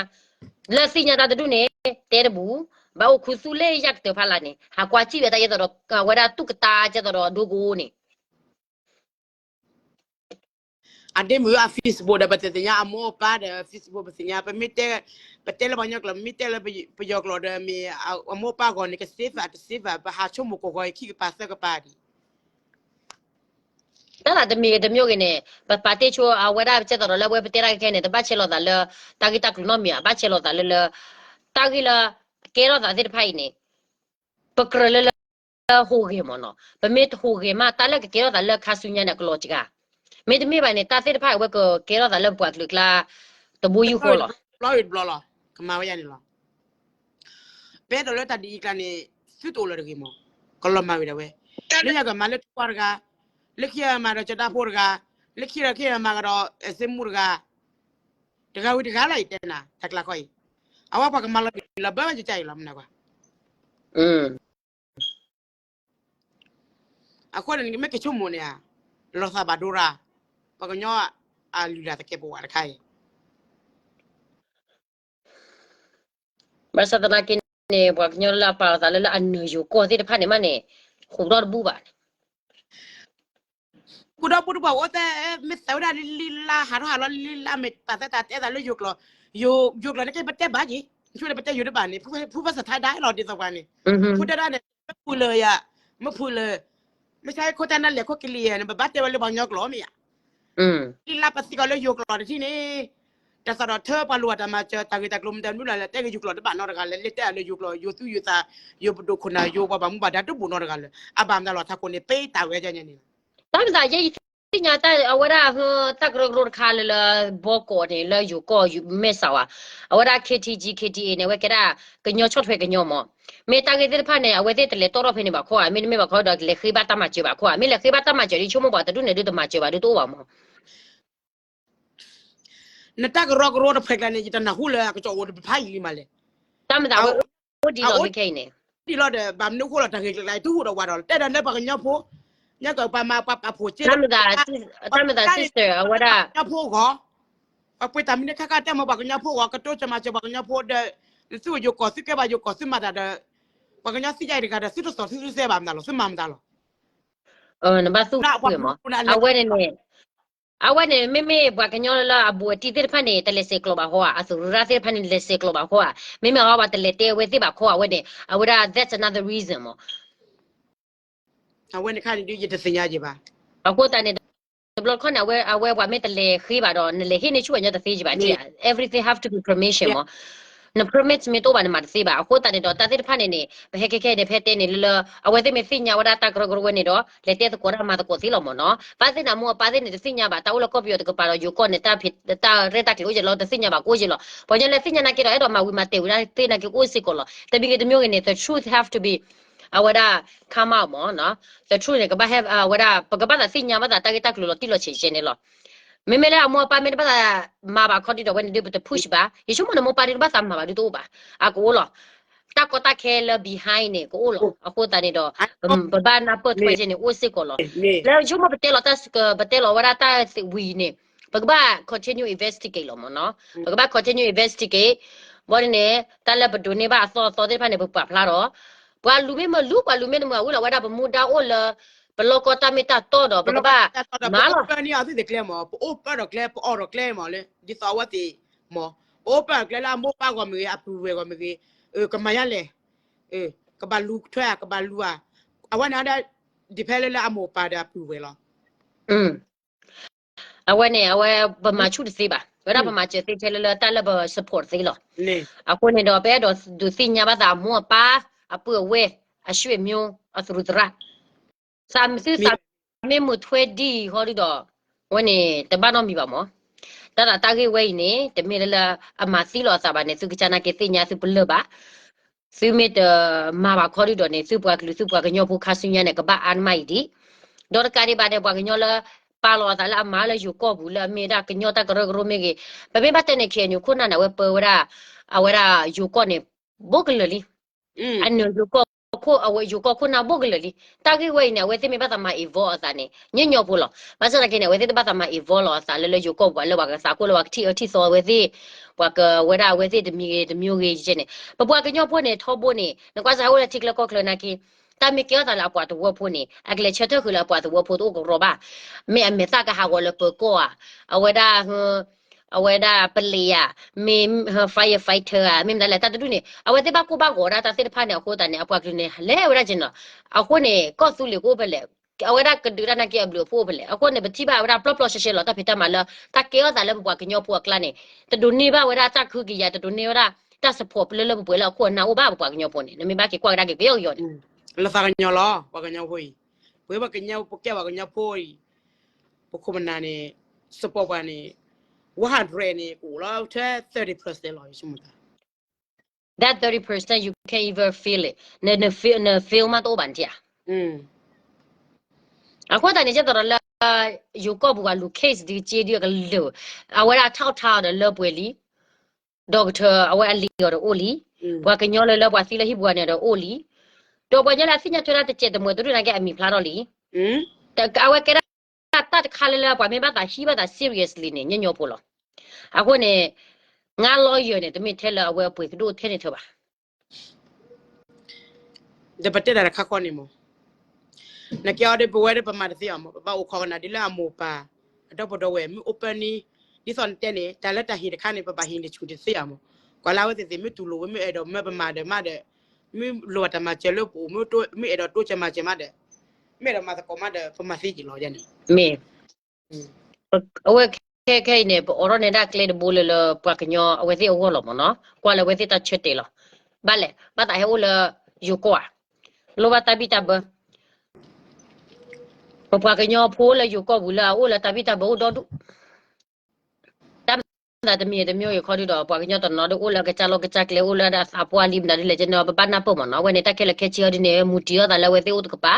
လၢသ့ၣ်ညါတၢ်တဒူၣ်န့ၣ် တဲတဘူၣ်, ဘၣ်အိၣ်ခူသူၣ်လၢယၢ်ကတၢၢ်ဖးလၢ်န့ၣ် ဟးကွၢ်စံၣ်ဝဲတၢ်ယဲသိးဒီး ဝဲဒၣ်တူၢ်ကတၢ်ကဲသိးဒီးဒိကအိန့ၣ် အ အဒ့မုၣ်အ Facebook ဒီး ပတသ့ၣ်ညါအမိၢ်အပၢ်ဒီး Facebook ပသ့ၣ်ညါ, ပမ့ၢ်တဲ, ပတဲလၢပှၤကညီကျိာ်, ပမ့ၢ်တဲလၢပယီၤကျိာ်ဒီး မ့ၢ်အမိၢ်အပၢ်ဂီၢ်န့ၣ် က save တ save ဘၣ်, ပဟးဆိကမိၣ်ကီၢ်ဂီၤအံၤ ခံကပၤသၢကပၤဒံး. တၢ်သးတမံၤတမံၤဂ့ၤန့ၣ် ပပာ်တ့ၢ်ဆိအဝဲဒၣ် ကဲသိးဒီးလၢအဝဲပတဲတၢ်ခဲခဲန့ၣ် တဘၣ်ဆဲးလီၤသးလၢ တၢ်ဂ့ၢ်တၢ်ကျိၤနီတမံၤ, အဘၣ်ဆဲးလီၤသးလၢလၢ တၢ်ဂ့ၢ်လၢ ကဲထီၣ်သးသ့ၣ်တဖၣ်အံၤန့ၣ် ပကြၢးလၢလၢ ဟူးဂဲၤမ့ၢ်နီၤ, ပမ့ၢ်တဟူးဂဲၤမး တၢ်လၢကကဲထီၣ်သးလၢခါဆူညါန့ၣ် အကလီၤစှၤ, မ့တမ့ၢ်ဘၣ်န့ၣ် တၢ်သ့ၣ်တဖၣ်အဝဲကကဲထီၣ်သးလၢပှၤကလုာ်ကျါ တဘိယူၢ်ဃီလီၤ. တဘျီတဘျီလီၤ, ကမၤဝဲယၤန့ၣ်လီၤ. ပအဲၣ်ဒိးလၢတၢ်ဒ်အံၤကျါန့ၣ် သုတအိၣ်လၢၤတဂ့ၤမး, ကလီၤမၢ်ဝဲဒၣ်ဝဲ, လၢယၤကမၤလၢထူဝါတဂၤ, လၢခံမၤဒီးကၠီၤတၢ်ဖိတဂၤ, လၢခံဒီးခံမၤကဒီး စ့မူတဂၤ, တဂၤဝံၤတဂၤလၢအံၤတဲနၤ တၢ်ကျါခီအံၤ, အဝဲပှၤကမၤလီၤဒ်လီၤဘၢယကၢ်အံၤလီၤ မနၤကွၢ် အဃိန့ၣ် နမ့ၢ်ကဆိကမိၣ်န့ၣ်ဧါ, လီၤသးဘၣ်ဒိရၣ်, ပှၤကညီအလုၢ်လၢ်သကဲးပဝးတခါအံၤ, ဘၣ်ဆၣ်သနာ်က့န့ၣ် ပှၤကညီလၢအပာ်လီၤသးလၢလၢအနၢၤယိၤကီၢ်သ့ၣ်တဖၣ်န့ၣ်မးန့ၣ် ဃိးဒီတဘူၣ်ဘၣ်န့ၣ် ဃိးဒီတဘူၣ်တဘၣ် အိၣ်တဲ မ့ၢ်သးဝဲဒၣ်လံလံလါ ဟးထီၣ်ဟးလီၤလံလံလါ မ့ၢ်ပာ်သးတၢ်တဲသးလၢယိၤကျိာ်, ယိၤကျိာ်န့ၣ် ကဲပတဲဘၣ်က့ၤ, ဆိန့ၣ် ပတဲယိၤတဘၣ်န့ၣ် ဖုဘၣ်စးထါဒါလီၤဒ်သိးပှၤန့ၣ်, ဖုတဲဒၣ်န့ၣ် မ့ၢ်ဖုလၢယၤ, မ့ၢ်ဖုလၢ, မ့ၢ်ဆါခိၣ်တၢ်နၢ်လဲၣ်ခိၣ်ကလံၤယၤန့ၣ် ပဘၣ်တဲဝဲလၢပှၤကညီကျိာ်မ့ၢ်ဧါ လံလါပသံကီးလၢယိၤကျိာ်တထံၣ်န့ၣ်, တၢ်သးဒီးထၢပှၤလိၣ်ဘၣ်တၢ်မၤစၢၤ တၢ်ဂ့ၢ်တၢ်ကျိၤမတၤမနုၤလဲၣ် တဲက့ၤယိၤကျိာ်တဘၣ်နီတဂၤလဲၣ်, လဲၤတဲအလၢယိၤကျိာ် ယိၤသူယိၤသး ယိၤပဒိၣ်ခိၣ်နၢ် ယိၤပှၤဘၣ်မူဘၣ်ဒါတဘူၣ်နီတဂၤလၢၤ, အဘၣ်မတၤလီၤ ထးခိၣ်န့ၣ် ပ့တၢ်ဝဲဒ်န့ၣ်လီၤ. တၢ်မၤသးယဲယသ့ၣ်ညါတၢ်အဝဲဒၣ် တၢ်ကရၢကရိတခါလၢလၢ ဘီကီးန့ၣ် လၢယိၤကီၢ်မဲၢ်စးဝါ, အဝဲဒၣ် KTG KTA န့ၣ် အဝဲကဲဒၣ် ကညီဆီၣ်ထွဲကညီမး, မ့ၢ်တၢ်ဂ့ၢ်သ့ၣ်တဖၣ်န့ၣ် အဝဲသ့ၣ်တလဲၤတီၣ်ထီၣ်ဖဲန့ၣ်ဘၣ်ခီဧါ, မ့တမ့ၢ်ဘၣ်ခီဒီး လဲၤဃ့ဘါတၢ်မၤစၢၤဘၣ်ခီဧါ, မ့ၢ်လဲၤဃ့ဘါတၢ်မၤစၢၤဒ်ဆိကမိၣ်ပှၤတဒူၣ်န့ၣ်ဒုးတမၤစၢၤဘၣ်ဒုးတအိၣ်ဘၣ်မး နတၢ်ကရၢကရိတဖျၢၣ်ကျါန့ၣ် ယတနၢ်ဟူလၢအကစီၣ်အိၣ်တဖၣ်အံၤလံမးလဲၣ်. တၢ်မၤသးဝဲအိၣ်ဒံးလီၤခဲခဲအံၤန့ၣ်, ဒံးလီၤဒီး ဘၣ်မနုၤအဃိလီၤ တၢ်ဂ့ၢ်ကျါအံၤ တဟူးဒီးဝးဒီး တဲဒီးလၢပှၤကညီဖိ, ညါကပှၤမၤပှၤပာ်ဖှိၣ်စ့ဒီး တၢ်မၤသး sister အဝဲဒၣ် ပှၤပှ့ၤတၢ်မံၤန့ၣ်ခါခါတဲမ့ၢ်ပှၤကညီဖိဂီၢ် ကတိၤစၢၤမၤစၢၤပှၤကညီဖိဒီး သုဝဲယိၤကီၢ်သုကဲဘၣ်ယိၤကီၢ်သုမၤတၢ်ဒီး ပှၤကညီသ့ၣ်ညါအံၤတဂၤဒီး သုတသိၣ်သုသုသဲဘၣ်မတၤလီၤ သုမၤမတၤလီၤ. နဘၣ်သူၣ်ဝဲမး, အဝဲန့ၣ်န့ၣ် အဝဲန့ၣ် မ့မ့ၢ်ပှၤကညီလၢအဘူးအတံၢ်သ့ၣ်တဖၣ်န့ၣ် တလဲၤဆဲးကျိးဘၣ်ဃီဧါ, အသူၣ်ရၢသ့ၣ်တဖၣ်န့ၣ် လဲၤဆဲးကျိးဘၣ်ဃီဧါ, မ့မ့ၢ်အဝဲတလဲၤတဲဝဲသ့ၣ်ဘၣ်ခီဧါ, အဝဲန့ၣ် အဝဲဒၣ် that's another reason မး. အဝဲန့ၣ်ခါန့ၣ်ဒုး ယတသ့ၣ်ညါက့ၤဘၣ်. အဃိသတးန့ၣ် တဘျီတခီၣ်န့ၣ် အဝဲ အဝဲပှၤမ့ၢ်တလဲၤဃ့ဘၣ်ဒီး နလဲၤဟ့ၣ်န့ၢ်ဆူၣ်အညီတသ့က့ၤဘၣ်, everything have to be permission မး. န permit မ့ၢ်တအိၣ်ဘၣ်န့ၣ်မၤတသ့ဘၣ်. အဃိသတးန့ၣ်ဒီး တၢ်သ့ၣ်တဖၣ်န့ၣ်န့ၣ် ပဟဲခဲခဲန့ၣ် ပဟဲတဲန့ၣ်လၢလၢ အဝဲသ့ၣ်မ့ၢ်သ့ၣ်ညါဝဲဒၣ်တၢ်ကရၢကရိဝဲန့ၣ်ဒီး လဲၤတဲသကိးတၢ်မၤသကိးသ့လီၤမးနီၤ. ဘၣ်သ့ၣ်န့ၣ် အမိၢ်အပၢ်သ့ၣ်န့ၣ် တသ့ၣ်ညါဘၣ် တၢ်အိၣ်လၢကီၢ်ပယီၤတကပၤဒီး ယိၤကီၢ်န့ၣ် တၢ်ရဲၣ်တၢ်ကျဲၤအိၣ်ယဲလီၤ တသ့ၣ်ညါဘၣ်ကအိၣ်ယဲလီၤ. ပှၤကညီလၢသ့ၣ်ညါနာ်က့ဒီး အဲၣ်ဒိးမၤဝံၤမၤတဲာ်ဝံၤဒၣ်သ့ၣ်နာ်က့ကအိၣ်စ့ၢ်ကီးလီၤ. တမံၤဂ့ၤတမံၤဂ့ၤန့ၣ် the truth have to be အဝဲဒၣ် come out မးနီၤ. The truth န့ၣ် ကဘၣ်ဟဲ အဝဲဒၣ် ပကဘၣ်သးသ့ၣ်ညါဘၣ်သးတၢ်ဂ့ၢ်တၢ်ကျိၤလီၤတံၢ်လီၤဆဲးဆဲးန့ၣ်လီၤ. မ့မ့ၢ်လၢအမိၢ်အပၢ်မ့ၢ်တဘၣ်သးမၤဘၣ်ခီဒ်ဒီး အဝဲန့ၣ်ဒုး ပတ push ဘၣ်. ယဆိကမိၣ်န့ၣ်မိၢ်ပၢ်ဒုးတဘၣ်သးမၤဘၣ်ဒုးတအိၣ်ဘၣ်. အကအိၣ်လီၤ. တၢ်ကီတၢ်ခဲလၢ behind န့ၣ် ကအိၣ်လီၤ. အဃိသတးန့ၣ်ဒီး ပဘၣ်နၢ်ပၢၢ်ထွဲကဲန့ၣ် အိၣ်စ့ၢ်ကီးလီၤ. လၢယဆိကမိၣ်ပတဲလီၤတၢ် ပတဲလီၤဝဲဒၣ်တၢ်ဝံၤန့ၣ် ပကဘၣ် continue investigate လီၤမးနီၤ. ပကဘၣ် continue investigate ဘၣ်န့ၣ်န့ၣ် တၢ်လၢပဒိးန့ၢ်ဘၣ်အသီအသီသ့ၣ်တဖၣ်န့ၣ် ပပာ်ဖျါဒီး ပှၤလူၤမ့ၢ်မလူၤ ပှၤလူၤမ့ၢ်တမုာ် အဝဲလီၤဝဲဒၣ်ပမူဒါအိၣ်လၢ ပလီၢ်ကီၢ်တၢ်မ့ၢ်တၢ်တီဒီး ပကဘၣ်မၤလီၤ. ပအိၣ်ပၢန့ၢ်အီၤသ့ၣ်သ့ၣ်ကျဲမး ပအိၣ်ပၢဒီးကျဲ ပအီၣ်ဒီးကျဲမးလၢ ဒ်သိးအဝဲသ့ၣ်မး ပအိၣ်ပၢဒီးကျဲလၢအမိၢ်ပၢ်ဂီၢ်မ့ၢ်ဂ့ၤ အပုၢ်ဝဲၢ်ဂီၢ်မ့ၢ်ဂ့ၤ ကမၤယါလဲၣ် ကဘၣ်လူၤထွဲ ကဘၣ်လူၤဧါ အဝဲန့ၣ်ဒၣ် depend လၢလၢအမိၢ်ပၢ်ဒီးအပုၢ်ဝဲၢ်လီၤ. အဝဲန့ၣ် အဝဲ ပမၤဆူၣ်တသ့ဘၣ်. ဝဲဒၣ်ပမၤစၢၤသ့ထဲလၢလၢတၢ်လၢပ support သ့လီၤ. အဃိန့ၣ်ဒီး ပအဲၣ်ဒိးဒုးသ့ၣ်ညါဘၣ်သးအမိၢ်အပၢ် အပုၢ်အဝဲၢ် အဆွေမျိုး အသရူးသရၣ် သးမ့ၢ်မုာ်ထွဲဒ်အံၤဃီဒုဒီး ဝဲန့ၣ် တဘၣ်နီတမံၤဘၣ်မး. တၢ်သးတၢ်ဂ့ၢ်ဝဲအံၤန့ၣ် တမ့ၢ်လၢလၢအမၤသံလီၤအသးဘၣ်န့ၣ် သုကစၢ်နာ်က့သ့ၣ်ညါသုပလၢၢ်ဘၣ်. သုမ့ၢ်တမၤဘၣ်ခီဒုဒီးန့ၣ် သုပှၤကလုာ်သုပှၤကညီဖိခါဆူညါန့ၣ် ကဘၣ်အါမးအံၤဒံး. ဒီးတကးဒံးဘၣ်န့ၣ် ပှၤကညီလၢ ပာ်လီၤအသးလၢအမၤလၢယိၤကီၢ်ပူၤလၢအမ့ၢ်ဝဲဒၣ်ကညီတၢ်ကရၢကရိမ့ၢ်ဂ့ၤ, ပမ့ၢ်ဘၣ်တဲန့ၣ် KNU ခိၣ်နၢ်န့ၣ် အဝဲပၢဝဲဒၣ် အဝဲဒၣ်ယိၤကီၢ်န့ၣ် ဘိးကလၢာ်လံ. အနၢၤယိၤကီၢ်ခိၣ် အဝဲယိၤကီၢ်ခိၣ်နၢ်ဘိးကလၢာ်လံ. တၢ်ဂ့ၢ်ဝဲအံၤန့ၣ် အဝဲသ့ၣ်မ့ၢ်ဘၣ်သးမၤ involve အသးန့ၣ် ညီညီဖိလီၤ. ဘၣ်ဆၣ်သနာ်က့န့ၣ် အဝဲသ့ၣ်တဘၣ်သးမၤ involve လီၤအသးလၢလၢယိၤကီၢ်ပူၤဘၣ် လၢပှၤကသးကိၢ်လၢပှၤကထံၣ်အၢထံၣ်သီအဝဲသ့ၣ်, ပှၤကဝဲဒၣ်အဝဲသ့ၣ်တမံၤဂ့ၤတမံၤဂ့ၤယဲန့ၣ် ပပှၤကညီဖိန့ၣ် ထီဘိန့ၣ် နကွၢ်စၢ်ဟဲအိၣ်လၢထံချၢကီၢ်ချၢနာ်က့ တၢ်မ့ၢ်ကဲထီၣ်သးလၢအပှၤသဝီဖိန့ၣ် အကလဲၤဆၢထၢၣ်ဃုာ်လၢအပှၤသဝီဖိတအိၣ်ကရီဘၣ်. မ့ၢ်အမဲာ်သၣ်ကဟးဂီၤလၢပၢၤကီၢ်ဧါ, အဝဲဒၣ် အဝဲဒၣ်ပလံၤဧါ, မ့ၢ် firefighter ဧါ, မ့ၢ်မတၤလဲၣ် တၢ်တဒူၣ်န့ၣ် အဝဲသ့ၣ်ဘၣ်ကိၢ်ဘၣ်ဂီၤဒၣ်တၢ်သ့ၣ်တဖၣ်န့ၣ် အဃိသတးန့ၣ် အပှၤကလုာ်န့ၣ် လဲၤဝဲဒၣ်က့နီၤ. အဃိန့ၣ် ကီၢ်သူလ့ၤကအိၣ်ဖဲလဲၣ်, အဝဲဒၣ်ကဒုးတၢ်နာ်က့အဘျုးအဖှိၣ်ဖဲလဲၣ်. အဃိန့ၣ် ပထံၣ်ဘၣ်ဝဲဒၣ်ပျီပျီရှဲရှဲလီၤ တၢ်ဖံးတၢ်မၤလၢ တၢ်ကဲထီၣ်သးလၢပပှၤကညီဖိအကျါန့ၣ် တဒိးန့ၢ်ဘၣ်ဝဲဒၣ်တၢ်ကဟုကယာ် တဒိးန့ၢ်ဝဲဒၣ်တၢ် support လၢလၢပှဲၤပှဲၤလၢအခိၣ်အနၢ်အိၣ်ဘၣ်ပပှၤကညီဖိန့ၣ် နမ့ၢ်ဘၣ်က့ၤကွၢ်ကဒါက့ၤကယီကယီန့ၣ် လၢသးကညီၤလီၤ ပှၤကညီဖိအံၤ, ပဝဲပှၤကညီဖိကဲပှၤကညီဖိအံၤ, ပခိၣ်ပနၢ်န့ၣ် support ပှၤန့ၣ် one hundred န့ၣ် ကအိၣ်လီၤထဲ thirty percent လီၤ ယဆိကမိၣ်သး that thirty percent you can't even feel it, န feel မးတအိၣ်ဘၣ်နထံၣ်ဧါ. အဃိသတးန့ၣ် ကဲသိးဒီးလၢ ယိၤကီၢ်ပူၤပှၤလူၤ case ဒုးက့ဒုးအကလုာ်, အဝဲဒၣ်ထီၣ်ထါအီၤဒီးလၢပှဲၤလံ, ဒီကထၢၣ်အဝဲအလံာ်အီၤဒီးအိၣ်လံ, ပှၤကညီလၢလၢပှၤသံလၢဟံၣ်ပူၤန့ၣ်ဒီးအိၣ်လံ, ဒီးပှၤကညီလၢအသ့ၣ်ညါထွဲဒၣ်တစဲးတမှဲးတဒူၣ်နာ်က့အမံၤဖျါထီၣ်လံ, အဝဲကဲဒၣ်တၢ်တခါလၢလၢပှၤမ့ၢ်ဘၣ်သးဟံးဘၣ်သး seriously န့ၣ် ညီညီဖိလီၤ. အဃိန့ၣ် ငါလီၤယၢၢ်န့ၣ် တမ့ၢ်ထဲလၢအဝဲအပှ့ၤကဒိၣ်ထဲန့ၣ်ထၢဘၣ် ဒီးပတဲတၢ်တခါဃီန့ၣ်မး, နကဲအီၤဒီးပဝဲဒီးပမၤတသ့အီၤမး, ပဘၣ်အိၣ်ခိးကနၣ်ဒ်လၢအမိၢ်ပၢ်, အဒီပုၢ်ဒီဝဲၢ်မ့ၢ် open န့ၣ်, ဒ်သိးနတဲန့ၣ် တၢ်လၢတၢ်ဟ့ၣ်တခါန့ၣ် ပဘၣ်ဟ့ၣ်တဆူၣ်တသ့အီၤမး, ကွၢ်လၢအဝဲသ့ၣ်သ့ၣ်မ့ၢ်တူၢ်လိာ်ဝဲမ့ၢ်အဲၣ်ဒိးမၢပမၤဒီးမးဒီး, မ့ၢ်လိၣ်ဘၣ်တၢ်မၤစၢၤလၢပအိၣ်, မ့ၢ်အဲၣ်ဒိးတိစၢၤမၤစၢၤမးဒီး, မ့ၢ်အဲၣ်ဒိးမၤသကိးမးဒီး ပမၤသ့က့ၤလီၤန့ၣ်, မ့ၢ် အဝဲခဲခဲအံၤန့ၣ် ပအိးထီၣ်န့ၢ်ဒၣ်ကျဲတဘိလၢလၢ ပှၤကညီအဝဲသ့ၣ်အဂီၢ်လီၤမးနီၤ, ကွၢ်လၢအဝဲသ့ၣ်တၢ်ဆၢတဲာ်လီၤ. ဘၣ်လဲၣ်, ဘၣ်သးဟဲအိၣ်လၢယိၤကီၢ်ဧါ, လိၣ်ဘၣ်တၢ်ဘံၣ်တၢ်ဘၢ, ပပှၤကညီဖိလၢယိၤကီၢ်ပူၤလၢအအိၣ်လၢတၢ်ဘံၣ်တၢ်ဘၢအိၣ်ဒီဒူၣ် တၢ်မၤသးတမံၤတမံၤအံၤခီဒုဒီး ပှၤကညီတနီၤဒုအိၣ်လၢကစၢ်လီၢ်ကစၢ်ကျဲ အိၣ်လၢဒၣ်သးပှၢ်လံမတၤဒုလဲၣ်ကန့ၣ် ပဘၣ်နၢ်ပၢၢ်မးနီၤ, အဝဲန့ၣ် တၢ်ခဲလၢာ်ခဲဆ့အီၤဒ်န့ၣ် မူတံၤအီၣ်သးလၢအဝဲသ့ၣ်အိၣ်တကပၤ,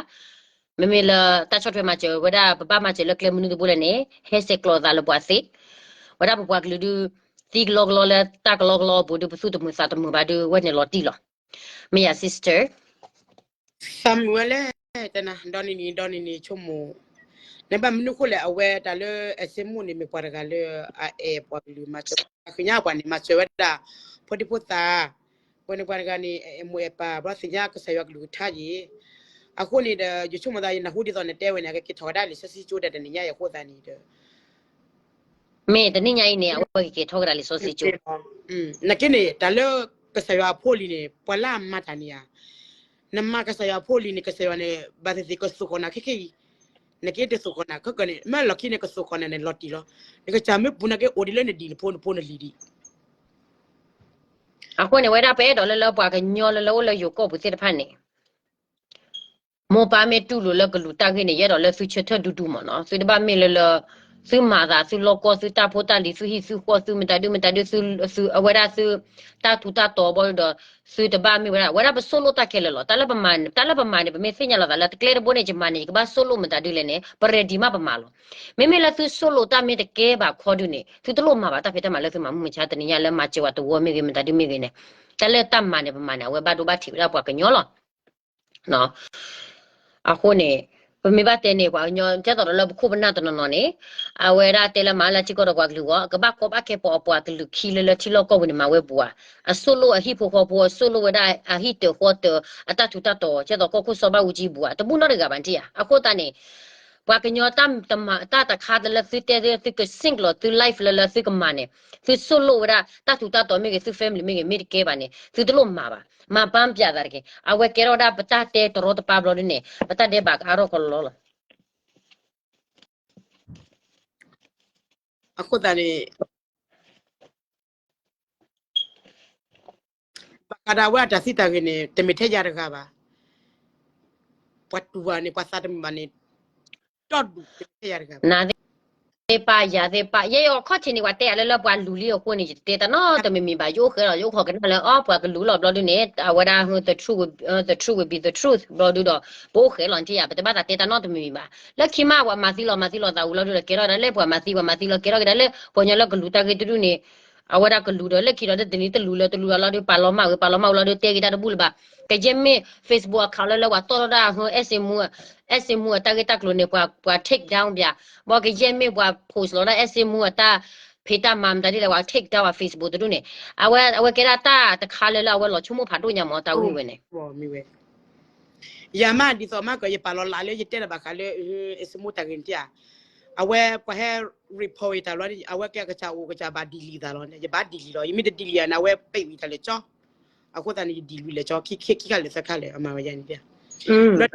မ့မ့ၢ်လၢတၢ်ဆီၣ်ထွဲမၤစၢၤဝဲဒၣ် ပဘၣ်မၤစၢၤလၢကျဲမနုၤတဘိလဲၣ်န့ၣ် ဟဲဆဲးကျိးသးလၢပှၤသ့, ဝဲဒၣ်ပပှၤကလုာ်ဒု သံကလီကလီလၢတၢ်ကလီကလီအပူၤဒု ပသူၣ်တမုာ်သးတမုာ်ဘၣ်ဒု ဝဲန့ၣ်လီၤတံၢ်လီၤ. မ့ၢ်ယၤ sister သးမုာ်ဝဲလဲၣ်, တနၤ ဒီနံၤနံၤ ဒီနံၤနံၤဆိကမိၣ်, နဘၣ်မနုၤဃိလဲၣ် အဝဲတၢ်လၢအစ့မူၣ်န့ၣ် မ့ၢ်ပှၤတဂၤလၢ အအဲၣ်ပှၤကလုာ်မၤစၢၤ, အဃ့ညါပှၤန့ၣ် မၤစၢၤဝဲဒၣ် ဖိဒံဖိသၣ်, ဝဲန့ၣ်ပှၤတဂၤန့ၣ် အအဲၣ်မိၢ်အဲၣ်ပၢ်ဘျီသ့ၣ်ညါကစၢ်ယွၤကလုၢ်ကထါယ့ၣ်, အဃိန့ၣ်ဒီး ယဆိကမိၣ်သး ယနၢ်ဟူဒ်သိးနတဲဝဲန့ၣ် အကက့ၤထီၣ်ဝဲဒၣ်လံာ်စီဆှံကၠိဒီးတနံၤညါအံၤအဃိသတးန့ၣ်ဒီး မ့ၢ်တနံၤညါအံၤန့ၣ် အဝဲကက့ၤထီၣ်ကဒါလံာ်စီဆှံကၠိ, နက့န့ၣ် တၢ်လၢကစၢ်ယွၤအဖိလံၤန့ၣ် ပှၤလၢအမၤတၢ်န့ၣ်ဧါ, နမၤကစၢ်ယွၤအဖိလံၤန့ၣ် ကစၢ်ယွၤန့ၣ် ဘၣ်သ့ၣ်သ့ၣ်ကသိၣ်ဃီၤနၤခဲခဲအံၤ, နက့တသိၣ်ဃီၤနၤခဲကၢန့ၣ် မ့ၢ်လီၢ်ခံန့ၣ် ကသိၣ်ဃီၤနၤန့ၣ် လီၤတံၢ်လီၤ, နကစၢ်မ့ၢ်ပူၤနၤက့အိၣ်ဒံးလၢနဒံးနဖိနဖိနလံၤဒံး အဃိန့ၣ် ဝဲဒၣ်ပအဲၣ်ဒိးလၢလၢပှၤကညီလၢလၢအိၣ်လၢယိၤကီၢ်ပူၤသ့ၣ်တဖၣ်န့ၣ် မိၢ်ပၢ်မ့ၢ်တူၢ်လိာ်လၢကလူးတၢ်ဂ့ၢ်န့ၣ် ယအဲၣ်ဒိးလၢသုဆၢထၢၣ်ဒူဒူမးနီၤ, သုတဘၣ်မ့ၢ်လၢလၢ သုမၤသး သုလီၢ်ကီၢ် သုတၢ်ဖိတၢ်လံၤ သုဟံၣ်သုဃီၣ် သုမတၤဒုမတၤဒု သု သုအဝဲဒၣ်သု တၢ်ထူးတၢ်တီၤဘီဒီး သုတဘၣ်မ့ၢ်ဝဲဒၣ် ဝဲဒၣ်ပဆိၣ်လိၣ်တၢ်ခဲလၢာ်လီၤ. တၢ်လၢပမၤ တၢ်လၢပမၤန့ၣ် ပမ့ၢ်သ့ၣ်ညါလီၤသးလၢတကျဲတဘိန့ၣ် ယမၤန့ၣ် ယကဘၣ်ဆိၣ်လိၣ်မတၤဒုလဲၣ်န့ၣ် ပ ready မးပမၤလီၤ. မ့မ့ၢ်လၢသုဆိၣ်လိၣ်တၢ်မ့ၢ်တကဲဘၣ်ခီဒုန့ၣ် သုတလိၣ်မၤဘၣ်တၢ်ဖံးတၢ်မၤလၢသုမၤမုၢ်မဆါတနံၤညါလၢမၤစၢၤဝဲတဝီမ့ၢ်ဂ့ၤ မတၤဒုမ့ၢ်ဂ့ၤန့ၣ်, တၢ်လၢတၢ်မၤန့ၣ် ပမၤန့ၣ် အဝဲဘၣ်ဒိဘၣ်ထံးဝဲဒၣ်ပှၤကညီလီၤ. အဃိန့ၣ် ပမ့ၢ်ဘၣ်တဲန့ၣ် ပှၤကညီ ကဲသိးဒီးလၢပခိၣ်ပနၢ်တနီၤနီၤန့ၣ် အဝဲဒၣ်တဲလၢမၤလၢထံကီၢ်ဒီးပှၤကလုာ်ဂီၢ် ကဘၣ်ကီဘၣ်ခဲပိာ်အပှၤကလုာ်ခံလၢလၢထံလီၢ်ကီၢ်ပူၤန့ၣ် မၤဝဲဘူးဧါ. အဆိၣ်လိၣ်အဟံၣ်ဖိဃီဖိ အဆိၣ်လိၣ်ဝဲဒၣ်အဟံၣ်တၢၤဃီတၢၤ အတၢ်ထူးတၢ်တီၤ ကဲသိးကီၢ်ခိၣ်စီၤဘၣ်အူကၠံဘူးဧါ. တဘူးနီတဂၤဘၣ်နထံၣ်ဧါ. အဃိသတးန့ၣ် ပှၤကညီတၢ်မၤ တၢ်တခါတလၢသုတဲသုက sink လီၤသု life လၢလၢသုကမၤန့ၣ် သုဆိၣ်လိၣ်ဝဲဒၣ်တၢ်ထူးတၢ်တီၤမ့ၢ်ဂ့ၤ သု family မ့ၢ်ဂ့ၤ မ့ၢ်တကဲဘၣ်န့ၣ် သုတလိၣ်မၤဘၣ်. မၤပၢ်ပျးသးတက့ၢ်. အဝဲကဲထီၣ်ဝဲဒၣ်ပတၢ်တဲတရီတပါဘျီဒုန့ၣ် ပတၢ်ဒဲးဘးကအါထီၣ်ကလီလီၤ. အဃိသတးန့ၣ် ဘၣ်ဃးဒီးအဝဲအတၢ်သံတၢ်ဂ့ၢ်န့ၣ် တမ့ၢ်ထဲယၤတဂၤဘၣ်. ပှၤတူၢ်ဘၣ်န့ၣ် ပှၤသးတမုာ်ဘၣ်န့ၣ် ဒီဒူၣ်တမ့ၢ်ထဲယၤတဂၤဘၣ်. နၤသ့ၣ်ပာ်ယၤသ့ၣ်ပာ် ယဲယခီၣ်ထံးန့ၣ် ပှၤတဲယၤလၢလၢပှၤလူၤလံအဃိန့ၣ် ယတတဲတၢ်နီတမံၤမံၤဘၣ်. ယအိၣ်ဃဲလီၤ ယအိၣ်ခိးကနၣ်လၢအီၤ ပှၤကလူၤလီၤဘျီဒုန့ၣ် အဝဲဒၣ် the truth will, the truth will be the truth ဘျီဒုဒီး ပအိၣ်ဃဲလီၤနထံၣ်ယၤ ပတဘၣ်သးတဲတၢ်နီတမံၤမံၤဘၣ်. လၢခံမး ပှၤမၤသံလီၤမၤသံလီၤသးဝံၤလီၤဒုဒီး ကဲထီၣ်ဒၣ်လၢပှၤမၤသံ ပှၤမၤသံလီၤကဲထီၣ်က့ၤဒၣ်လၢ ပှၤကညီလၢကလူၤတၢ်ဂ့ၢ်တဒူၣ်န့ၣ် အဝဲဒၣ်ကလူၤဒီးလၢခံဒီးလၢတနံၤတလူၤလၢတလူၤလီၤလီၤဒု ပာ်လီၤမၢ်ဝဲ ပာ်လီၤမၢ်ဝံၤလီၤဒု တဲက့ၤတၢ်တဘူၣ်လၢၤဘၣ်. ကယဲၢ်မ့ၢ် Facebook account လၢလၢပှၤတီၢ်ထီၣ်ဒၣ် အဲၣ်စ့မူ အဲၣ်စ့မူအတၢ်ဂ့ၢ်တၢ်ကျိၤန့ၣ် ပှၤ ပှၤ take down ပျး ဘၣ်ကယဲၢ်မ့ၢ်ပှၤ post လီၤဒၣ်အဲၣ်စ့မူအတၢ်ဖံးတၢ်မၤမတၤဒ်လဲၣ် ပှၤ take down အ Facebook တဒူၣ်န့ၣ် အဝဲ အဝဲကဲဒၣ်တၢ်တခါလၢလၢအဝဲလီၤဆိကမိၣ်ဖးဒိၣ်ညါမး တၢ်ဂ့ၢ်ဝဲန့ၣ် မ့ၢ်ဝဲ ယၤမးဒ်သိးမးက ယပာ်လီၤလးလၢယတဲတၢ်ဘၣ်ဃးလၢ အ့စမူတၢ်ဂ့ၢ်န့ၣ်ဧါ, အဝဲပှၤဟဲ report ယတၢ်လီၤ, အဝဲကဲကစၢ်အိၣ်ကစၢ်ဘၣ် delete သးလီၤ, ယဘၣ် delete လီၤ, ယမ့ၢ်တ delete ယၤန့ၣ် အဝဲပံးဝံၤတၢ်လၢကၠီ, အဃိသတးန့ၣ် ယ delete လၢကၠီ ခံခါလၢသၢခါလၢအမၤဝဲယၤန့ၣ်ဧါ.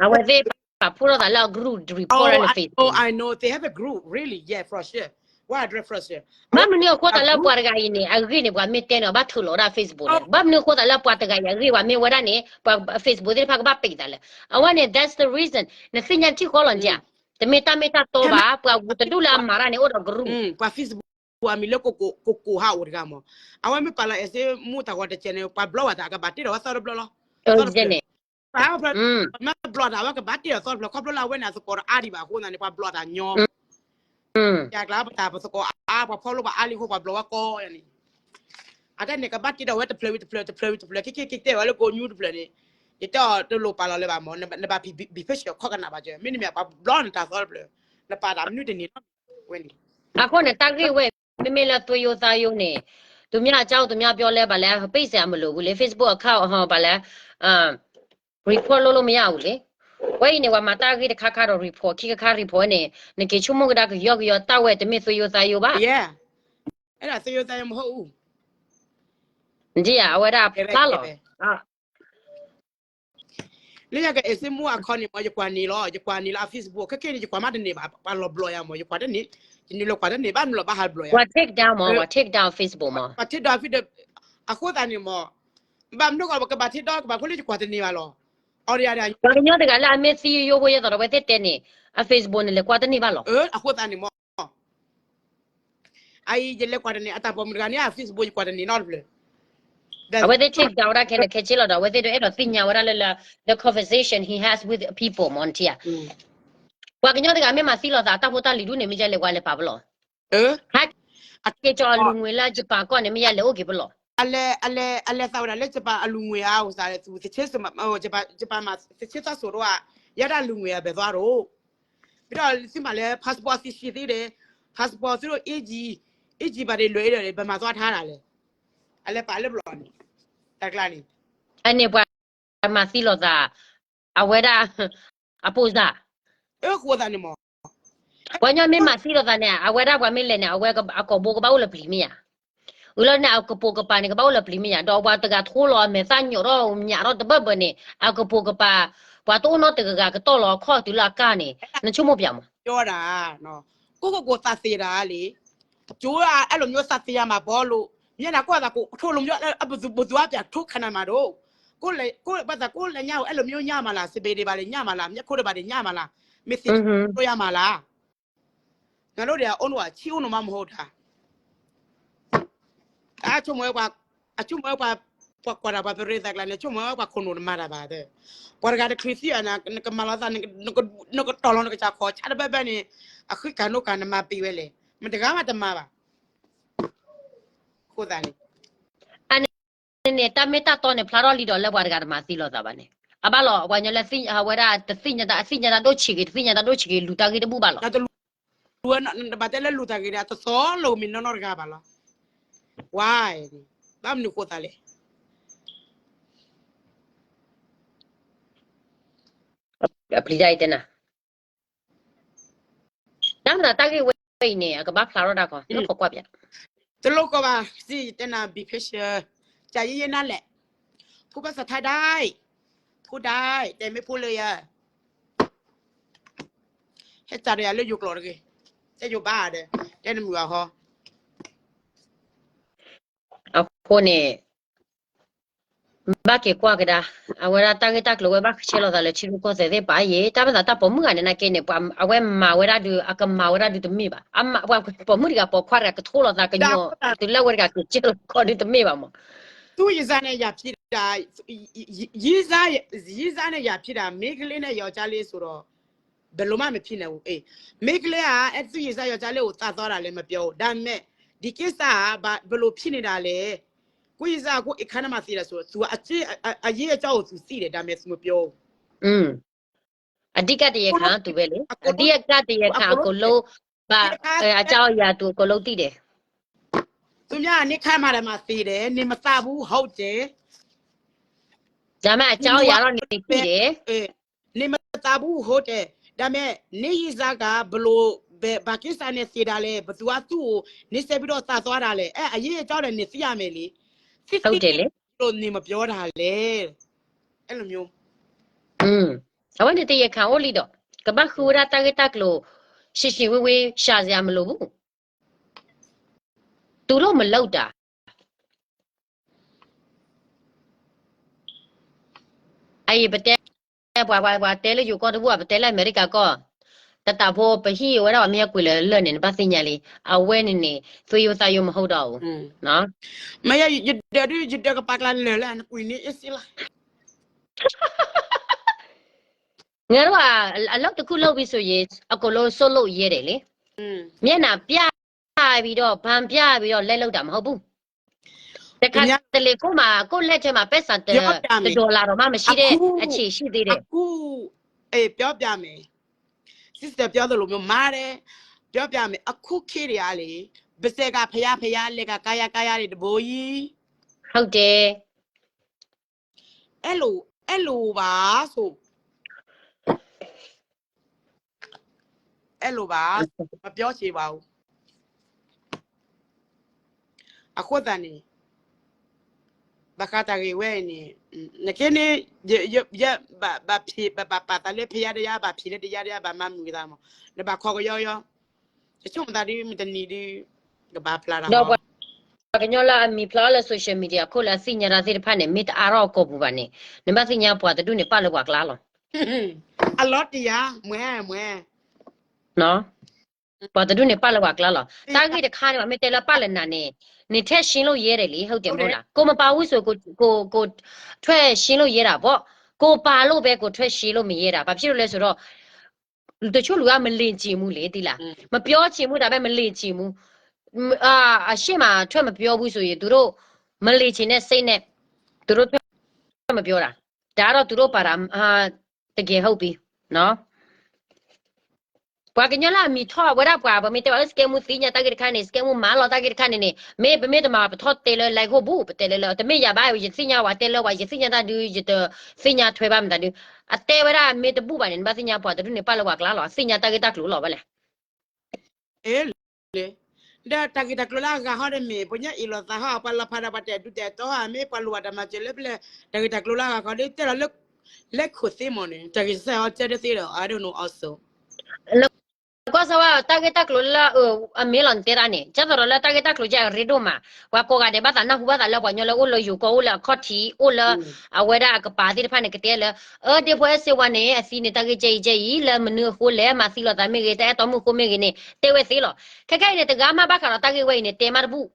အဝဲသ့ၣ်ပာ်ဖှိၣ်ထီၣ်သးလၢအ group report လၢ Facebook န့ၣ်, they have a group, really, yeah, for sure, what address for sure, ဘၣ်မနုၤအဃိသတးလၢပှၤတဂၤအံၤန့ၣ် အဂ့ၢ်န့ၣ် ပှၤမ့ၢ်တဲန့ၣ် အဘၣ်ထုးလီၤဝဲဒၣ် Facebook န့ၣ်, ဘၣ်မနုၤအဃိသတးလၢပှၤတဂၤအံၤအဂ့ၢ် ပှၤမ့ၢ်ဝဲဒၣ်န့ၣ် ပှၤ Facebook သ့ၣ်တဖၣ်ကဘၣ်ပံးသးလၢ အဝဲန့ၣ် that's the reason နသ့ၣ်ညါထံၣ်ဃီလီၤန့ၣ်ဧါ, တမ့ၢ်တၢ်မ့ၢ်တၢ်တီဘၣ်, ပှၤတဒူၣ်လၢအမၤတၢ်န့ၣ် အိၣ်ဒီး group ပှၤ Facebook အမံၤလၢ ကိကိဟးအိၣ်တဂၤမး, အဝဲမ့ၢ်ပာ်လီၤ အ့စမူတၢ်ဂီၤတကဲန့ၣ် ပှၤ block ဝဲတၢ် အကဘၣ်တ့ထီၣ်ဝဲသီတဖျၢၣ်လီၤ, သီတဖျၢၣ်, ပှၤ မ့ၢ် block တၢ် အဝဲကဘၣ်တ့ထီၣ်သီတဖျၢၣ် ခီဖျိလၢအဝဲန့ၣ် အသကိးတအါဒံးဘၣ်အဃိသတးန့ၣ် ပှၤ block တၢ်ညီ, ယကျါပတၢ်ပသကိးအါ ပှၤ follow ပှၤအါလံအဃိ ပှၤ block ဝဲကိးယၤန့ၣ်, အတၢ်န့ၣ် ကဘၣ်တ့ထီၣ်ဝဲတဖျၢၣ်ဝံၤတဖျၢၣ် တဖျၢၣ်ဝံၤတဖျၢၣ် ခဲခဲကတဲဝဲလၢကိးညူတဖျၢၣ်န့ၣ်, ယတဲအီၤတလိၣ်ပာ်လီၤလၢၤဘၣ်မး, နဘၣ်ဖံး be patient ခီကနၣ်ဘၣ်ကၢ, မ့တမ့ၢ်ပှၤ block နတၢ်သီတဖျၢၣ်, နပာ်တၢ်မနုၤတန့ၢ်နီတမံၤဝဲန့ၣ်, အဃိန့ၣ် တၢ်ဂ့ၢ်ဝဲ မ့မ့ၢ်လၢသွေးရိုးသားရိုးန့ၣ်, သူများအကြောင်း သူများပြောလဲ ဘာလဲ ပိတ်စရာမလိုဘူးလေ, Facebook account ဟော ဘာလဲ, report လုပ်လို့မရဘူးလေ, ဝဲအံၤန့ၣ် ပှၤမၤတၢ်ဂ့ၢ်တခါခါဒီး report ခံခါခါ report န့ၣ် နက့ၤဆိကမိၣ်ကဒါကယီကယီ တၢ်ဝဲတမ့ၢ်သွေးရိုးသားရိုးဘၣ်, အဲဒါသွေးရိုးသားရိုးမဟုတ်ဘူး, အဝဲဒၣ်ဖျါလီၤ လၢယက အ့စ့မူအခီန့ၣ်မး ယကွၢ်န့ၢ်လီၤ, ယကွၢ်န့ၢ်လၢအ Facebook ခဲခဲန့ၣ် ယကွၢ်မးတန့ၢ်ဘၣ်, ပှၤလီၤဘျီယၤမး ယကွၢ်တန့ၢ်, ယနုာ်လီၤကွၢ်တန့ၢ် ဘၣ်မနုၤလီၤဘၣ်ဟးဘျီယၤ, ပှၤ take down မး ပှၤ take down Facebook မး, ပှၤ take down Facebook, အဃိသတးန့ၣ်မး, ဘၣ်မနုၤဃိ ပကဘၣ် take down ကဘၣ်ဖိလၢယကွၢ်တန့ၢ်ဘၣ်လီၤ, အီၤဒီးယၤဒီး ပှၤကညီတဂၤလၢအမ့ၢ်သံယိယိဖိယဲသိးဒီး အဝဲသ့ၣ်တဲန့ၣ်, အ Facebook န့ၣ် လဲၤကွၢ်တန့ၢ်ဘၣ်လီၤ, အဃိသတးန့ၣ်မး အအံၤ ယလဲၤကွၢ်တန့ၢ် အတၢ်ပိာ်မုၣ်တဂၤန့ၣ် အ Facebook ယကွၢ်တန့ၢ်နီတဖျၢၣ်, အဝဲသ့ၣ် take down ဝဲဒၣ်ခဲလၢာ်ခဲဆ့လီၤဒီး အဝဲသ့ၣ်ဒိးအဲၣ်ဒိးသ့ၣ်ညါဝဲဒၣ်လၢ the conversation he has with people မး နထံၣ်ဧါ, ပှၤကညီတဂၤမ့ၢ်မၤသံလိာ်သး တၢ်ဖိတၢ်လံၤဒူၣ်န့ၣ် မ့ၢ်ယလဲၤဝဲလဲၤပာ်ပလီၢ်, ဟဲက့ၤကၠီၤအလူၤငွေလၢယပၢ်ကီၢ်န့ၣ် မ့ၢ်ယလဲၤအိၣ်က့ၤပလီၢ်, အလဲၤသးဝဲဒၣ်လၢယပၢ်အလူၤငွေဧါ, ယပၢ်မၤသဆ့သီစိၤတအိၣ်ဧါ, ယဲဒၣ်လူၤငွေဧါ ဘဲၣ်သွါရိၤ ပြီးတော့ သုမၤလၢ passport သုရှံသ့ဒီး passport သုဒိၣ် AG, AG ဘၣ်ဒ့လွဲဒီး ပမၤသွားထားတာလဲ, အလဲၤပာ်လၢပလီၢ်န့ၣ်, တၢ်ကျါန့ၣ်, အန့ၣ်ပှၤမၤသံလိာ်သး, အဝဲဒၣ် အပိၢ်စၢ်, အဃိသတးန့ၣ်မး, ပှၤကညီမ့ၢ်မၤသံလိာ်သးန့ၣ် အဝဲဒၣ်ပှၤမ့ၢ်လဲၤန့ၣ် အဝဲအကိာ်ဘိကဘၣ်အိၣ်လၢပျံၤမ့ၢ်ဧါ, ဝံၤလီၤန့ၣ်အကပိာ်ကပၤန့ၣ် ကဘၣ်အိၣ်လၢပျံၤမ့ၢ်ဧါ, ဒီးပှၤတဂၤထိလီၤအမဲာ်သၣ်ညိးထီၣ်ညၣ်ထီၣ်တဘၢၣ်ဘၢၣ်န့ၣ် အကပိာ်ကပၤ, ပှၤတအိၣ်နီတဂၤကတီၢ်လီၤအခီၣ်တုၤလၢအကါန့ၣ်, နဆိကမိၣ်ပၠးမး, ပြောတာ, ကိုယ့်ကိုယ်ကိုယ်သတ်သေတာလေ, ကျိုးအဲ့လိုမျိုးသတ်သေရမှာပေါ့လို့, မျက်နှာကိုယ့်အသာကိုယ်ထိုးလို့မျိုး, ဘယ်သူ, ဘယ်သူကပြန်ထိုးခံနိုင်မှာတော့, ကိုယ့်လက်, ကိုယ့်ဘာသာကိုယ်လက်ညှိုး အဲ့လိုမျိုးညှိုးမှာလား, စပယ်တွေဘာတွေညှိုးမှာလား, မျက်ခုတ်တွေဘာတွေညှိုးမှာလား, မသိလို့ရမှာလား, ငါတို့တွေက အုံးနွားချီအုံးနွားမဟုတ်တာ, အချုံးမွဲပှၤ, အချုံးမွဲပှၤ, ပှၤကွၢ်တၢ်ပှၤပရ့သးကျါန့ၣ် ချုံးမွဲပှၤခိၣ်နူာ်တမၤတၢ်ဘၣ်, ပှၤတဂၤတချုးသံအီၤန့ၣ် နကမၤလီၤသး, နကတီၢ်လီၤနကစၢ်ခီၣ်ဆါတဘဲဘဲန့ၣ်, အဃံကၢ်နိကၢ်နမၤပံးဝဲလဲၣ်, မတဂၤမးတမၤဘၣ်, အဃိသတးန့ၣ် အန့ၣ်န့ၣ် တၢ်မ့ၢ်တၢ်တီန့ၣ် ဖျါထီၣ်လံဒီးလၢပှၤတဂၤတမၤသံလိာ်သးဘၣ်န့ၣ်, အဘၣ်လီၤ ပှၤကညီလၢအဝဲဒၣ် တသ့ၣ်ညါတၢ်, အသ့ၣ်ညါတၢ်ဒိၣ်ဆံးဂ့ၤ တသ့ၣ်ညါတၢ်ဒိၣ်ဆံးဂ့ၤ လူၤတၢ်ဂ့ၢ်တဘူၣ်ဘၣ်လီၤ, ဘၣ်တဲလၢလူၤတၢ်ဂ့ၢ်န့ၣ် အတသီလိာ်မ့ၢ်နီၢ်နီၢ်တဂၤဘၣ်လီၤ, ဝါ, ဘၣ်မနုၤဃိသးလဲၣ်, အပျံၤတၢ်အံၤတဲနၤ တၢ်မ့ၢ်တၢ်ဂ့ၢ်ဝဲအံၤန့ၣ် အကဘၣ်ဖျါထီၣ်တၢ်ခီ, လၢခိးကွၢ်ပၠး, တလိၣ်ကီဘၣ်, စံၣ်တဲနၤ be patient, ကြာရေးရေးနားလည်, พูดภาษาไทยได้, พูดได้, แต่ไม่พูดเลยอะ, ဟဲစးဒီးယၤလၢယိၤကျိာ်တဂ့ၤ, တဲယိၤဘၣ်ဒီး, တဲနမုာ်အဟီ အဃိန့ၣ် ဘၣ်က့ၤကွၢ်ကဒါ, အဝဲဒၣ်တၢ်ဂ့ၢ်တၢ်ကျိၤဝဲဘၣ်ဆဲးလိာ်သးလၢထံရူၢ်ကီၢ်သဲးသ့ၣ်တဖၣ်အံၤ, တၢ်မ့ၢ်သးတၢ်ပိာ်မုၣ်ဂၤန့ၣ်နာ်က့န့ၣ် ပှၤအဝဲမၤဝဲဒၣ်ဒုး အကမၤဝဲဒၣ်ဒုးတမ့ၢ်ဘၣ်, အမၤပှၤပိာ်မုၣ်တဂၤပိာ်ခွါတဂၤကထိလိာ်သးကညီၤ တုၤလၢအဝဲတဂၤက့ၤကဲလိာ်ခီဒုးတမ့ၢ်ဘၣ်မး, သူ့ရည်စားနဲ့ရန်ဖြစ်တာ, ရည်စား, ရည်စားနဲ့ရန်ဖြစ်တာ, မိန်းကလေးနဲ့ယောက်ျားလေးဆိုတော့ ဘယ်လိုမှမဖြစ်နိုင်ဘူး, အေး, မိန်းကလေးက အဲ သူ့ရည်စားယောက်ျားလေးကိုသတ်သွားတာလည်းမပြောဘူး, ဒါပေမဲ့ ဒီကိစ္စက ဘာ, ဘယ်လိုဖြစ်နေတာလဲ, ကိုယ့်ရည်စားက ကိုယ့်အခန်းထဲမှာသေတာဆိုတော့ သူကအကျိုး, အ, အ, အရေးအကြောင်းကိုသူသိတယ်, ဒါပေမဲ့ သူမပြောဘူး, อืม, အဓိကတရားခံကသူပဲလေ, အဓိကတရားခံအကုန်လုံး, ဘာ, အကြောင်းအရာသူအကုန်လုံးသိတယ်, သူများက နှိပ်ခတ်မှ ဒါမှ သေတယ်, နင်မသတ်ဘူး, ဟုတ်တယ်, ဒါပေမဲ့ အကြောင်းအရာတော့ နင်သိတယ်, အဲ န့ၣ်မတၤဘူၣ်ဟိတဲာ်, ဒါမ့ၢ်န့ၣ်ယံၤစါကၤ ဘလိၣ်ဘဲ ဘၣ်က့ၤစးန့ၣ်သ့ဒၣ်လဲာ် ပသူအသူၣ်အိၣ် န့ၣ်စဲးဖံဒီးသးသွါဒၣ်လဲာ် အဲ အယ့ၢ်ကၠီဒီးန့ၣ်သံအမဲာ်လံ, သံသ့လၢန့ၣ်မပျီဒၣ်လဲာ်, အဲ အဝဲန့ၣ်တယဲၢ်ခါအိၣ်လံဒီး ကဘၣ်ဃုဝဲဒၣ်တၢ်ဂ့ၢ်တၢ်ကျိၤ ရှံရှံဝ့ဝ့ ရှၤစယၤမလိာ်ဘူး, တူၢ်လိာ်မလိာ်တၢ် အအံၤပတဲ ပှၤပှၤပှၤတဲလၢယိၤကီၢ်တဘူၣ် ပတဲလၢအမဲရကၤကီၢ်, တတးဖိပဟံၣ်ဝဲဒၣ်ပှၤမ့ၢ်ကွံာ်လၢလၢၢ်န့ၣ် နဘၣ်သ့ၣ်ညါလံ, အဝဲန့ၣ်န့ၣ် သွေးရိုးသားရိုးမဟုတ်တော့ဘူး, မ့ၢ်ယ ယဒၢးဒုး ယဒၢးကပာ်ကျါလၢာ်လၢအနကွံာ်န့ၣ်အ့ၣ်စ့လီၤ ငါတို့က အလုပ်တစ်ခုလုပ်ပြီဆိုရင် အကုန်လုံး စွန့်လို့ ရဲတယ်လေ. မျက်နှာပြပြီးတော့ ဘန်းပြပြီးတော့ လက်လုပ်တာမဟုတ်ဘူး. တခါတလေကိုယ်မှာ ကိုယ့်လက်ထဲမှာ ပိုက်ဆံတစ်ဒေါ်လာတောင်မှ မရှိတဲ့အခြေရှိသေးတယ်. အခု အေး ပြောပြမယ်. Sister ပြောသလိုမျိုး မာတယ်. ပြောပြမယ်. အခုခေတ်တွေကလေ ပါးစပ်က ဖျားဖျား လက်က ကါယါကါယါတွေ တဘိကြီး. ဟုတ်တယ်. အဲလို အဲလိုပါဆို အဲလိုပါဆို မပြောချင်ပါဘူး. အဃိသတးန့ၣ် ဘၣ်ဃးတၢ်ဂ့ၢ်ဝဲအံၤန့ၣ် နကဲန့ၣ် ယ ယ ယ ဘၣ် ဘၣ်ဖံး ဘၣ် ဘၣ်ပာ်သးလၢဖယါတယါ ဘၣ်ဖံးလၢတယါတယါ ဘၣ်မၤမုာ်သးမး နဘၣ်ခီကယီကယီ ယဆိကမိၣ်သးဒ်မတနံၤဒ် ကဘၣ်ဖျါတၢ်လီၤ. ဒီးပှၤကညီလၢအမံၤဖျါအီၤလၢ social media အခိၣ်လၢအသ့ၣ်ညါတၢ်သ့ၣ်တဖၣ်န့ၣ် မ့ၢ်တအါထီၣ်အကိာ်ပူၤဘၣ်န့ၣ် နဘၣ်သ့ၣ်ညါပှၤတဒူၣ်န့ၣ် ပာ်လၢပှၤကျါလီၤ. အလီၤတယၤ မွဲ မွဲ ပှၤတဒူၣ်န့ၣ်ပာ်လၢပှၤကျါလီၤ. တၢ်ဂ့ၢ်တခါန့ၣ် ပှၤမ့ၢ်တဲလၢပာ်လၢနၤန့ၣ် နထဲရှင်းလို့ရဲတယ်လေ ဟုတ်တယ်မဟုတ်လား. ကိုမပါဘူးဆို ကို ကို ကို ထွက်ရှင်းလို့ရဲတာပေါ့. ကိုပါလို့ပဲ ကိုထွက်ရှင်းလို့မရဲတာ. ဘာဖြစ်လို့လဲဆိုတော့ တချို့လူက မလင်ကျင်ဘူးလေ သိလား. မပြောချင်ဘူး ဒါပေမဲ့ မလင်ကျင်ဘူး. အာ အရှေ့မှာ ထွက်မပြောဘူးဆိုရင် သူတို့ မလင်ကျင်တဲ့စိတ်နဲ့ သူတို့ ထွက်မပြောတာ. ဒါကတော့ သူတို့ပါတာ အာ တကယ်ဟုတ်ပြီနော်. ပှၤကညီလၢအမံၤထီၣ်ဝဲဒၣ်ပှၤ ပမ့ၢ်တဲဘၣ်လၢ စကဲမူသ့ၣ်ညါတၢ်ဂ့ၢ်တခါန့ၣ် စကဲမူမၤလီၤတၢ်ဂ့ၢ်တခါန့ၣ်န့ၣ် မ့ၢ်ပမ့ၢ်တမၤ ပထီၣ်တဲလၢ like ဟိၣ်ဘူး ပတဲလၢလၢ တမ့ၢ်ယၤဘၣ် ယသ့ၣ်ညါဝဲတဲလၢဝဲ ယသ့ၣ်ညါတၢ်ဒုး ယတသ့ၣ်ညါထွဲဘၣ်မတၤဒုး အတဲဝဲဒၣ်မ့ၢ်တဘူၣ်ဘၣ်န့ၣ် နဘၣ်သ့ၣ်ညါပှၤတဒူၣ်န့ၣ် ပာ်လၢပှၤကျါလီၤ သ့ၣ်ညါတၢ်ဂ့ၢ်တၢ်ကျိၤလီၤဝဲလဲၣ်. ဒီးတၢ်ဂ့ၢ်တၢ်ကျိၤလၢအဂၤဟီဒီးမ့ၢ် ပညါအ့ၣ်လိာ်သးဟီ ပှၤလီၤဖးဒီးပှၤတဲဒုးတဲတီ မ့ၢ်ပှၤလိၣ်ဘၣ်တၢ်မၤစၢၤလၢပျဲၢ် တၢ်ဂ့ၢ်တၢ်ကျိၤလၢအဂၤခီဒီး တဲလီၤလၢ လဲခိၣ်သ့မ့ၢ်န့ၣ် တၢ်ဂ့ၢ်စဲးအီၤတဲတသ့ဒီး I don't know also. နကွၢ်စၢ်ဝဲ တၢ်ဂ့ၢ်တၢ်ကျိၤလၢ အမ့ၢ်လီၤနတဲတၢ်န့ၣ် ကၢ်သိးဒီးလၢတၢ်ဂ့ၢ်တၢ်ကျိၤကဲအရ့ဒိၣ်မး ပှၤကိးဂၤဒဲးဘၣ်သးနၢ်ဟူဘၣ်သးလၢပှၤကညီလၢအိၣ်လၢယိၤကီၢ်အိၣ်လၢအခီၣ်ထံးအိၣ်လၢ အဝဲဒၣ်အကပၤသ့ၣ်တဖၣ်န့ၣ် ကတဲလၢ အၢ ဒ့ဖိအဲၣ်စ့ဝါန့ၣ် အသံန့ၣ် တၢ်ဂ့ၢ်ကဲအံၤကဲအံၤ လၢမနုၤအဃိလဲၣ် မၤသံလိာ်သးမ့ၢ်ဂ့ၤ တၢ်အဲၣ်တီမုၣ်အဃိမ့ၢ်ဂ့ၤန့ၣ် တဲဝဲသ့လီၤ. ခဲခဲအံၤန့ၣ် တဂၤမးဘၣ်ဃးဒီးတၢ်ဂ့ၢ်ဝဲအံၤန့ၣ် တဲမးတဘူၣ်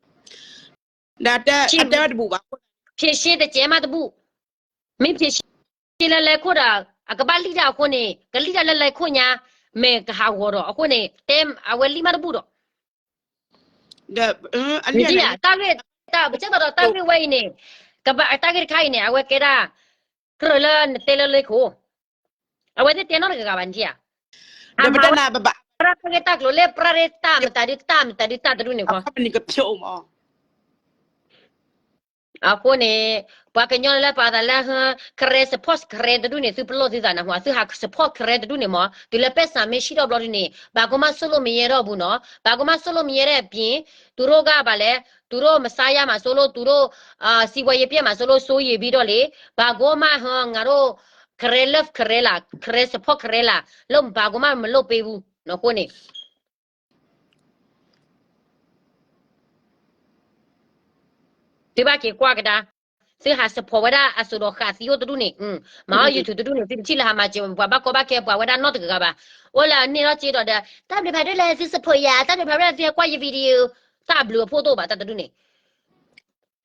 ဖြေရှင်းတကဲမးတဘူၣ် မ့ၢ်ဖြေရှင်းလၢလဲခိၣ်ဒီး အကဘၣ်လံၣ်တၢ်အဃိန့ၣ် ကလံၣ်တၢ်လၢလဲခိၣ်ညါ မ့ၢ်ကဟးဂီၤဒီး အဃိန့ၣ် တဲအဝဲလံၣ်မးတဘူၣ်ဒီး နထံၣ်ဧါ တၢ်ဂ့ၢ် ပကဲသိးဒီးတၢ်ဂ့ၢ်ဝဲအံၤန့ၣ် ကဘၣ်တၢ်ဂ့ၢ်တခါအံၤန့ၣ် အဝဲကဲဒၣ် ကြၢးလၢနတဲလၢလဲခိၣ် အဝဲသ့ၣ်တဲနီတဂၤဂၤဘၣ် နထံၣ်ဧါ အမၤဝဲဒၣ်တၢ်ဂ့ၢ်တၢ်ကျိၤလၢ ပြၣ်ရ့တၢ်မတၤဒုး တၢ်မတၤဒုး တၢ်တဒူၣ်န့ၣ်ဃီ အဃိန့ၣ် ပှၤကညီလၢပာ်သးလၢ Karen support Karen တဒူၣ်န့ၣ် သုပလီၢ်သုသးနၢ်ဟူ သုဟး support Karen တဒူၣ်န့ၣ်မ့ၢ် တုၤလၢ ပိုက်ဆံ မ့ၢ်ဆံးထီၣ်ဘျီဒုန့ၣ် ဘာကမၣ် စွန့်လို့မရဲတော့ဘူးနော် ဘာကမၣ် စွန့်လို့မရဲတဲ့အပြင် သူတို့က ဘာလဲ သူတို့ မစားရမှာစိုးလို့ သူတို့ စီးပွားရေးပျက်မှာစိုးလို့ စိုးရိမ်ပြီးတော့လေ ဘာကမၣ် ငါတို့ Karen love Karen လား Karen support Karen လား လုပ် ဘာကမၣ် မလုပ်ပေးဘူးနော် အဃိန့ၣ် သုဘၣ်က့ၤကွၢ်ကဒါ သုဟး support ဝဲဒၣ်အစိၤဒီးဃာ်သံအိၣ်တဒူၣ်န့ၣ် မၤအီၣ် YouTube တဒူၣ်န့ၣ် သုတထံၣ်လၢဟးမၤစၢၤပှၤဘၣ်ကီဘၣ်ခဲပှၤဝဲဒၣ်နီတဂၤဂၤဘၣ် အိၣ်လၢအန့ၢ်ထီၣ်စ့ဒီးဒီး တၢ်ဘျုးဖးဒိၣ်လဲၣ် သု support ယၤ တၢ်ဘျုးဖးဒိၣ်လဲၣ် သုကွၢ်ယ video တၢ်ဘျုးအဖှိၣ်တအိၣ်ဘၣ် တၢ်တဒူၣ်န့ၣ်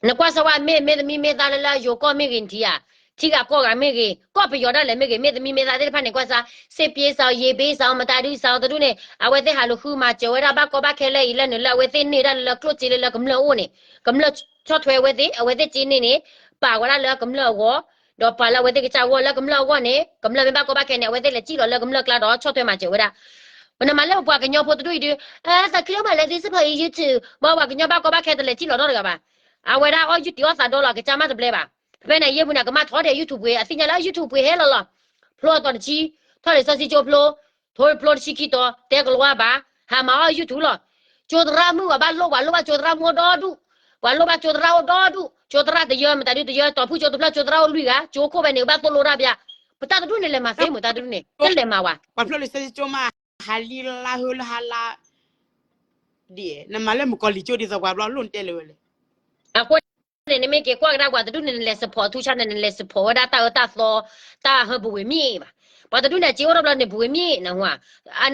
နကွၢ်စၢ်ဝဲ မ့ၢ် မ့ၢ်သမံမ့ၢ်သးလၢလၢယိၤကီၢ်မ့ၢ်ဂ့ၤ နထံၣ်ဧါ ထံဂၤကီၢ်ဂၤမ့ၢ်ဂ့ၤ ကီၢ်ပယီၤဒၣ်လဲာ်မ့ၢ်ဂ့ၤ မ့ၢ်သမံမ့ၢ်သးသ့ၣ်တဖၣ်န့ၣ် ကွၢ်စၢ် စစ်ပြေးရှောင် ရေပြေးရှောင် မတၤဒုးရှောင်တဒူၣ်န့ၣ် အဝဲသ့ၣ်ဟးလူၤဃုမၤစၢၤဝဲဒၣ်ဘၣ်ကီဘၣ်ခဲလၢအံၤလၢနုာ်လၢအဝဲသ့ၣ်န့ၢ်ဒၣ်လၢကျိၣ်စ့လၢလၢကမျၢၢ်အအိၣ်န့ၣ် ကမျၢၢ်ဆီၣ်ထွဲအဝဲသ့ၣ် အဝဲသ့ၣ်စ့န့ၢ်န့ၣ် ပာ်ဝဲဒၣ်လၢကမျၢၢ်အဂီၢ် ဒီးပာ်လၢအဝဲသ့ၣ်ကစၢ်အဂီၢ် လၢကမျၢၢ်အဂီၢ်န့ၣ် ကမျၢၢ်မ့ၢ်ဘၣ်ကီဘၣ်ခဲန့ၣ် အဝဲသ့ၣ်လဲၤစံၣ်လီၤလၢကမျၢၢ်ကျါဒီးဆီၣ်ထွဲမၤစၢၤဝဲဒၣ် ပနမၤလၢပပှၤကညီဖိတဒူၣ်အံၤဒုး သးခုမးလဲၤသု support အံၤ YouTube ဘၣ်ပှၤကညီဘၣ်ကီဘၣ်ခဲတလဲၤစံၣ်လီၤနီတဂၤဘၣ် အဝဲဒၣ်အီၣ် YouTube အီၣ်သးဒီလီၤ ကစၢ်မးတဘျဲဘၣ် ဖဲန့ၣ်ယဲၢ်ပူၤန့ၣ် ကမၣ်ထီၣ်ဒဲး YouTube ပှ့ၤ အသ့ၣ်ညါလၢ YouTube ပှ့ၤဟဲလီၤလီၤ ဖျိအသီတဆံ, ထီၣ်လံာ်စီဆှံကၠိဖျိ, ထိဖျိတဆံခံတီၤ, တဲကလီၤဝါဘၣ်, ဟးမၤအီၣ် YouTube လီၤ. ကၠိသရၣ်မုၣ် ပှၤဘၣ်လိၣ်, ပှၤလိၣ်ဘၣ်ကၠိသရၣ်မုၣ်အိၣ်ဒီဒူၣ်, ပှၤလိၣ်ဘၣ်ကၠိသရၣ်အိၣ်ဒီဒူၣ်, ကၠိသရၣ်တယၢ မတၤဒုတယၢ တီၤဖုၣ်ကၠိတဖျၢၣ် ကၠိသရၣ်အိၣ်လွံၢ်ဂၤ, ကၠိခိၣ်ဖဲန့ၣ် ကဘၣ်သိၣ်လိတၢ်ပျၢ်, ပတၢ်တဒူၣ်န့ၣ် လဲၤမၤသ့မုာ်တၢ်တဒူၣ်န့ၣ် တလဲၤမၤဝဲ ပှၤဖျိလံာ်စီဆှံကၠိမး ဟးလံလါဟၢလၢဟါလါ ဒ် နမၤလၢမုၣ်ကီၤလံၢ်ကၠိဒ်သိးပှၤဘျီလိၣ်နတဲလၢၤဝဲလဲၣ်. အဃိန့ၣ် နမ့ၢ်က့ၤကွၢ်ကဒါပှၤတဒူၣ်န့ၣ် နလဲၤ support ထူဆါန့ၣ် နလဲၤ support ဝဲဒၣ်တၢ်အၢတၢ်သီ တၢ်ဟၢပူၤဝ့ၤမ့ၢ်ဘၣ်. ပှၤတဒူၣ်န့ၣ် စ့အိၣ်ထီၣ်ဘျီန့ၣ် ပူၤဝ့ၤမ့ၢ်နဟူဧါ.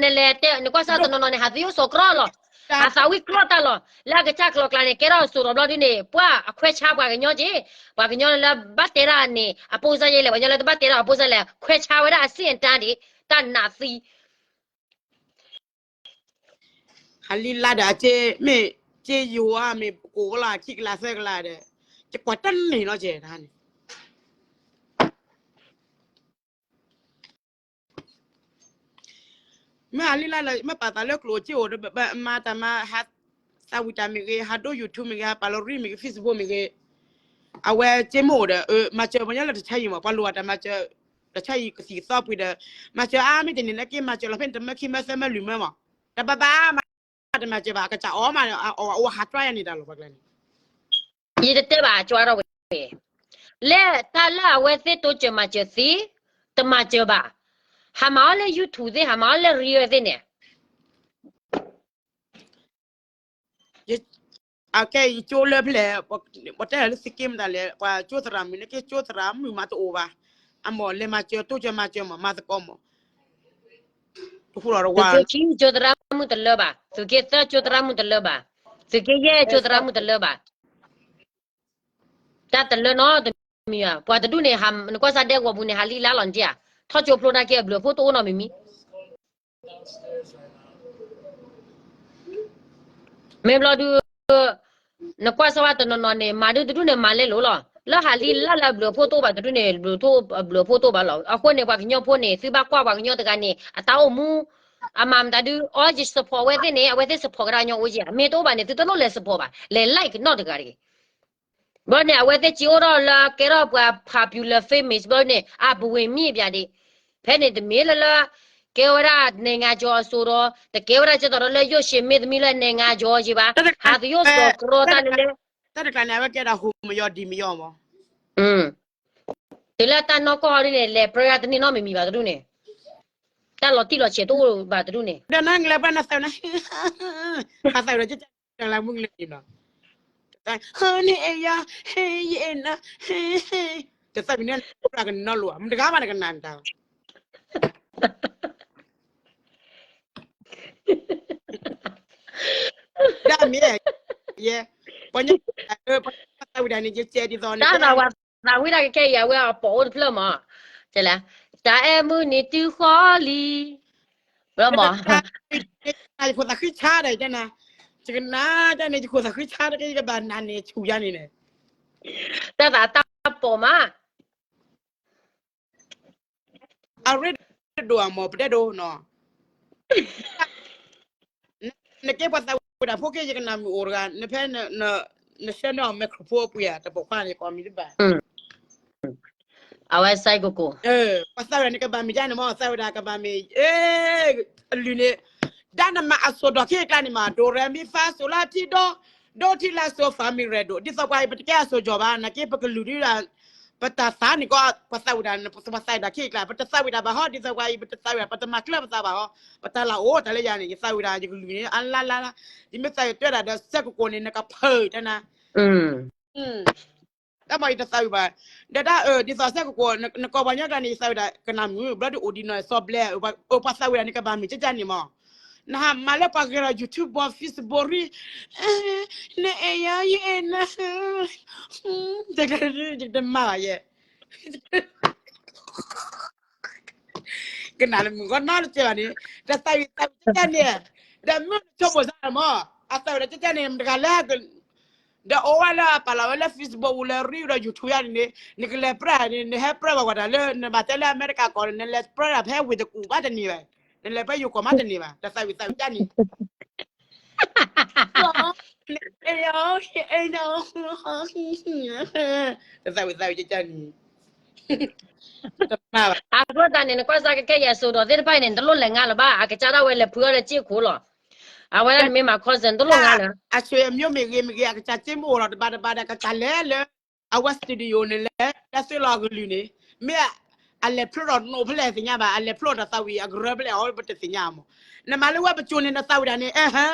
နလဲၤတဲ နကွၢ်စၢ်တနီၤနီၤန့ၣ် ဟးသယိၣ်စီၤကြီလီၤ. ဟးသးဝံၣ်ကြီတၢ်လီၤ. လၢအကစၢ်ကျီကျါန့ၣ် ကဲထီၣ်စိာ်ထီၣ်ဘျီဒုန့ၣ် ပှၤအခွဲးဆါပှၤကညီက့ၤ, ပှၤကညီလၢဘၣ်တဲတၢ်န့ၣ် အပိၢ်စၢ်ယဲလဲၣ်, ပှၤကညီလၢတဘၣ်တဲတၢ်အပိၢ်စၢ်လဲၣ်, ခွဲးဆါဝဲဒၣ်အဆင့်အတန်းဒံး တၢ်နးသံ ဟးလံလါဒီးအက့ မ့ၢ်က့ယိၤဧါ မ့ၢ်ကိးဝဲလီၤ ခံကလးသၢကလးဒီး ယကွၢ်တန့ၢ်နီတစဲးတၢ်န့ၣ် မ့ၢ်ဟးလံလါလၢ မ့ၢ်ပာ်သးလၢကျိၣ်စ့အိၣ်ဒီး မၤတၢ်မၤ ဟးသးဝံၣ်တၢ်မ့ၢ်ဂ့ၤ, ဟးဒိ YouTube မ့ၢ်ဂ့ၤ, ဟးပာ်လီၤရံမ့ၢ်ဂ့ၤ, Facebook မ့ၢ်ဂ့ၤ, အဝဲစ့မ့ၢ်အိၣ်ဒီး မၤစၢၤပှၤကညီလၢတၢ်ဆါဟံၣ်မး, ပှၤလိၣ်ဘၣ်တၢ်မၤစၢၤ တၢ်ဆါဟံၣ်ကသံၣ်ကသီပှ့ၤဒီး မၤစၢၤအါမ့ၢ်တန့ၢ်လၢက့ မၤစၢၤလီၤဖဲန့ၣ် တမၢခံမၢသၢမၢလွံၢ်မၢမး, တဘၣ်ဘၣ်မး တမၤစၢၤဘၣ် အကစၢ်အီၣ်မး အဝဲဟးတြီယါန့ၣ်တၢ်လီၤ ပှၤကျါန့ၣ် ယတတဲဘၣ်ကၠီထီၣ်ဝဲ လၢတၢ်လၢအဝဲသ့ၣ်တိစၢၤမၤစၢၤသ့, တမၤစၢၤဘၣ်, ဟးမၤအီၣ်လၢ YouTube သ့ၣ် ဟးမၤအီၣ်လၢ reel သ့ၣ်န့ၣ် အကဲယကၠိလၢဖဲလဲၣ်, ပှၤတဲလၢသုးက့မတၤလဲၣ်, ပှၤကၠိသရၣ်မုၣ်န့ၣ်က့ ကၠိသရၣ်မုၣ်မးတအိၣ်ဘၣ်, အမ့ၢ်လဲၤမၤစၢၤ တိစၢၤမၤစၢၤမး မၤသကိးမး, တဃူလီၤတဝါ, သုးက့ခံကၠိသရၣ်မုၣ်တလၢဘၣ်, သုးက့သၢကၠိသရၣ်မုၣ်တလၢဘၣ်, သုးက့ယဲၢ်ကၠိသရၣ်မုၣ်တလၢဘၣ်, တၢ်တလၢနီတမံၤဘၣ်, ပှၤတဒူၣ်န့ၣ် နကွၢ်စၢ်ဒဲကဝီၤပူၤန့ၣ် ဟးလံလါလီၤန့ၣ်ဧါ, ထီၣ်ကၠိဖျိနာ်က့အဘျုးအဖှိၣ်တအိၣ်နီတမံၤမံၤ မ့ၢ်ဘျီဒုး, နကွၢ်စၢ်ဝဲတနီၤနီၤန့ၣ် မၤဒုးတဒူၣ်န့ၣ်မၤလဲလိာ်လီၤ, လၢဟးလံလါလၢအဘျုးအဖှိၣ်တအိၣ်ဘၣ်တဒူၣ်န့ၣ် အဘျုးအဖှိၣ်တအိၣ်ဘၣ်လီၤ. အဃိန့ၣ် ပှၤကညီဖိန့ၣ် သုဘၣ်ကွၢ်ပှၤကညီတဂၤန့ၣ် အတၢ်အိၣ်မူ, အမၤမတၤဒုး အီယ support ဝဲသ့ၣ်န့ၣ် အဝဲသ့ၣ် support ကဒါကညီအိၣ်ယဲၢ်, မ့ၢ်တအိၣ်ဘၣ်န့ၣ် သုတလိၣ်လဲၤ support ဘၣ်, လဲၤ like နီတဂၤတဂ့ၤ ဘျီန့ၣ် အဝဲသ့ၣ်စ့အိၣ်ထီၣ်လၢကဲထီၣ်ပှၤ popular famous ဘျီန့ၣ် အပူၤဝ့ၤမံဘၣ်ဒံး, ဖဲန့ၣ်တမ့ၢ်လၢလၢ ကဲဝဲဒၣ် နိုင်ငံကျော် အစိၤဒီး တကဲဝဲဒၣ်ကဲသိးဒီးလၢ ယိၣ်ရှ့မ့ၢ်သမံလၢ နိုင်ငံကျော် ယံၤဘၣ်, ဟးသယိၣ်စီၤကြီတၢ်လၢလၢ တၢ်တကျါန့ၣ် အဝဲကဲဒၣ်ဟူးမယီၤဒံးမယီၤမး, တုၤလၢတၢ်နီၢ်ကီၢ်ဟီဒ်န့ၣ် လဲၤပြၢတန့ၢ်နီတမံၤမံၤဘၣ်တဒူၣ်န့ၣ်, တၢ်လီၤတံၢ်လီၤဆဲးတအိၣ်ဘၣ်တဒူၣ်န့ၣ် ဒီးနလဲၤပြၢနသးန့ၣ် ဟးသးဝံၣ်ဒီး ကၠၢ်လၢမုၢ်ကလၢန့ၣ်နီၤ, ဟဲန့ၣ်အဲၣ်ယၤ, ဟဲယအဲၣ်နၤ, ဟဲ, တသးဝံၣ်န့ၣ် ပြၢကနီၤလိာ်, မတဂၤမးတကနၣ်တၢ် ဒၣ်မ့ၢ်, ယဲ, ပှၤညီ, ပှၤသးဝံၣ်ဒၣ်န့ၣ် ယကဲဒ်သိးန့ၣ် တၢ်သးဝံၣ်တၢ်ကခဲအံၤ အဝဲအပိာ်အိၣ်တဖျၢၣ်မး, တဲလဲၣ်, တၢ်အဲၣ်မုၢ်နံၤတုၤဃီလံ, ဘျီမး, ယခိၣ်သးဃံဆါဒီး ယကနၣ်, ယကနၣ်တၢ်န့ၣ် ယခိၣ်သးဃံဆါတက့ၢ် ယကဘၣ်နၢ်န့ၣ်ဆူၣ်ယါန့ၣ်န့ၣ်, တၢ်သးတၢ်ပိာ်မး အရ့ဒိၣ်အမး ပတဲဒိၣ်နီၤ, နကဲပှၤသးဝံၣ်ဒၣ်ဖိက့ ယကနၣ်မုာ်အိၣ်တဂၤ နဖဲ နဆှၢန့ၢ်အီၤ microphone အပှ့ၤဧါ တပိာ်ခွါန့ၣ် ကိးမံၤတဘၣ် အဝဲစဲကကိး, ပှၤသးဝံၣ်ဒၣ်န့ၣ် ကဘၣ်မ့ၢ်ဒ်န့ၣ်မး သးဝံၣ်ဒၣ်ကဘၣ်မ့ၢ်, အလုၢ်န့ၣ်, ဒၣ်နမၤအစိၣ်ဒီးခံအကျါန့ၣ်မး ဒိၣ်ရဲမံဖးစိလါထံဒီ, ဒိထံလါစိဖးမံရဲၣ်ဒိၣ် ဒ်သိးပှၤအံၤ ပတကဲအစိၣ်ကီၤဘၣ် နာ်က့ပကလုၢ်ဒုးဒၣ်, ပတၢ်သးန့ၣ်ကီး ပှၤသးဝံၣ်ဒၣ် ပှၤသးဝံၣ်ဒၣ်ခံအကျါ ပတသးဝံၣ်ဒၣ်ဘၣ်ဟီ ဒ်သိးပှၤအံၤ ပတသးဝံၣ်ဒၣ် ပတမၤကျၢၢ်ပသးဘၣ်ဟီ, ပတၢ်လၢအိၣ်တၢ်လၢယၤန့ၣ် ယသးဝံၣ်ဒၣ် ယကလုၢ်န့ၣ် အလါလါလါ, ယမ့ၢ်သးဝံၣ်တဲဒၣ်ဒီး စဲကကိးန့ၣ် နကဖုးတနၤ တၢ်မ့ၢ်ယတသးဝံၣ်ဘၣ်, ဒီးတၢ်အၢ ဒ်သိးစဲကကိး နကိးပှၤညီကျါန့ၣ် ယသးဝံၣ်ဒၣ်ကနၣ်မုာ် ဘျီဒုးအိၣ်ဒံးနီၢ်စီဘျဲ ပှၤသးဝံၣ်ဒၣ်န့ၣ် ကဘၣ်မ့ၢ်ကကန့ၣ်မး, နဟးမၤလၢပှၤဂဲၤဒီး YouTube ဘီ Facebook ရံ, နအဲၣ်ယၤ ယအဲၣ်နၤ, တမၤဘၣ်ယဲ ကနၣ်လၢမုၢ်ဂီၤနီတစဲးဘၣ်န့ၣ်, တသးဝံၣ်သးဝံၣ်ကကန့ၣ်, ဒီးမ့ၢ်နဆိကမိၣ်စၢ်မး, အသးဝံၣ်ဒီးကကန့ၣ် မတဂၤလဲၣ် ဒီးအိၣ်ဝဲလၢအပာ်လီၤဝဲလၢ Facebook လၢ reel ဒီး YouTube ယါန့ၣ်န့ၣ် နကလဲၤပြၢန့ၣ် နဟဲပြၢဘၣ်ဝဲတၢ်လၢ နဘၣ်တဲလၢအမဲရကၤကီၢ်န့ၣ် နလဲၤပြၢဒၣ်ဖဲဝ့ၢ်တကူၣ်ဘၣ်တန့ၢ်ဘၣ်, နလဲၤဖဲယိၤကီၢ်မးတန့ၢ်ဘၣ်, တသးဝံၣ်သးဝံၣ်ကန့ၣ် တသးဝံၣ်သးဝံၣ်ကကန့ၣ် တမၤဘၣ်. အဃိသတးန့ၣ် နကွၢ်စၢ်ကဲကဲယဲၢ်စိၤဒီးသ့ၣ်တဖၣ်အံၤန့ၣ် နတလိၣ်လဲၤငါလၢၤဘၣ်, အကစၢ်ဒၣ်ဝဲလဲၤဖှံအီၣ်လၢစ့ၢ်ခိၣ်လီၤ. အဝဲဒၣ်နမ့ၢ်မၤ concert နတလိၣ်ငါလၢၤ. အဆွေမျိုးမ့ၢ်ဂ့ၤမ့ၢ်ဂ့ၤ အကစၢ်စ့ၢ်မိၣ်အိၣ်လီၤတဘၣ်တဘၣ်ဒီး ကစၢ်လဲၤလၢ အဝဲ studio န့ၣ်လဲၤ တၢ်စ့ၢ်လီၤအကလုၢ်န့ၣ် မ့ၢ်အလဲၤဖျိထီၣ်နိးဖဲလဲၣ်သ့ၣ်ညါဘၣ်, အလဲၤဖျိထီၣ်တၢ်သးဝံၣ်အကရၢဖဲလဲၣ်အီၤ ပတသ့ၣ်ညါမး. နမၤလၢဝဲပစိၤန့ၣ် နသးဝံၣ်တၢ်န့ၣ် အဟါ,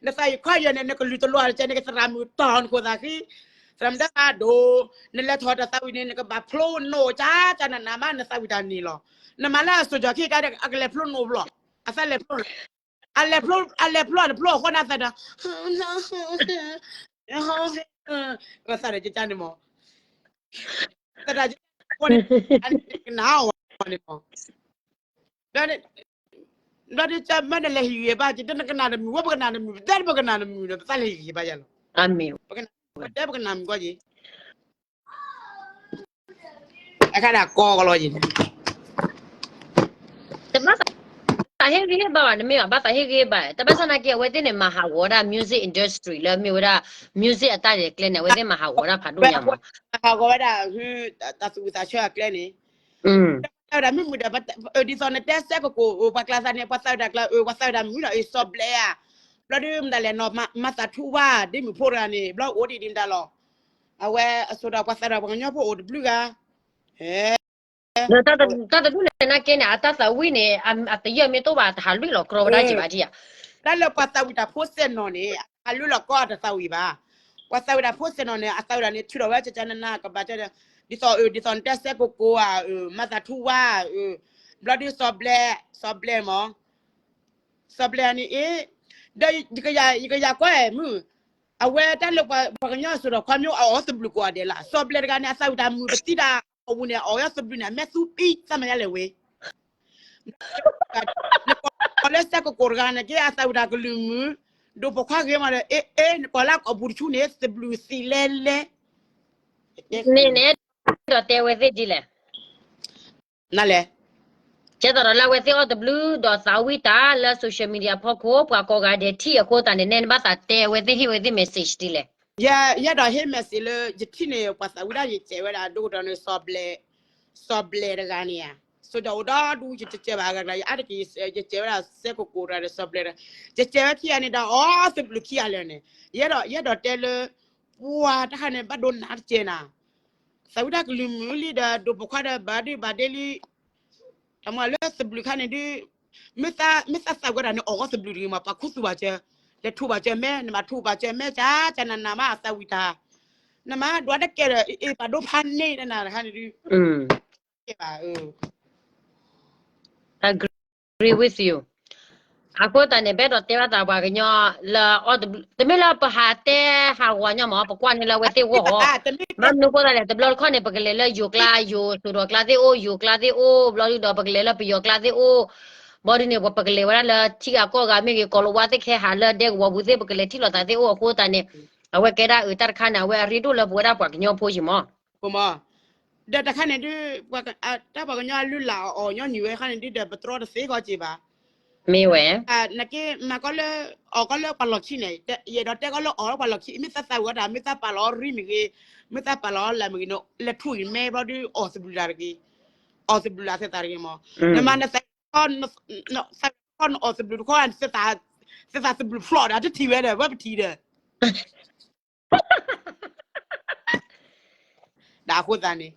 နသးဝံၣ်ခွါယဲၢ်န့ၣ် နကလုၢ်တလီၤတကဲ နကသရၣ်မုၣ်တီၢ်နခိၣ်သးဃံ, သရၣ်မုၣ်တၢ်ဒိၣ်, နလဲၤထီၣ်တၢ်သးဝံၣ်န့ၣ် နကဘၣ်ဖျိနိးကၠၢ်ကၠၢ်နးနးမး နသးဝံၣ်တၢ်န့ၣ်လီၤ. နမၤလၢအစိၤကၠီၤခံကါဒီး အကလဲၤဖျိနိးဖျိ, အသးလဲၤဖျိ အလဲၤဖျိတဖျိအဃိန့ၣ်သးဒီး သးဒီးကကန့ၣ်မး, သးဒီးကကန့ၣ်မး, ကနၣ်အီၤန့ၣ်မး, ဘျီဒ်မ့ၢ်နလဲၤဟ့ၣ်ဂံၢ်ဘါက့ၤ တနကနၣ်တမုာ် ဝဲပကနၣ်တမုာ် ပတဲပကနၣ်တမုာ်ဒီး ပသးလဲၤဟ့ၣ်ဂံၢ်ဘါယၤလီၤ, ပတဲပကနၣ်မုာ်ကီက့ၤ အခါဒၣ်ကီကလီယံၤန့ၣ်, တဘၣ်သးဟ့ၣ်ဂံၢ်ဟ့ၣ်ဘါဘၣ် နမ့ၢ်ဘၣ်ဘၣ်သးဟ့ၣ်ဂံၢ်ဟ့ၣ်ဘါ တဘၣ်ဆၣ်နာ်က့ အဝဲသ့ၣ်န့ၣ် မၤဟးဂီၤဝဲဒၣ် music industry လၢမ့ၢ်ဝဲဒၣ် music အတၢ်လဲၤကျဲန့ၣ် အဝဲသ့ၣ်မၤဟးဂီၤဝဲဒၣ်ဖးဒိၣ်ညါမး, မၤဟးဂီၤဝဲဒၣ် တၢ်သူၣ်ဝံၣ်သးဆၢအကျဲန့ၣ် တၢ်ဝဲဒၣ်မ့ၢ်မုာ်ဒီး ဒ်သိးနတဲစဲကကိး ပှၤကျါသးန့ၣ် ပှၤသးဝံၣ်တၢ်ကျါ ပှၤသးဝံၣ်တၢ်မုာ်ဒီး အ့ၣ် စီၤဘျဲးဧါ, ဘျီဒုမတၤလဲၣ်နီၤ မၤသးထူဝါ ဒ်မုၢ်ဖိတဂၤန့ၣ် ဘျီအိၣ်ဒံးဒံးမတၤလီၤ, အဝဲအစိၤဒီးပှၤသးဝံၣ်တၢ်ပှၤကညီဖိအိၣ်တဘျုးဂၤ, ဟဲ တၢ်တဒူၣ်န့ၣ်နာ်က့န့ၣ် အတၢ်သးဝံၣ်န့ၣ် အတယၢၢ်မ့ၢ်တအိၣ်ဘၣ် တဟးလွံၢ်လီၤကြီဝဲဒၣ်က့ၤဘၣ်ဒံးဧါ, တၢ်လၢပှၤသးဝံၣ်တၢ်ဖိစဲးနီၤန့ၣ် အဟးလွံၢ်လီၤကြီအတၢ်သးဝံၣ်ဘၣ်, ပှၤသးဝံၣ်တၢ်ဖိစဲးနီၤန့ၣ် အသးဝံၣ်တၢ်န့ၣ် ထုးထီၣ်ဝဲကကနနကဘၣ်ကၢ ဒ်သိး ဒ်သိးနတဲစဲကကိးဧါ, မၤသးထူဝါ, ဘျီဒုစီၤဘျဲး, စီၤဘျဲးမး, စီၤဘျဲးန့ၣ်အ့ၣ်, ဒီးယကယၤကွၢ်မုၢ်, အဝဲတၢ်လၢပှၤကညီအစိၤဒီးခွါမ့ၢ်အအီၣ်သဘျုးကိးဂၤဒဲးလၢ စီၤဘျဲးတဂၤန့ၣ် အသးဝံၣ်တၢ်မုာ်ပသံတၢ်အဝူၤန့ၣ် အအီၣ်ဝဲသဘျုးန့ၣ် အမဲာ်သူပံသးမယါလဲၣ်ဝဲ နကိးလၢစဲကကိးတဂၤန့ၣ်က့ အသးဝံၣ်တၢ်ကလုၢ်မုာ်, ဒိၣ်ပိာ်ခွါဂ့ၤမးဒီး အ့ၣ် အ့ၣ် နကိးလၢအီၣ်ဘူးတဆူန့ၣ် သဘျုးသံလဲလဲ, န့ၣ်န့ၣ် ဒီးတဲဝဲသ့ၣ်ဒ်လဲၣ်, နလဲၣ်, ကဲသိးဒီးလၢအဝဲသ့ၣ်အီၣ်သဘျုး ဒီးသးဝံၣ်တၢ်လၢ social media ဖီခိၣ် ပှၤကိးဂၤဒဲးထံၣ်အဃိသတးန့ၣ် နဲနဘၣ်သးတဲအဝဲသ့ၣ် ဟ့ၣ်ဝဲသ့ၣ် message ဒ်လဲၣ်. ယဲ ယဲဒီးဟ့ၣ် message လၢ ယထံၣ်န့ၣ် ပှၤသးဝံၣ်ဒၣ်ယကဲဝဲဒၣ် ဒိၣ်ကဒီးန့ၣ် စီၤဘျဲးတဂၤန့ၣ်ဧါ, စီၤဒီးအိၣ်ဒီဒူ ယတကဲဘၣ်အဂၤကျါ ယအါတက့ၢ် ယကဲဝဲဒၣ်စဲကကိးတဂၤဒီး စီၤဘျဲးတဂၤ, ယကဲဝဲခံဂၤန့ၣ်ဒီး အီၣ်သဘျုးခံဂၤလၢာ်န့ၣ်, ယဲဒီး ယဲဒီးတဲလၢ ပှၤတခါန့ၣ် ဘၣ်ဒိနးတကဲနၤ, သးဝံၣ်တၢ်ကလုၢ်မုာ်လံဒီး ဒိၣ်ပိာ်ခွါဒီးဘၣ်ဒုဘၣ်ဒ့လံ တမ့ၢ်လၢသဘျုးခါန့ၣ်ဒုး, မ့ၢ်သးသးဝဲဒၣ်န့ၣ် အီၣ်ဂီၢ်သဘျုးတဂ့ၤမး ပှၤခူသူၣ်ဘၣ်စၢၤ, လဲၤထူဘၣ်စၢၤမဲ, နဘၣ်ထူဘၣ်စၢၤမဲ ကၢ်ကၢ်နးနးမး အသးဝံၣ်တၢ်, နမၤဒွးတကဲဒီး အ့ၣ် ပာ်ဒိဖးန့ၢ်တနၤတခါန့ၣ်ဒုး, ကဲဘၣ် agree with you. အဃိသတးန့ၣ် ပအဲၣ်ဒိးတဲဘၣ်သးပှၤကညီလၢအီၣ်တဘျုး တမ့ၢ်လၢပဟးတဲဟးဂီၤညီမး ပကွၢ်န့ၢ်လၢအဝဲသ့ၣ်ဂီၢ်ဟီ, ဘၣ်မနုၤအဃိသတးလဲၣ် တဘျီတခီၣ်န့ၣ် ပကလဲၤလၢယိၤကျါ ယိၤစိၤဒီးကျါသ့ၣ်အိၣ် ယိၤကျါသ့ၣ်အိၣ် ဘျီဒုဒီး ပကလဲၤလၢပယီၤကျါသ့ၣ်အိၣ်, ဘျီဒုန့ၣ် ပကလဲၤဝဲဒၣ်လၢထံဂၤကီၢ်ဂၤမ့ၢ်ဂ့ၤ ကိးလၤဝါသ့ၣ်ခဲဟးလၢဒဲကဝီၤပူၤသ့ၣ် ပကလဲၤထံၣ်လိာ်သးသ့ၣ်အိၣ်အဃိသတးန့ၣ်, အဝဲကဲဒၣ်အတၢ်တခါန့ၣ် အဝဲအရ့ဒိၣ်လၢပဝဲဒၣ်ပှၤကညီဖိယံၤမး ဒီးတခါန့ၣ်ဒုး တၢ်ပှၤကညီအလုၢ်လၢ်အီၣ်ညီနုၢ်ဝဲခါန့ၣ်ဒုးဒီး ပတြီတသ့ကီးက့ၤဘၣ်. မ့ၢ်ဝဲ နက့ မၤကီလၢ အီၣ်ကီလၢပှၤလီၢ်ခံန့ၣ် ယအဲၣ်ဒိးတဲကီလၢအီၣ်လၢပှၤလီၢ်ခံ မ့ၢ်သးသးဝဲဒၣ် မ့ၢ်သးပာ်လီၤရံမ့ၢ်ဂ့ၤ မ့ၢ်သးပာ်လီၤလၢ်မ့ၢ်ဂ့ၤ လဲၤထူၣ်အံၤမဲဘျီဒုး အီၣ်သဘျုးတၢ်တဂ့ၤ အီၣ်သဘျုးလၢ်သ့ၣ်တဂ့ၤမး. နမၤနသး နအီၣ်သဘျုးတခီ သ့ၣ်သးသဘျုးဖျိးဒီး တထံၣ်ဝဲဒီး ဝဲပထံၣ်ဒီး ဒီးအဃိသတးန့ၣ်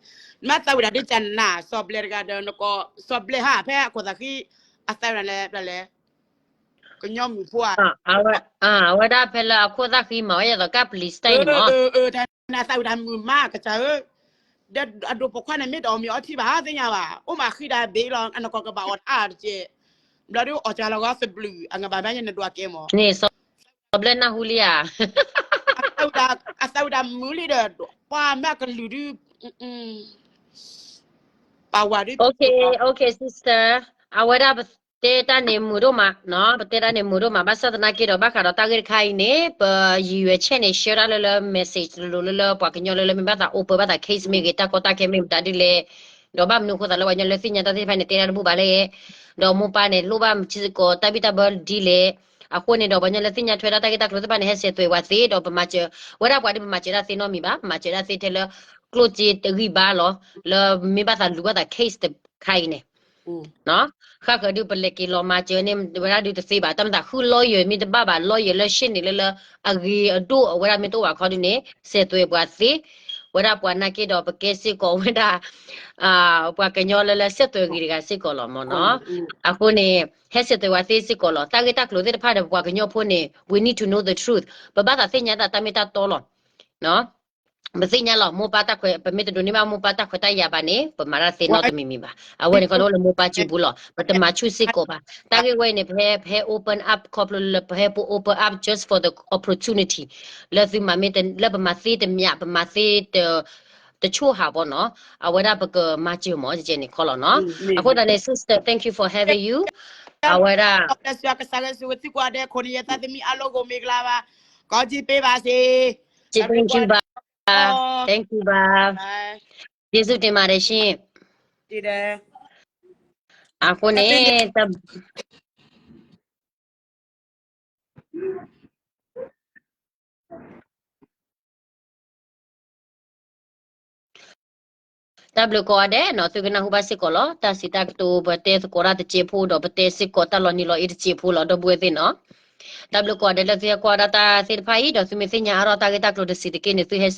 မ့ၢ်သးဝံၣ်ဒၣ်ဒ်ကနၣ် စီၤဘျဲးတဂၤဒီးနကိး စီၤဘျဲးဟးဖဲအခိၣ်သးဃံ အသးဝံၣ်ဒၣ်လဲၣ် ပျၢ်လဲၣ် ကညီမုၣ်ဖိဧါ အဝဲဒၣ်ဖဲလၢအခိၣ်သးဃံမး ဝဲယသးကပျံၤစတဲအံၤမး တၢ်နသးဝံၣ်တၢ်မုာ်မးကစၢ်ဧၢ ဒီးအဒိၣ်ပိာ်ခွါန့ၣ် မ့ၢ်တအီၣ်မ့ၤအီထံဘၣ်သ့ၣ်ညါဘၣ် အိၣ်မးဃံဒၣ်ဘ့ၣ်လီၤ အနကိးကဘၣ်အီၣ်တအါတကဲး ဘျီဒုးအီၣ်ကၢ်လီၤဂီၤသဘျုး အငဘၣ်မ့ၢ်ညါနဒွးကဲမး န့ၣ် စီၤဘျဲးနၢ်ဟူလံဧါ အသးဝံၣ်တၢ်မုာ်လံဒီး ပှၤမ့ၢ်အကလုၢ်ဒုး ပာ်ဝဲဒုး OK OK sister အဝဲဒၣ်ပတဲတၢ်န့ၣ်မုာ်ဒိၣ်မး ပတဲတၢ်န့ၣ်မုာ်ဒိၣ်မး ဘၣ်ဆၣ်သနာ်က့ဒီး ဘၣ်ဃးဒီးတၢ်ဂ့ၢ်တခါအံၤန့ၣ် ပ ရည်ရွယ်ချက် န့ၣ် share တၢ်လၢလၢ message လိၤလိၤလၢလၢပှၤကညီလၢလၢမ့ၢ်ဘၣ်သး open ဘၣ်သး case မ့ၢ်ဂ့ၤ တၢ်ကီတၢ်ခဲမ့ၢ်မတၤဒ်လဲၣ် ဒီးဘၣ်မနုၤအဃိသးလၢပှၤကညီလၢသ့ၣ်ညါတၢ်သ့ၣ်တဖၣ်န့ၣ် တဲတၢ်တဘူၣ်ဘၣ်လဲၣ် ဒီးမိၢ်ပၢ်န့ၣ် လိၣ်ဘၣ်မုၢ်ဆ့ၣ်စ့ၢ်ကီး တၢ်ဘံၣ်တၢ်ဘၢဒ်လဲၣ် အဃိန့ၣ်ဒီး ပှၤကညီလၢသ့ၣ်ညါထွဲဒၣ်တၢ်ဂ့ၢ်တၢ်ကျိၤသ့ၣ်တဖၣ်န့ၣ် ဟဲဆဲးသွဲးဝဲသ့ ဒီးပမၤစၢၤ ဝဲဒၣ်ပှၤဒ်ပမၤစၢၤဒၣ်သ့နီတမံၤဘၣ် ပမၤစၢၤဒၣ်သ့ထဲလၢ ကျိၣ်စ့တဂံၢ်ဘါလီၤ, လၢမ့ၢ်ဘၣ်သးလူၤဘၣ်သး case တခါအံၤန့ၣ် ဃၣ်ဃၢၤဒုး ပလဲၤက့ၤလီၤမၤစၢၤန့ၣ် ဝဲဒၣ်ဒုးတသ့ဘၣ်. တၢ်မၤသးဃု lawyer မ့ၢ်တဘၣ်ဘၣ် lawyer လၢရှ့ၣ်န့ၣ်လၢလၢ အဂ့ၤအဒိၣ်အဝဲဒၣ်မ့ၢ်တအိၣ်ဘၣ်ခီဒုးန့ၣ် စဲးသွဲးပှၤသ့, ဝဲဒၣ်ပှၤနာ်က့ဒီး ပကဲစ့ၢ်ကီးဝဲဒၣ် ပှၤကညီလၢလၢ စဲးသွဲးဂ့ၤတဂၤစ့ၢ်ကီးလီၤမ့ၢ်နီၤ. အဃိန့ၣ် ဟဲစဲးသွဲးပှၤသ့စ့ၢ်ကီးလီၤ. တၢ်ဂ့ၢ်တၢ်ကျိၤသ့ၣ်တဖၣ်ဒီး ပပှၤကညီဖိန့ၣ် we need to know the truth. ပဘၣ်သးသ့ၣ်ညါသးတၢ်မ့ၢ်တၢ်တီလီၤ. ပသ့ၣ်ညါလီၤ မိၢ်ပၢ်တၢ်ခွဲး ပမ့ၢ်တဒိးန့ၢ်ဘၣ်မိၢ်ပၢ်တၢ်ခွဲးတၢ်ယာ်ဘၣ်န့ၣ် ပမၤတၢ်သ့နီတမံၤမံၤဘၣ်. အဝဲန့ၣ်ခီဒိၣ်လၢမိၢ်ပၢ်စုပူၤလီၤ. ပတမၤဆူၣ်စ့ၢ်ကီးဘၣ်. တၢ်ဂ့ၢ်ဝဲအံၤန့ၣ် ပဟဲ ပဟဲ open up ခီဖျိလၢပဟဲပ open up just for the opportunity လၢသုမၤမ့ၢ်တ လၢပမၤသ့တမံၤ ပမၤသ့ တဆိၣ်ဟးဘီနီၤ, အဝဲဒၣ်ပကမၤစၢၤမး ကဲန့ၣ်ခီလီၤနီၤ. အဃိသတးန့ၣ် sister, thank you for having you. အဝဲဒၣ် ကစၢ်ယွၤကဆိၣ်ဂ့ၤသုကိးဂၤဒဲး ခိၣ်နၢ်ယသးသမံအလီၢ်ဂိၢ်မ့ၢ်ကလါဘၣ်, ကီၢ်ကၠံပ့ဘၣ်စ့, thank you ဘၣ်, thank you ဘၣ်, ကျေးဇူးတင်ပါတယ်ရှင်. အဃိန့ၣ် တၢ်ဘျုးကိးဂၤဒဲးနီၤ, သုကနၢ်ဟူဘၣ်စ့ၢ်ကီးလီၤ. တၢ်စံးတၢ်ကတိၤ ပတဲသကိးတၢ်တစဲးဖိဒီး ပတဲစ့ၢ်ကီးတၢ်လီၤနံၤလီၤအ့တစဲးဖိလီၤ ဒီပုၢ်ဝဲၢ်သ့ၣ်နီၤ. တၢ်ဘျုးကိးဂၤဒဲးလၢသုဟဲကွၢ်ဒၣ်တၢ်သ့ၣ်တဖၣ်အံၤ ဒီးသုမ့ၢ်သ့ၣ်ညါအါထီၣ်တၢ်ဂ့ၢ်တၢ်ကျိၤတဆံးတက့ၢ်န့ၣ် သုဟဲ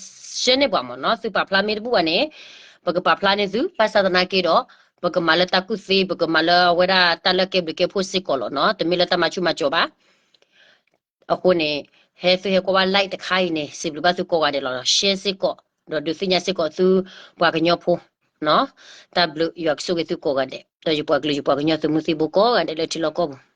share န့ၢ်ပှၤမ့ၢ်နီၤ, သုပာ်ဖျါမ့ၢ်တဘူၣ်ဘၣ်န့ၣ် ပကပာ်ဖျါန့ၢ်သု ဘၣ်ဆၣ်သနာ်က့ဒီး ပကမၤလၢတၢ်ကူၣ်သ့ ပကမၤလၢအဝဲဒၣ်တၢ်လၢကဲဘျုးကဲဖှိၣ်စ့ၢ်ကီးလီၤနီၤ, တမ့ၢ်လၢတၢ်မၤဆူၣ်မၤစီၤဘၣ်. အဃိန့ၣ် ဟဲသုဟဲကွၢ်ဘၣ် live တခါအံၤန့ၣ် စံးဘျုးဘၣ်သုကိးဂၤဒဲးလီၤ. share စ့ၢ်ကီး ဒီးဒုးသ့ၣ်ညါစ့ၢ်ကီးသုပှၤကညီဖိနီၤ. တၢ်ဘျုး ယွၤကဆိၣ်ဂ့ၤသုကိးဂၤဒဲး ဒီးယပှၤကလုာ်ယပှၤကညီသုးမုၢ်သံၣ်ဘိကိးဂၤဒဲးလၢထံလီၢ်ကီၢ်ပူၤ